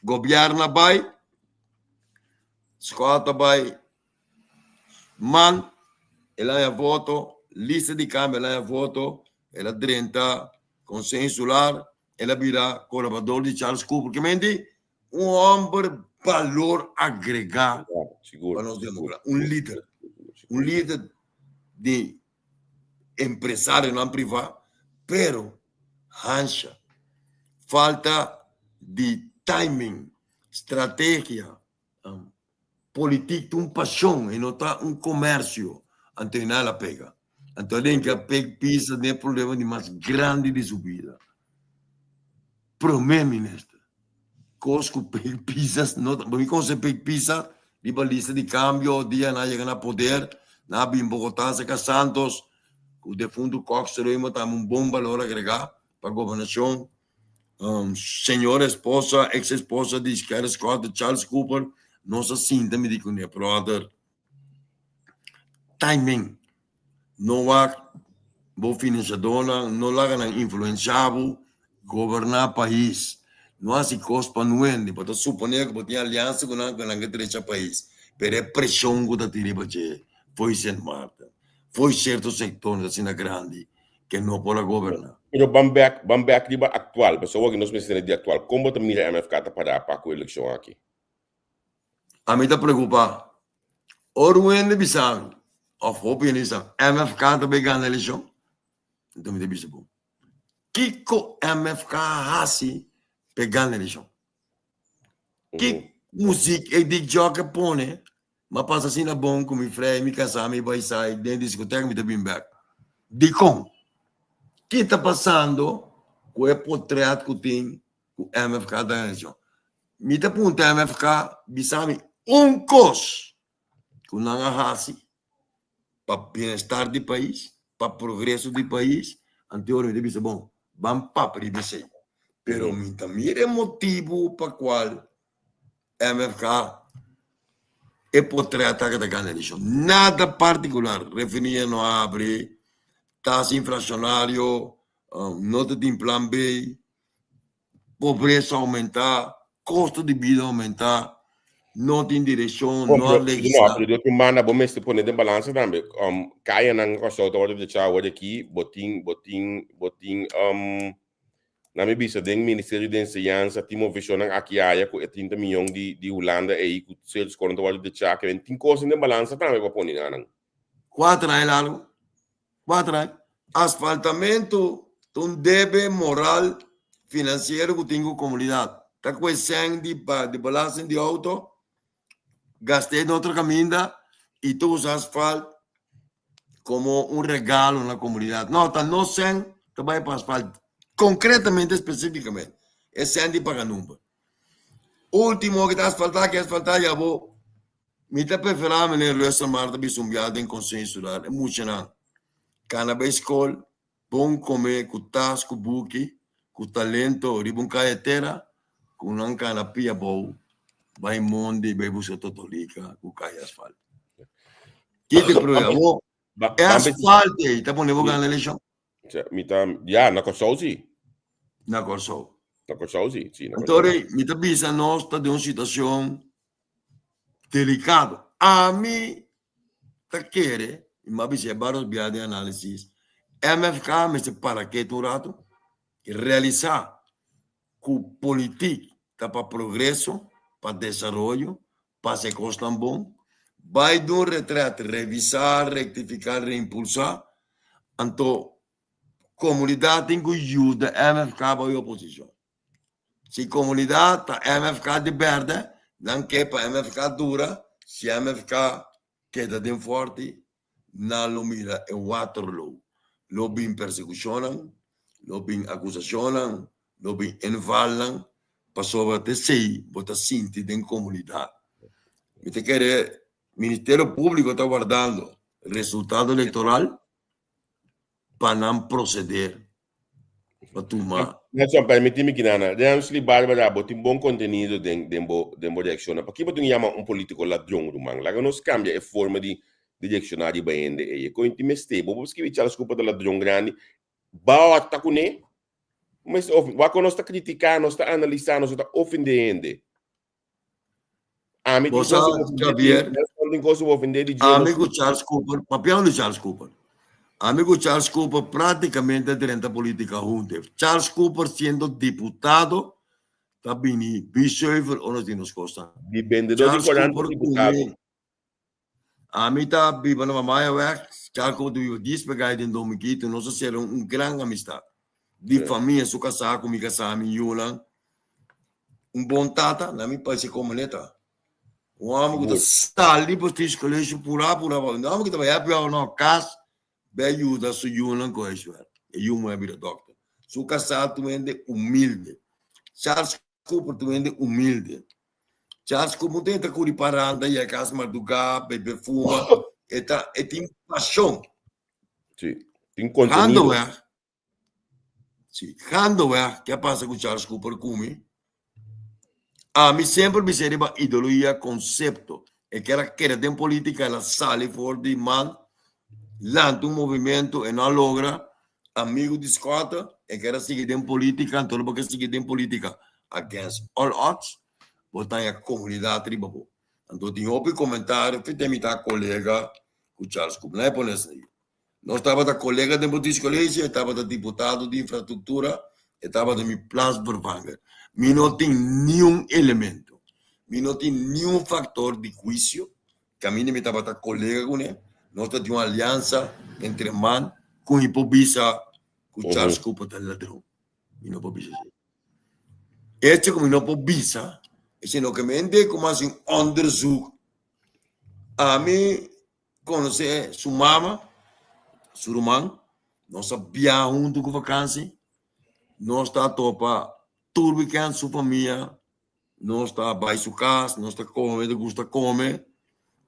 gobierno a bay escolta bay man el haya voto lista di cambio el haya voto el a drenta conseho insular el a bira colaborador di Charles Cooper ke menti Un homber balor agrega pa nos democracia. Un lider. Un lider di empresarionan priva, pero hansha, falta di timing, strategia. Politik ta un pasion e no ta un comercio. Anto e nada pega. Anto a den ke a peg pisa den e problema di mas grandi di su bida. Prome minister. Kos ku peg pisas no ta, mi konoce peg pisa riba lista di cambio dia nan a yega na poder, nan a bin Bogota cerca Santos ku defunto Cox Römer tambe un bon balor agrega pa gobernacion. Señora esposa, ex esposa di Gerrit Schotte, Charles Cooper, nos a sinta mi di kuné, brother, timing, no wak bo financiadornan, no laga nan influencia bo, goberna pais, no hasi kos pa nuende, bo ta supone ku bo tin aliansa ku nan ku nan ke drecha pais, pero e preshon ku ta tin riba dje fo'i Sint Maarten, fo'i sierto sektornan asina grandi, ke no por a goberná. Pero ban bek, ban bek riba aktual, pasobra awor nos mester di aktual. Kon bo ta mira MFK ta pará pa ku elekshon aki? Ami ta preokupá. Ora un hende bisa mi, òf hopi hende bisa mi, MFK ta bai gana elekshon, enton mi ta bisa bo, kiko MFK a hasi pa e gana elekshon? Ki muzik e di jockey pone m'a pasa asina bon ku mi frei, mi kasá, mi bai sai den diskoteka mi ta bin bek. Dikon? Ki ta pasando ku e potret ku tin ku MFK ta gana? Mi ta punta MFK bisa mi un kos ku nan a hasi pa bienestar di pais, pa progreso di pais, anto ora mi ta bisa bon, ban papia riba esei. Pero mi ta mira e motibu pa kual MFK e potret aki ta gana elekshon. Nada partikular, refineria no a abri, tasa inflashionario, no ta tin plan B, pobresa a oumentá. Kosto di bida oumentá, no tin direkshon, Bon, no a pero, no, legislá. pero di otro banda bo mester pone den balansa tambe. Kayanan Kòrsou ta wòrdu drechá awor aki, bo tin, bo tin, bo tin, na mi bisa den Ministerio di Enseñansa tin moveshonnan aki aya ku e 30 miyon di, di Hulanda ei ku sierto skolnan ta wòrdu drechá. Ke men tin kos den balansa tambe pa pone nan. Kuater aña largu. Kuater aña. Asfaltamentu ta un debe moral finansiero ku tin ku komunidat. Ta ku e sèn di di belasting di outo gast'é den otro kaminda i ta usa asfalt komo un regalo na komunidat. No, ta nos sèn ta bai pa asfalt. Konkretamente, spesífikamente, e sèn di paga number. Último ke ta asfaltá, ke asfaltá ya bo. Mi ta preferá meneer Russel Marta bisa un biaha den Consejo Insular e muchanan kana bai skol, bon kome ku tas ku buki, ku talento riba un kaya tera, ku nan kana pia abou bai mondi bai buska totolika ku kaya asfalt. Kiko e problema? Awor e asfalt ei ta pone bo gana elekshon? Mi ta, ya, na Kòrsou si. Na Kòrsou. Na Kòrsou si, si. Anto mi ta bisa nos ta den un situashon delicado. Ami ta kere, y mi a bisa e varios bia den análisis, MFK mester para ketu un rato y realisa cu politik ta pa progreso, pa desaroyo, pa haci cosnan bon, bay dun retret, revisa, rectifica, reimpulsa, anto comunidad tin cu yuda MFK bay oposicion. Si komunidat ta MFK di bèrdè, nan ke pa MFK dura, si MFK keda den fòrti, nan lo mira e Waterloo. Lo bin persekushonnan, lo bin akusashonnan, lo bin invalnan, pasobra ta esei bo ta sinti den komunidat. Mi ta kere Ministerio Públiko ta wardando resultado elektoral pa nan proseder pa tuma. Nelson, permiti mi kinana. Ramsley Barbara, bo tin bon contenido den, den bo, den bo reacciona. Paki bo tin yama un politico ladron, ruman? Laga nos cambia e forma di, di reacciona riba hende ey. E coin tin mester. Bo por scribi Charles Cooper ta ladron grandi. Bao ta cune. Mester of, wak nos ta critica, nos ta analisa, nos ta ofende hende. Ami tin Bo sa, cosa bo Javier, Nelson tin cosa bo ofende di dje. Ami ku Charles Cooper, papiando di Charles Cooper. Ami ku Charles Cooper prácticamente a drenta política hunte. Charles Cooper siendo diputado ta bini bizuiver ora di nos kosnan. Di bendedor di Charles korant Cooper diputado. kumi Ami ta biba na Mamayaweg, Charles Cooper ta biba dies pegá den Dominguito, nos a sera un gran amistad. Di famia, su kasá ku mi kasá, mi yunan. Un bon tata, na mi parse komo ne ta. Un hòmber ku ta sali Prestige College purá purá, un hòmber ku ta bai happy hour na kas, bai yuda su yunan ku huiswerk. E yu muhé bira dòkter. Su kasá ta un hende humilde. Charles Cooper ta un hende humilde. Charles Cooper no ta kuri paranda, yega kas mardugá, bebe fuma. E ta, e tin pashon. Sí, tin kontenido. Gaandeweg, sí, gaandeweg, ke a pasa ku Charles Cooper ku mi? Ami semper bis'é riba ideologia, konsepto. E ker a keda den politika, el a sali for di man, lanta un movimento, e no a logra. Amigu di Schotte, e ker a sigui den politika, anto lo bo ke sigui den politika against all odds, bo ta haña komunidat riba bo. Anto tin hopi komentario, fita mi ta kolega ku Charles Cooper. Nan e pone esei. Nos tabata kolega den Bautista College, e tabata diputado di infrastruktura, e tabata mi plaatsvervanger. Mi no tin niun elemento, mi no tin niun faktor di huisio kaminda mi tabata kolega kuné. Nos ta tin un aliansa entre man ku mi por bisa ku Charles Cooper ta ladron. Mi no por bisa esei. Echo ku mi no por bisa, esei no ke mente ku mi hasi un onderzoek. Ami Konosé su mama, su ruman, nos a biaha huntu ku vakansi, nos ta topa tur wikènt su famia, nos ta bai su kas, nos ta kome, ta gusta kome,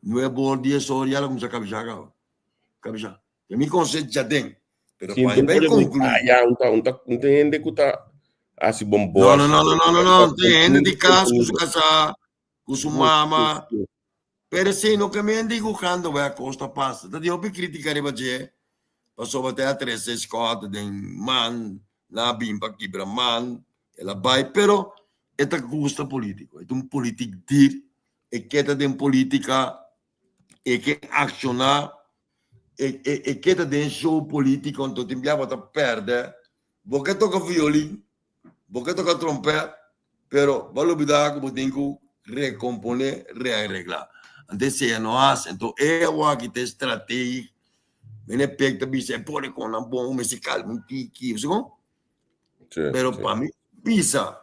nuebe or, dies or ya lo kuminsá kabishá kaba, kabishá. I mi konosé djaden, pero Sí, pa mi un bai ta konkluí. ya, un ta, un ta, un ta hende ku ta hasi bon No, no, bòshi. no, no, no, no, no, tin hende di kas ku su kasá, ku su mama. Pero esei no ke men di ku gaandeweg kos ta pasa. Ta tin hopi kritika riba dje pasobra ta e a trese Scott den man, nan a bin pa kibra man, el a bai. Pero. E ta gusta polítiko, e ta un politik dier, e ke ta den polítika, e ke akshoná, e e e ke ta den show polítiko, anto tin bia bo ta pèrdè. Bo ke toka violin, bo ke toka trompèt, pero bo a lubidá ku bo tin ku rekomponé, reareglá. Anto esei a no hasi. Anto e awor aki ta e strategia. Mene pek ta bisa e pone kon nan bon, mester kalma un tiki, bo sa kon? Pero pa mi bisa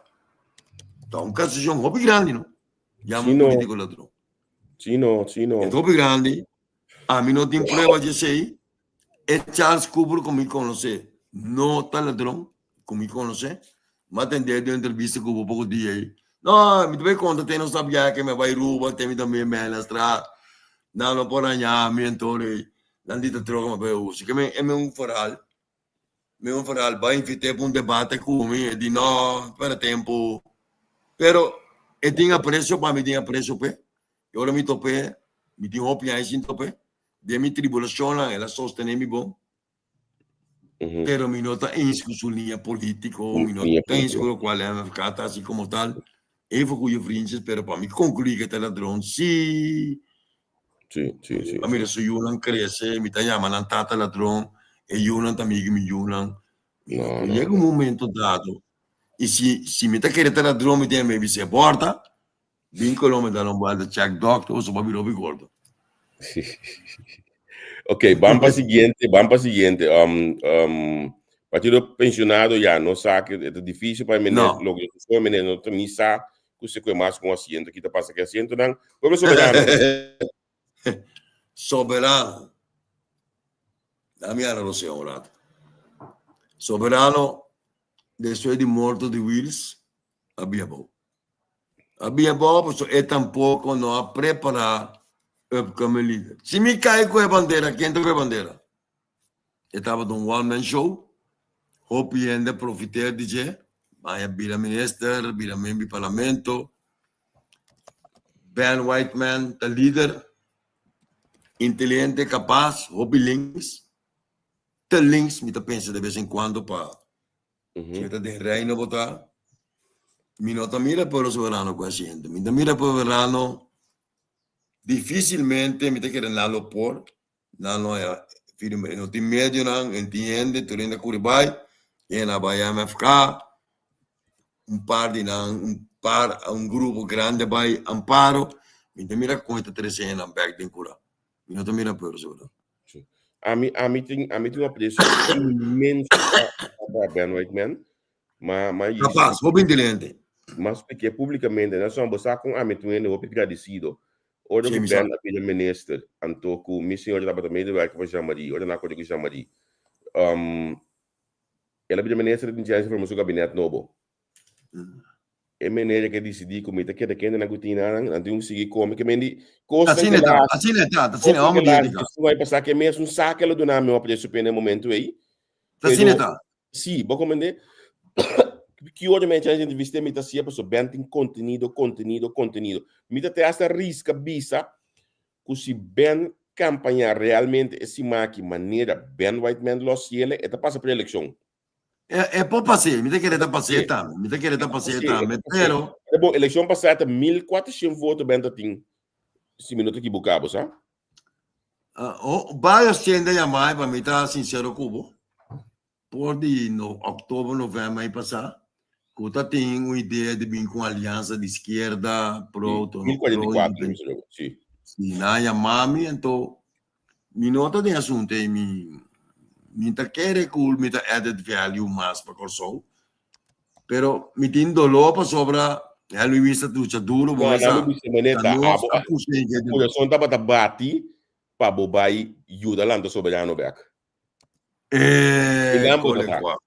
ta un kasashon hopi grandi no. Yama un politiko ladron. Si no, si no. E hopi grandi. Ami no tin prueba di esei. E Charles Cooper ku mi konosé no ta ladron ku mi konosé. Mi a tende den un entrevista ku bo poko dia ei. No, mi ta bai konta te no sa biaha ke mi a bai Aruba, te mi tambe mèna stra. Nan no por haña mi anto nan di ta troka mi a bai usa. Ke men e men un verhaal. Mi un foral bai invit'é pa un debate ku mi, e di no, perde tempu. Pero e tin apresio pa mi, tin apresio p'e. I ora mi top'é, mi tin hopi aña sin top'é. Den mi tribulashonnan el a sostené mi bon. Pero mi no ta eens ku su liña polítiko, mi no ta eens ku lokual MFK ta hasi komo tal. Even goeie vriendjes, pero pa mi konkluí ku e ta ladron, sí. Sí, sí, sí. A mira su yunan crece, mi ta yama nan tata ladron, e yunan ta amigo mi yunan. No, no, Llega un momento dado, y si, si mi ta kere ta ladron, mi tiene maybe se borda, bin Colombia dar un vuelta, check doctor, o so pa bira hopi gordo. Ok, van pa siguiente, van pa siguiente. Um, um, partido pensionado ya no sa que es difícil para meneer, No. lo que fue meneer no ni sa ku se kue mas con asiento, kita pasa que asiento nan. Pueblo soberano. Soberano. Dame a lo un rato. Soberano, después di morto di Wills, a bia bou. A bia bou, paso e tampoco no a prepara upcoming leader. Si mi cai cu e bandera, ken ta cu e bandera? E tabata un one man show. Hopi hende a profiteer di dje. Baña bira minister, bira miembro di parlamento. Ben Whiteman ta lider. Inteligente, capaz, hopi links. Te links mi ta pensa de bes en cuando pa si ta den reino bo ta. Mi no ta mira Pueblo Soberano cu asiento. Mi ta mira Pueblo Soberano dificilmente mi ta kere nan lo por. Nan no a firma, no tin medionan, no tin hende, tur hende a kuri bai, hende a bai MFK, un par di nan, un par, un grupo grandi a bai Amparo, mi ta mira kon e ta trese hendenan bèk den kura, mi no ta mira pueblo soberano. Sí. Ami, ami tin, ami tin un aprecio inmenso pa, pa Ben Whiteman. Ma, ma Capaz, hopi inteligente. Ma spliké públicamente, Nelson, bo sa kon ami tin hende hopi gradicido. Ora ku Ben a bira minister, anto ku mi señora tabata medewerker pa Jean Marie, ora nan a kore ku Jean Marie, el a bira minister i tin chèns di forma su gabinet nobo. E manera ku e disidí ku mi ta keda kende nan ku tin nan, nan tin ku sigui kome, ke men di kosnan ku el a hasi, kosnan ku el a hasi esun ai pasá, ke mes un sa ku el a duna mi un aprecio p'e na e momento ei. Pero Sí, bo comprende? Ki ora mi a chance entrevista mi ta hacía paso Ben tin contenido, contenido, contenido. Mi ta te hasta risca bisa cu si Ben campaña realmente e sima aki manera Ben Whiteman lo haciele, e ta pasa preeleccion. E, e por pasé, mi ta kere ta pasé tambe, mi ta kere ta pasé tambe, pero... Bo, eleccion pasá ta 1400 voto Ben ta tin, si mi no ta equivoca, bo sa? Uh, oh, varios tienda llamai pa mi ta sincero cu bo. Por di no, october, november aí passar, cu ta tin un idea di bin cu alianza di izquierda, pro, Sí, 1044, pro, sí. Sí, na llamami, anto mi no ta den asunto ei, mi, mi ta kere cu mi ta added value mas pa Kòrsou, Pero mi tin doló pasobra Henry Luis a lucha duro, bo No, sa. no, Luis, manera, Ta nos abo, a puso en bo corazón tabata bati pa bo bai yuda lanta Soberano bek. Eh, Einan bo kole ta. kwa.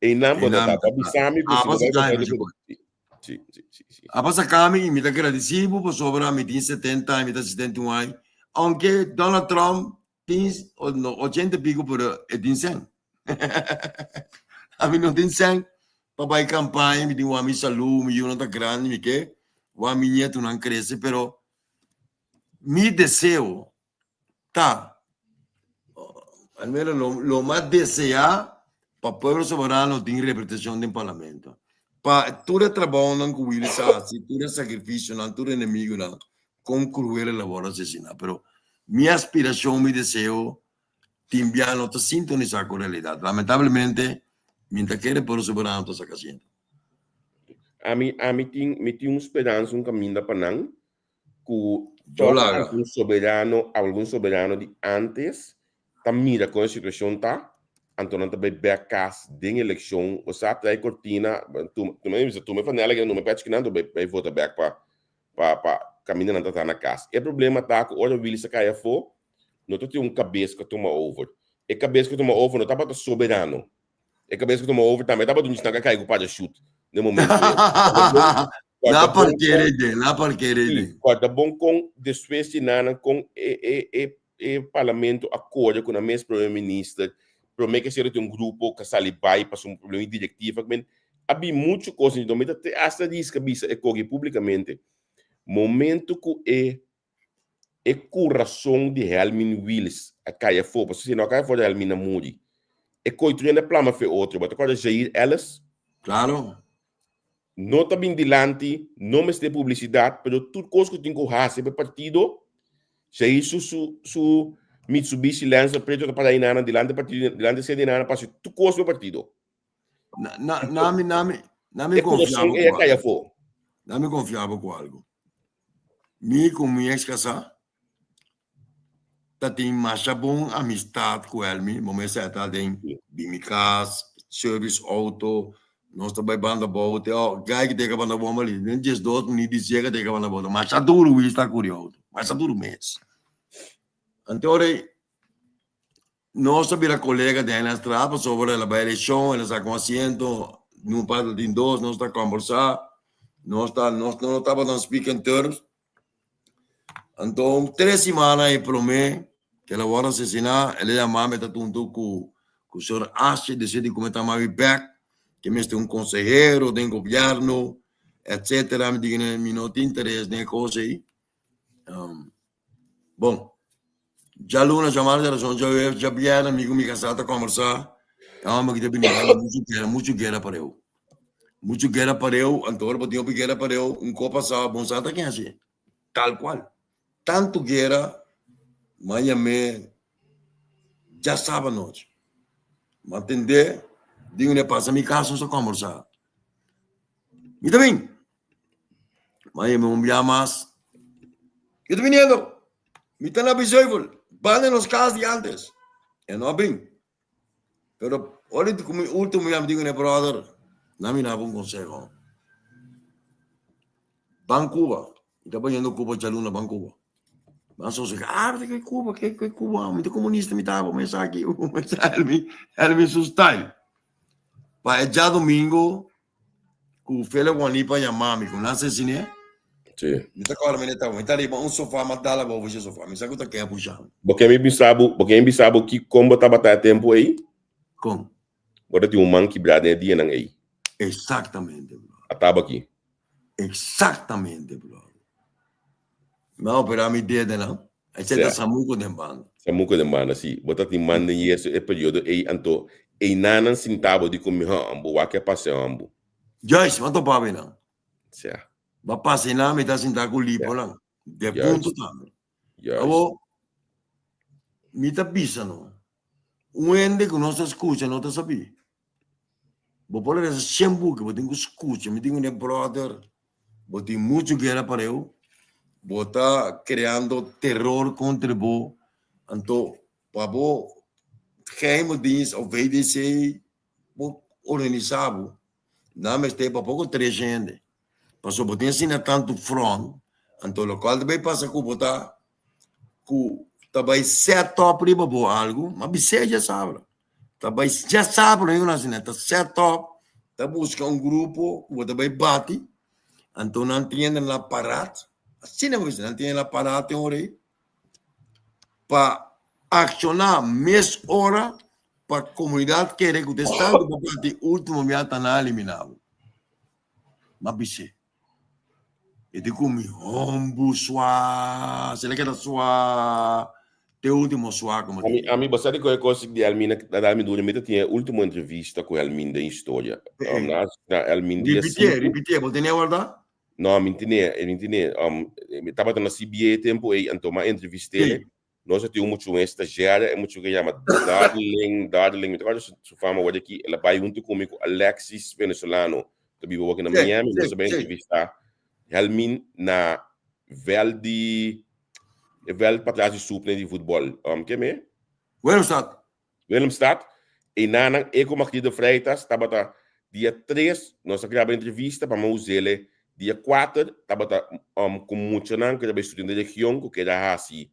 Einan bo Einan ta. bo Pa ta. bisami ku Ah, si bo pa bai saka mi, bo bai Sí, sí, sí, sí. A pasa kami y mi ta gradeci bo pasobra mi tin 70 aña, mi ta 71 aña. Aunque Donald Trump tin no, 80 y pico, pero e tin 100. Ami no tin sèn pa bai kampaña, mi tin wak mi salú, mi yunan ta grandi, mi ke wak mi ñetunan krese, pero mi deseo ta, al menos lo, lo mas deseá pa pueblo soberano tin representashon den parlamento. Pa tur e trabounan ku Willis a hasi, tur e sakrifisionan, tur e enemigunan, kon kruel el a wòrdu asesiná. Pero mi aspirashon, mi deseo, tin bia no ta sintonisá ku realidat. Lamentablemente, mi no ta kere Pueblo Soberano ta saka asiento. Ami, ami tin, mi tin un speransa, un kaminda pa nan, ku tòg algun soberano, algun soberano di ántes ta mira kon e situashon ta, anto nan ta bai bèk kas den elekshon, bo sa trae kortina, tuma, tuma mi bisa tuma e fanela aki, tuma e pèchi kinan, anto bai bai vota bèk pa pa pa kaminda nan ta traha na kas. E problema ta ku ora Willy sa kai afó, no ta tin un kabes ku a tuma over. E kabes ku a tuma over no tabata soberano. E kabes ku tuma over tambe tabata un esnan ku a kai ku parachute den momento ei. La parkera ei, la parkera ei. Kòrda bon kon despues di nan kon e e e e parlamento a kore ku nan mes prome minister, prome ke sera tin un grupo ku a sali bai pasobra un problema di direktiva. Men a bin muchu kos, mi ta te asta riska bisa e koki públikamente. Momento ku e E kurason di Helmin Wiels a kai afó, pasobra si no a kai afó Helmin a muri. E koiturian a plama fe otro. Bo ta kòrda Jair Ellis? Klaro. No ta bin dilanti, no mester publisidat, pero tur kos ku tin ku hasi pa e partido, Jair su su su Mitsubishi Lancer preto ta para einan dilanti partido, dilanti sede einan pa hasi tur kos pa e partido. Na, na, na mi, na mi, na mi E confiaba kurason ku ei a kai algo. afó. Na mi confiaba ku algo. Mi ku mi ex kasá ta tin masha bon amistad ku Helmi. Bo mester sa ta den bin mi kas, service auto, nos ta bai banda bou te oh, gai ki teka banda bou mali. Den 12 minüt di sega teka banda bou. Masha duru Willy ta kuri auto. Masha duru mes. Anto ora Nos a bira kolega den nan straat pasobra el a bai elekshon, el a saka un asiento, nun parti el tin dos, nos ta kombersá, nos ta nos no tabata na speaking terms. Anto tres simana e promé ku el a wòrdu asesiná, el a yama mi, e ta huntu ku ku señor Ashley, desidi ku mi ta mami bèk, ke mester un konsehero den gobièrnu, etsetera. Mi di mi no tin interes den e kos ei. Bon, djaluna, djamarta, djarason, djaweves, djabièrnè mi ku mi kasá ta kòmbersá. E hòmber ki ta bini hasi muchu guera, muchu guera pareu. Muchu guera pareu, anto ora bo tin hopi guera pareu, un kos pasá, bo no sa ta ken hasié. Tal kual. Tantu guera, m'a yam'é djasaba anochi. M'a tend'é, di un e pasa mi kas nos a kòmbersá. Mi ta bin. Maya mi un bia mas. Yo ta viniendo. Mi ta na Bizuivel. Banda nos cas di antes. E no a bin. Pero ora di cu mi ultimo bia mi digo ne brother, na mi daba un conseho. Ban Cuba. Mi ta bayendo Cuba djaluna ban Cuba. Ban sosega. Ah, mi ta Cuba, ke ke Cuba? Mi ta comunista mi taba, mi esaki, mi sa Elmi, Elmi su style. Pa e djadomingo ku Fele Juanipa yama mi ku nan asesiné. Sí. Mi ta kòrda mi ta mi ta riba un sofá m'a dal abou for e sofá. Mi sa ku ta ken a pusha mi. Bo ke mi bisa bo, bo ke mi bisa bo ki kon bo tabata e tempu ei? Kon? Bo ta tin un man kibrá den e dianan ei. Exactamente, bro. A taba aki. Exactamente, bro. Mi a operá mi dedenan. Esei ta Samuco den banda. Samuco den banda, si. Bo ta tin man den yeso e periodo ei, anto einan nan sinta bo di ku mi hòm, bo wak e pase hòm bo. Juist, bo a topa bo einan. Sea. Bo a pasa einan, mi ta sinta ku liponan. De punto tambe. Juist. Abo, mi ta bisa no, un hende ku nos ta skucha no ta sabí. Bo por resa shen buki, bo tin ku skucha. Mi tin un brother, bo tin muchu guera pareu, bo ta kreando teror kontra bo. Anto pa bo geheime dienst of VDC bo organisá bo, nan mester pa poko tres hende. Pasobra bo tin asina tantu front, anto lokual ta bai pasa ku bo ta ku ta bai set up riba bo algu, ma bis'é dja sabra. Ta bai dja sabra no asina, ta set up, ta buska un grupo ku bo ta bai bati, anto nan tin hende na parat, asina bo bisa, nan tin hende na parat e ora ei, pa akshoná mes ora pa komunidat kere ku ta esnan ku ta bati ultimo bia ta nan eliminá bo. M'a bis'é. E di ku mi hombu sua, si el a keda sua. Te último sua como Ami, ami, bo sa di koe kos di Elmin na dal mi duri, mi ta tin e último entrevista ku Elmin den historia. Um, na, na Elmin dia Ripitié, 5. ripitié, bo tene warda? No, mi tene, mi tene. Um, mi tabata na CBA tempo ei, anto m'a entrevistele. Sí. Nos a tin un muchu un estagiaria, e muchu ke yama Darling, Darling, mi ta kòrda su, su fama wòrdu aki, el a bai huntu ku mi ku Alexis venezolano, ta biba wòrdu na Sí, Miami, sí, nos a bai sí. entrevistá Helmin na vèlt di, e vèlt patras di Supne di futbòl. Um, ke me? Willemstad. Willemstad, Einanan e ku Magdi de Freitas tabata dia tres, nos a graba entrevista pa Mozele, dia kuater tabata um ku muchanan ku ta bai studia den region ku keda hasi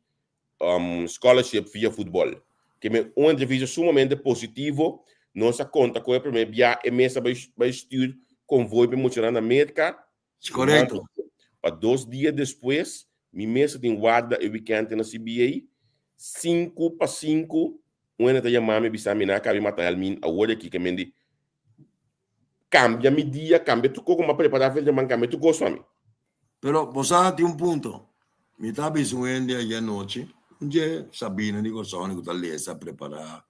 um scholarship via futbòl. Ke men un entrevista sumamente positivo, nos a konta ku e promé bia e mes a bai bai stuur konvoi pa e muchanan na Merka, Korekto. Pa dos dia despues, mi mes a tin warda e wikènt na CBA. 4:55, un hende ta yama mi bisa mi nan a kabi mata Helmin awor aki ke men di kambia mi dia, kambia tur kos ku mi a prepará for djaman, kambia tur kos pa mi. Pero bo sa tin un punto, mi ta bisa un hende ayer anochi, un dje Sabina di Kòrsou ku ta lesa, prepará,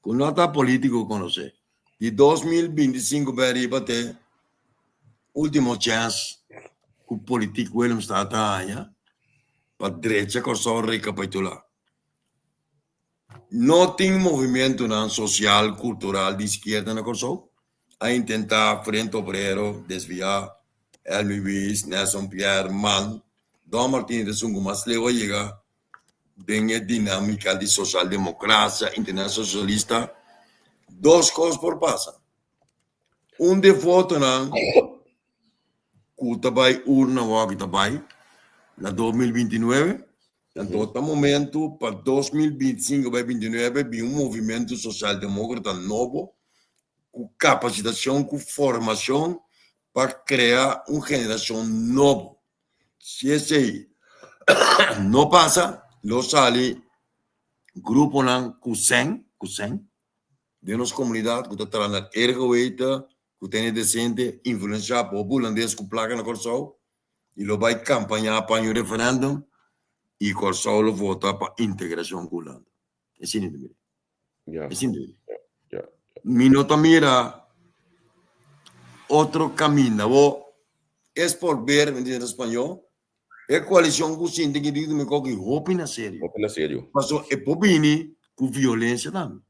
Ku no ta politico conoce. Di 2025 bay ariba te ultimo chance ku politiek Willemstad ta haña pa drecha Kòrsou rekapitulá. No tin movimentonan sosial, kultural di iskierda na Kòrsou. A intentá Frente Obrero desviá, Elmi Luis, Nelson Pierre, Man, Don Martin ta esun ku mas leu a yega Den e dinámika di sosialdemokrasia internasosialista, dos kos por pasa. Un di e votonan ku ta bai urna wòrdu ta bai na 2029, anto ta momentu pa 2025 bai 29 bin un movimentu sosialdemókrata nobo ku kapasitashon, ku formashon pa krea un generashon nobo. Si esei no pasa, lo sali gruponan ku sèn, ku sèn, den nos komunidat ku ta traha na ergeweten, ku tene desente, influensiá pa hopi hulandes ku plaka na Kòrsou i lo bai kampañá pa un referèndum i Kòrsou lo vota pa integrashon ku Hulanda. Esei ta mira. Ja. Esei ta mira. Ja, ja. Mi no ta mira otro caminda. Bo es por ver, me dice en español, e coalición cu sinti ki di mi koki hopi na serio. Hopi na serio. Paso e por bini cu violencia tambe.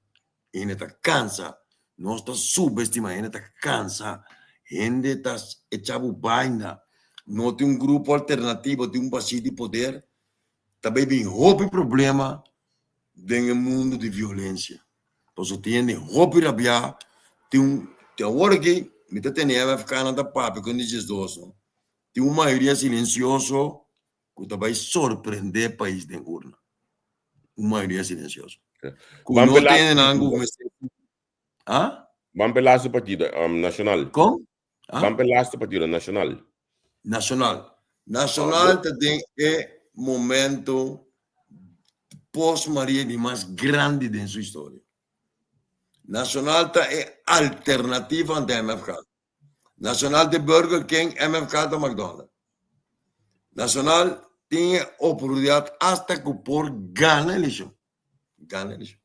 Hende ta cansa. Nos ta subestima, hende ta cansa. Hende ta echa bo baina. No tin un grupo alternativo, tin un vacío di poder. Ta bay bin hopi problema den e mundu di violencia. Pasobra tin hende hopi rabiá, tin un, te awor aki mi ta tene MFK nan ta papia ku hende diesdos no, tin un mayoria silencioso ku ta bai sorprende pais den urna. Un mayoria silencioso. Ku Ban no pela tene nan ku mester, ah? Ban p'e laatste partido, um, Nacional. Kon? Ah? Ban p'e laatste partido, Nacional. Nacional. Nacional ta den e momento post Maria di mas grandi den su historia. Nacional ta e alternativa ante MFK. Nacional ta e Burger King, MFK ta McDonald's. Nacional tin e oportunidad hasta cu por gana eleccion. Gana eleccion.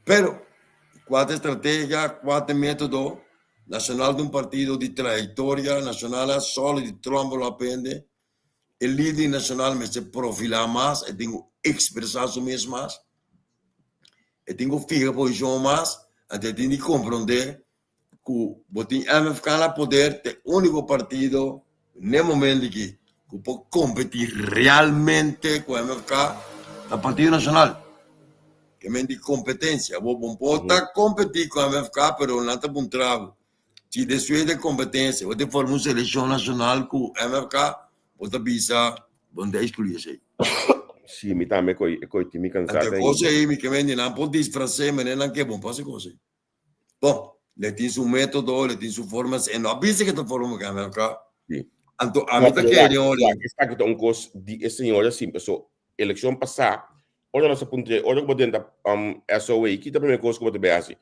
Pero, kua ta e strategia, kua ta e método? Nacional ta un partido di trayectoria, Nacional a solo di Trump lo aprende. E lider di Nacional mester profilá mas, e tin ku ekspresá su mes mas, e tin ku fiha posishon mas, anto e tin di komprondé ku bo tin MFK na poder ta e úniko partido n'e momento aki ku por kompetí realmente ku MFK ta Partido Nashonal. Ke men di kompetensia. Bo bo por ta kompetí ku MFK pero nan ta puntra bo si despues di e kompetensia bo ta forma un selekshon nashonal ku MFK bo ta bisa bo no ta ekskluí esei. Sí, mi tambe e koi tin mi kansá Anto e kos ei mi ke men di nan por disfras'é manera nan ke bon pa hasi kos ei. Bon, le tin su método, le tin su forma, e no a bisa ke ta forma ku MFK. Sí. Anto ami ta kere ora. Esaki ta un kos di e señora sin paso elekshon pasá, ora nos a puntr'é, ora ku bo drenta um, SOA, ki ta promé kos ku bo ta bai hasi?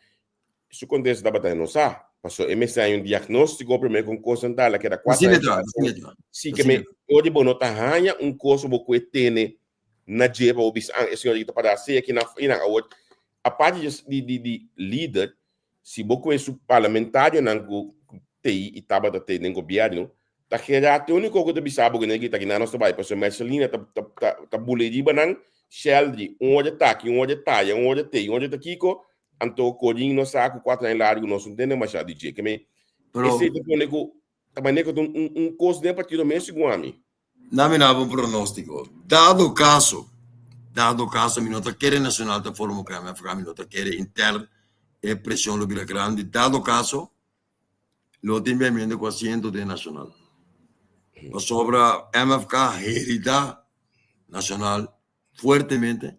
Su kontesta tabata e no sa, paso e mester haña un diagnóstiko promé kon kosnan ta, el a keda kuater Asina aña ta, sin asina ta. Sí, ke me, ora di bo no ta haña un kos ku bo kue tene. na dje pa bo bisa ah e señor aki ta para así aki na i nan awor aparte di di di lider si bo koe su parlamentarionan ku tei i tabata tei den gobierno ta Gerard e úniko ku ta bisa bo ku nan kita kinan nos ta bai pasobra Mercelina ta ta ta ta bula riba nan Sheldry un ora ta aki un ora ta aya un ora tei un ora ta kiko anto Corin no sa ku kuater aña largu nos no tende masha di dje ke me esei ta pone ku ta manera ku ta un un kos den partido mes segun ami. Na mi daba un pronóstiko. Dado kaso, dado kaso mi no ta kere Nacional ta forma ku MFK, mi no ta kere Inter e preshon lo bira grandi. Dado kaso, lo tin biamiento ku asiento den Nacional. Pasobra MFK herida Nacional fuertemente.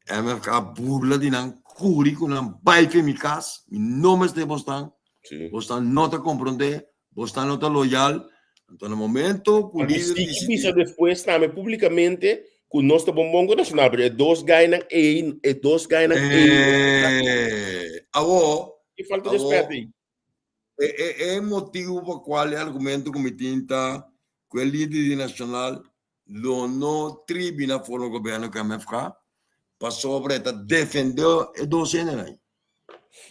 MFK burla di nan, kuri ku nan, bai fe mi kas, mi no mester bosnan, Sí. bosnan no ta komprondé, bosnan no ta loyal. Anto na momento ku Anto lider sigui disidí, bisa despues tambe públikamente ku nos ta bon bon ku Nacional, pero e dos gainan ei, e dos gainan ei, eh, awo, e falta de awo, respeto ei. e, e, e motivo pa kual e argumento ku mi tin ta ku e lider di Nacional lo no tribi na forma gobierno ku MFK pasobra e ta defende e dos hendenan.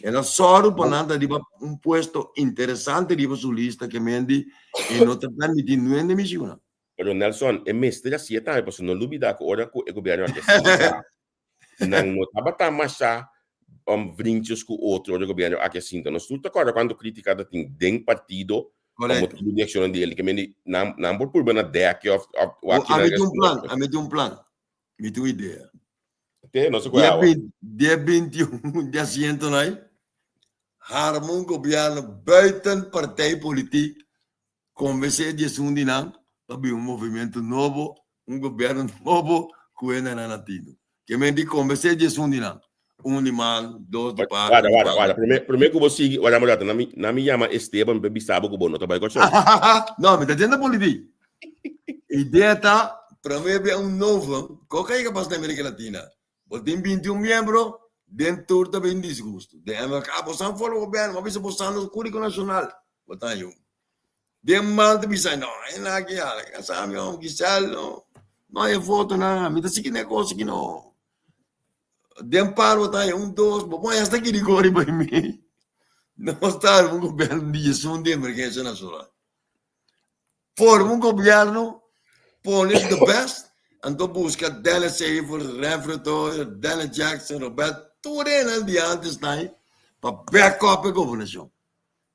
El a sòru pa nan ta riba un puesto interesante riba su lista ke mendi e no ta permiti nuende mishi ku nan. Pero Nelson, e mester hasié tambe pasobra no lubida ku ora ku e gobierno a sinta nan no tabata masha um, vriendjes ku otro ora e gobierno aki a sinta. Nos tur ta kòrda kuantu kritika ta tin den partido pa Correcto. motibu di akshonnan di el. Ke mendi nan, nan por purba na dèk of, of Bo, wak a nan mi tin un plan, responde. a mi tin un plan, mi tin un idea. Te, no se kue Dia awa. 20, dia 21 di asiento nai, harma un gobierno buiten partijpolitiek Konvensé di esun di nan pa bin un movimentu nobo, un gobièrnu nobo ku e nan a tinu. Ke men di konvensé di esun di nan, un di man, dos di par, Warda, di warda, par. warda. Promé, promé ku bo sigui, warda un rato. Na mi, na mi yama Esteban pa bisa bo ku bo no ta bai Kòrsou. No, mi ta tende politik. Idea ta, promé bia un novo, koke a yega pas na Amerika Latina. Bo tin 21 miembro, den tur ta bin disgusto. Den MFK bo san forma gobièrnu, bo a bisa bo san nos Kódigo Nashonal. Bo ta yu. Den mal ta bisa, no, e na ki ala, ka sa mi om Giselle, no. No e foto na, mi ta siki ne cosa ki no. Den par bo ta un, dos, bo pon esta ki di gori pa mi. No sta un gobierno di esun di emergencia nacional. Forma un gobierno, pone the best, anto busca Dennis Severs, Renfred Hoyer, Dennis Jackson, Robert, tur enan di antes ta pa back up e gobernacion.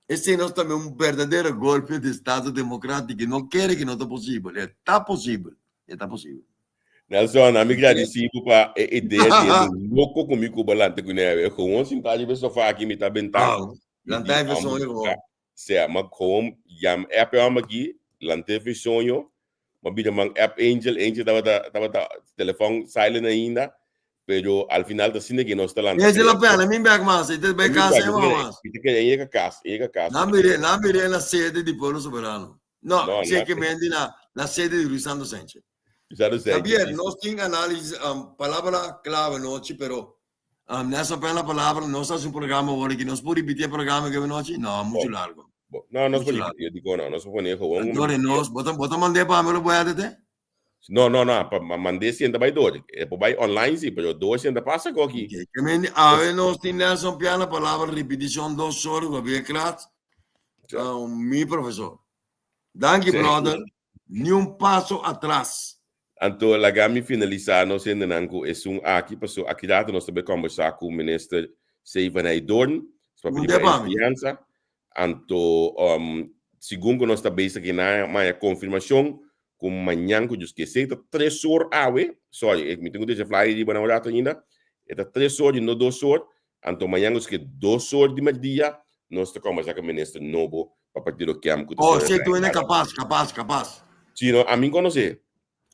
Esei nos tambe un berdadero golpe di estado democrático y no kere que no ta posibel. E ta posibel. E ta posibel. Nelson, ami gradisí bo pa e idea di e loko ku mi ku bo lanta ku neve. Gewoon sintá riba e sofá aki mi ta bentá. Ah, lanta e soño gewoon. Sea, ma gewoon yam app e hòmber aki, lant'é fi soño, ma bira man app Angel, Angel tabata tabata telefòn silent ainda, pero al final ta asina ke nos ta lanta. Angel a pèrdè mi bèk mas, e ta bai kas e mas. Mi ta kere e yega kas, e yega kas. Nan mir'é, nan mir'é na sede di Pueblo Soberano. No, si ke mendi na na sede di Luis Santos Sánchez. Luis Santos Sánchez. Javier, nos tin análisis, palabra clave nochi, pero Um, Nelson, pena palabra, nos hace un programa ahora que nos puede repetir el programa que noche. No, mucho largo. No, no se puede repetir, digo, no, no se puede gewoon. Dore, nos, bota, bota mandé para mí, lo voy a hacer. No, no, no, pa mandé sienta bij door. E por bij online sí, pero door sienta pasa ko aquí. Okay. Que men, a ver, nos tin Nelson Piana palabra repetición dos horas, Gabriel Kratz. Um, mi profesor. Danki, brother. Ni un paso atras. Anto laga mi finalisá nos hendenan ku esun aki, paso aki rato nos ta bai kòmbersá ku Minister Steven Heydoorn, nos papia di pa enseñansa. Anto segun ku nos ta bezig aki nan a haña konfirmashon ku mañan ku Dios ke. Esei ta tres or awe, sorry, mi tin ku deja flyer riba nan un rato ainda, e ta tres or i no dos or, Anto mañan nos ke dos or di merdia nos ta kombersa ku minister nobo pa partido KEM ku ta Oh, si tu ene kapas, kapas, kapas. Si no, ami konosé.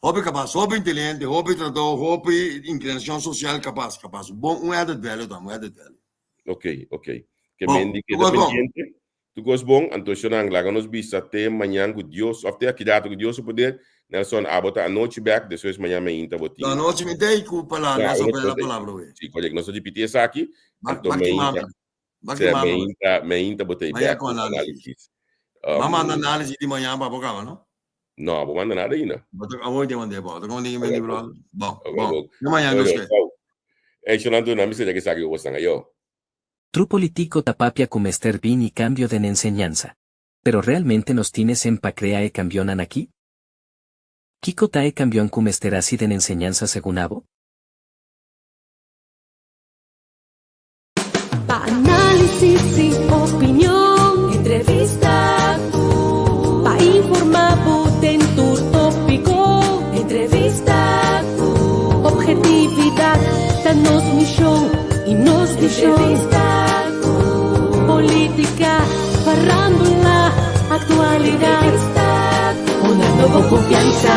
Hopi kapas, hopi inteligente, hopi trató, hopi inklinashon sosial, kapas, kapas. Bon, un added value tambe, un added value. Ok, ok. Ke men di keda pendiente. Tur kos bon, anto shonnan laga nos bisa te mañan ku Dios, òf te aki rato ku Dios su poder. Nelson, abo ta anochi bèk, despues mañan mainta bo tin. No, anochi mi ta ei ku palabra, Nelson pone la palabra oe. Si, korekto, nos ta ripití esaki, anto mainta, sea, mainta, mainta bo ta ei bèk ku análisis. M'a manda análisis di mañan pa bo kaba, no? No, bo manda nada ainda. Bo ta amo te mandé bo. Ta como ding mendi bro. Bon, Ok, bon. bon. No mañana nos ke. Ey, Shonanto, na mi sería que saque vos están ayo. Tur politico ta papia cu mester bini cambio den enseñansa. Pero realmente nos tin cen pa crea e cambionan aki? Kico ta e cambionan cu mester haci den enseñansa segun abo? Pa análisis y opinion, entrevista pa informa bo den tur topico, entrevista. Objetividad ta nos mision y nos vision. Entrevista, politica, farándula, actualidad. Una nueva confianza.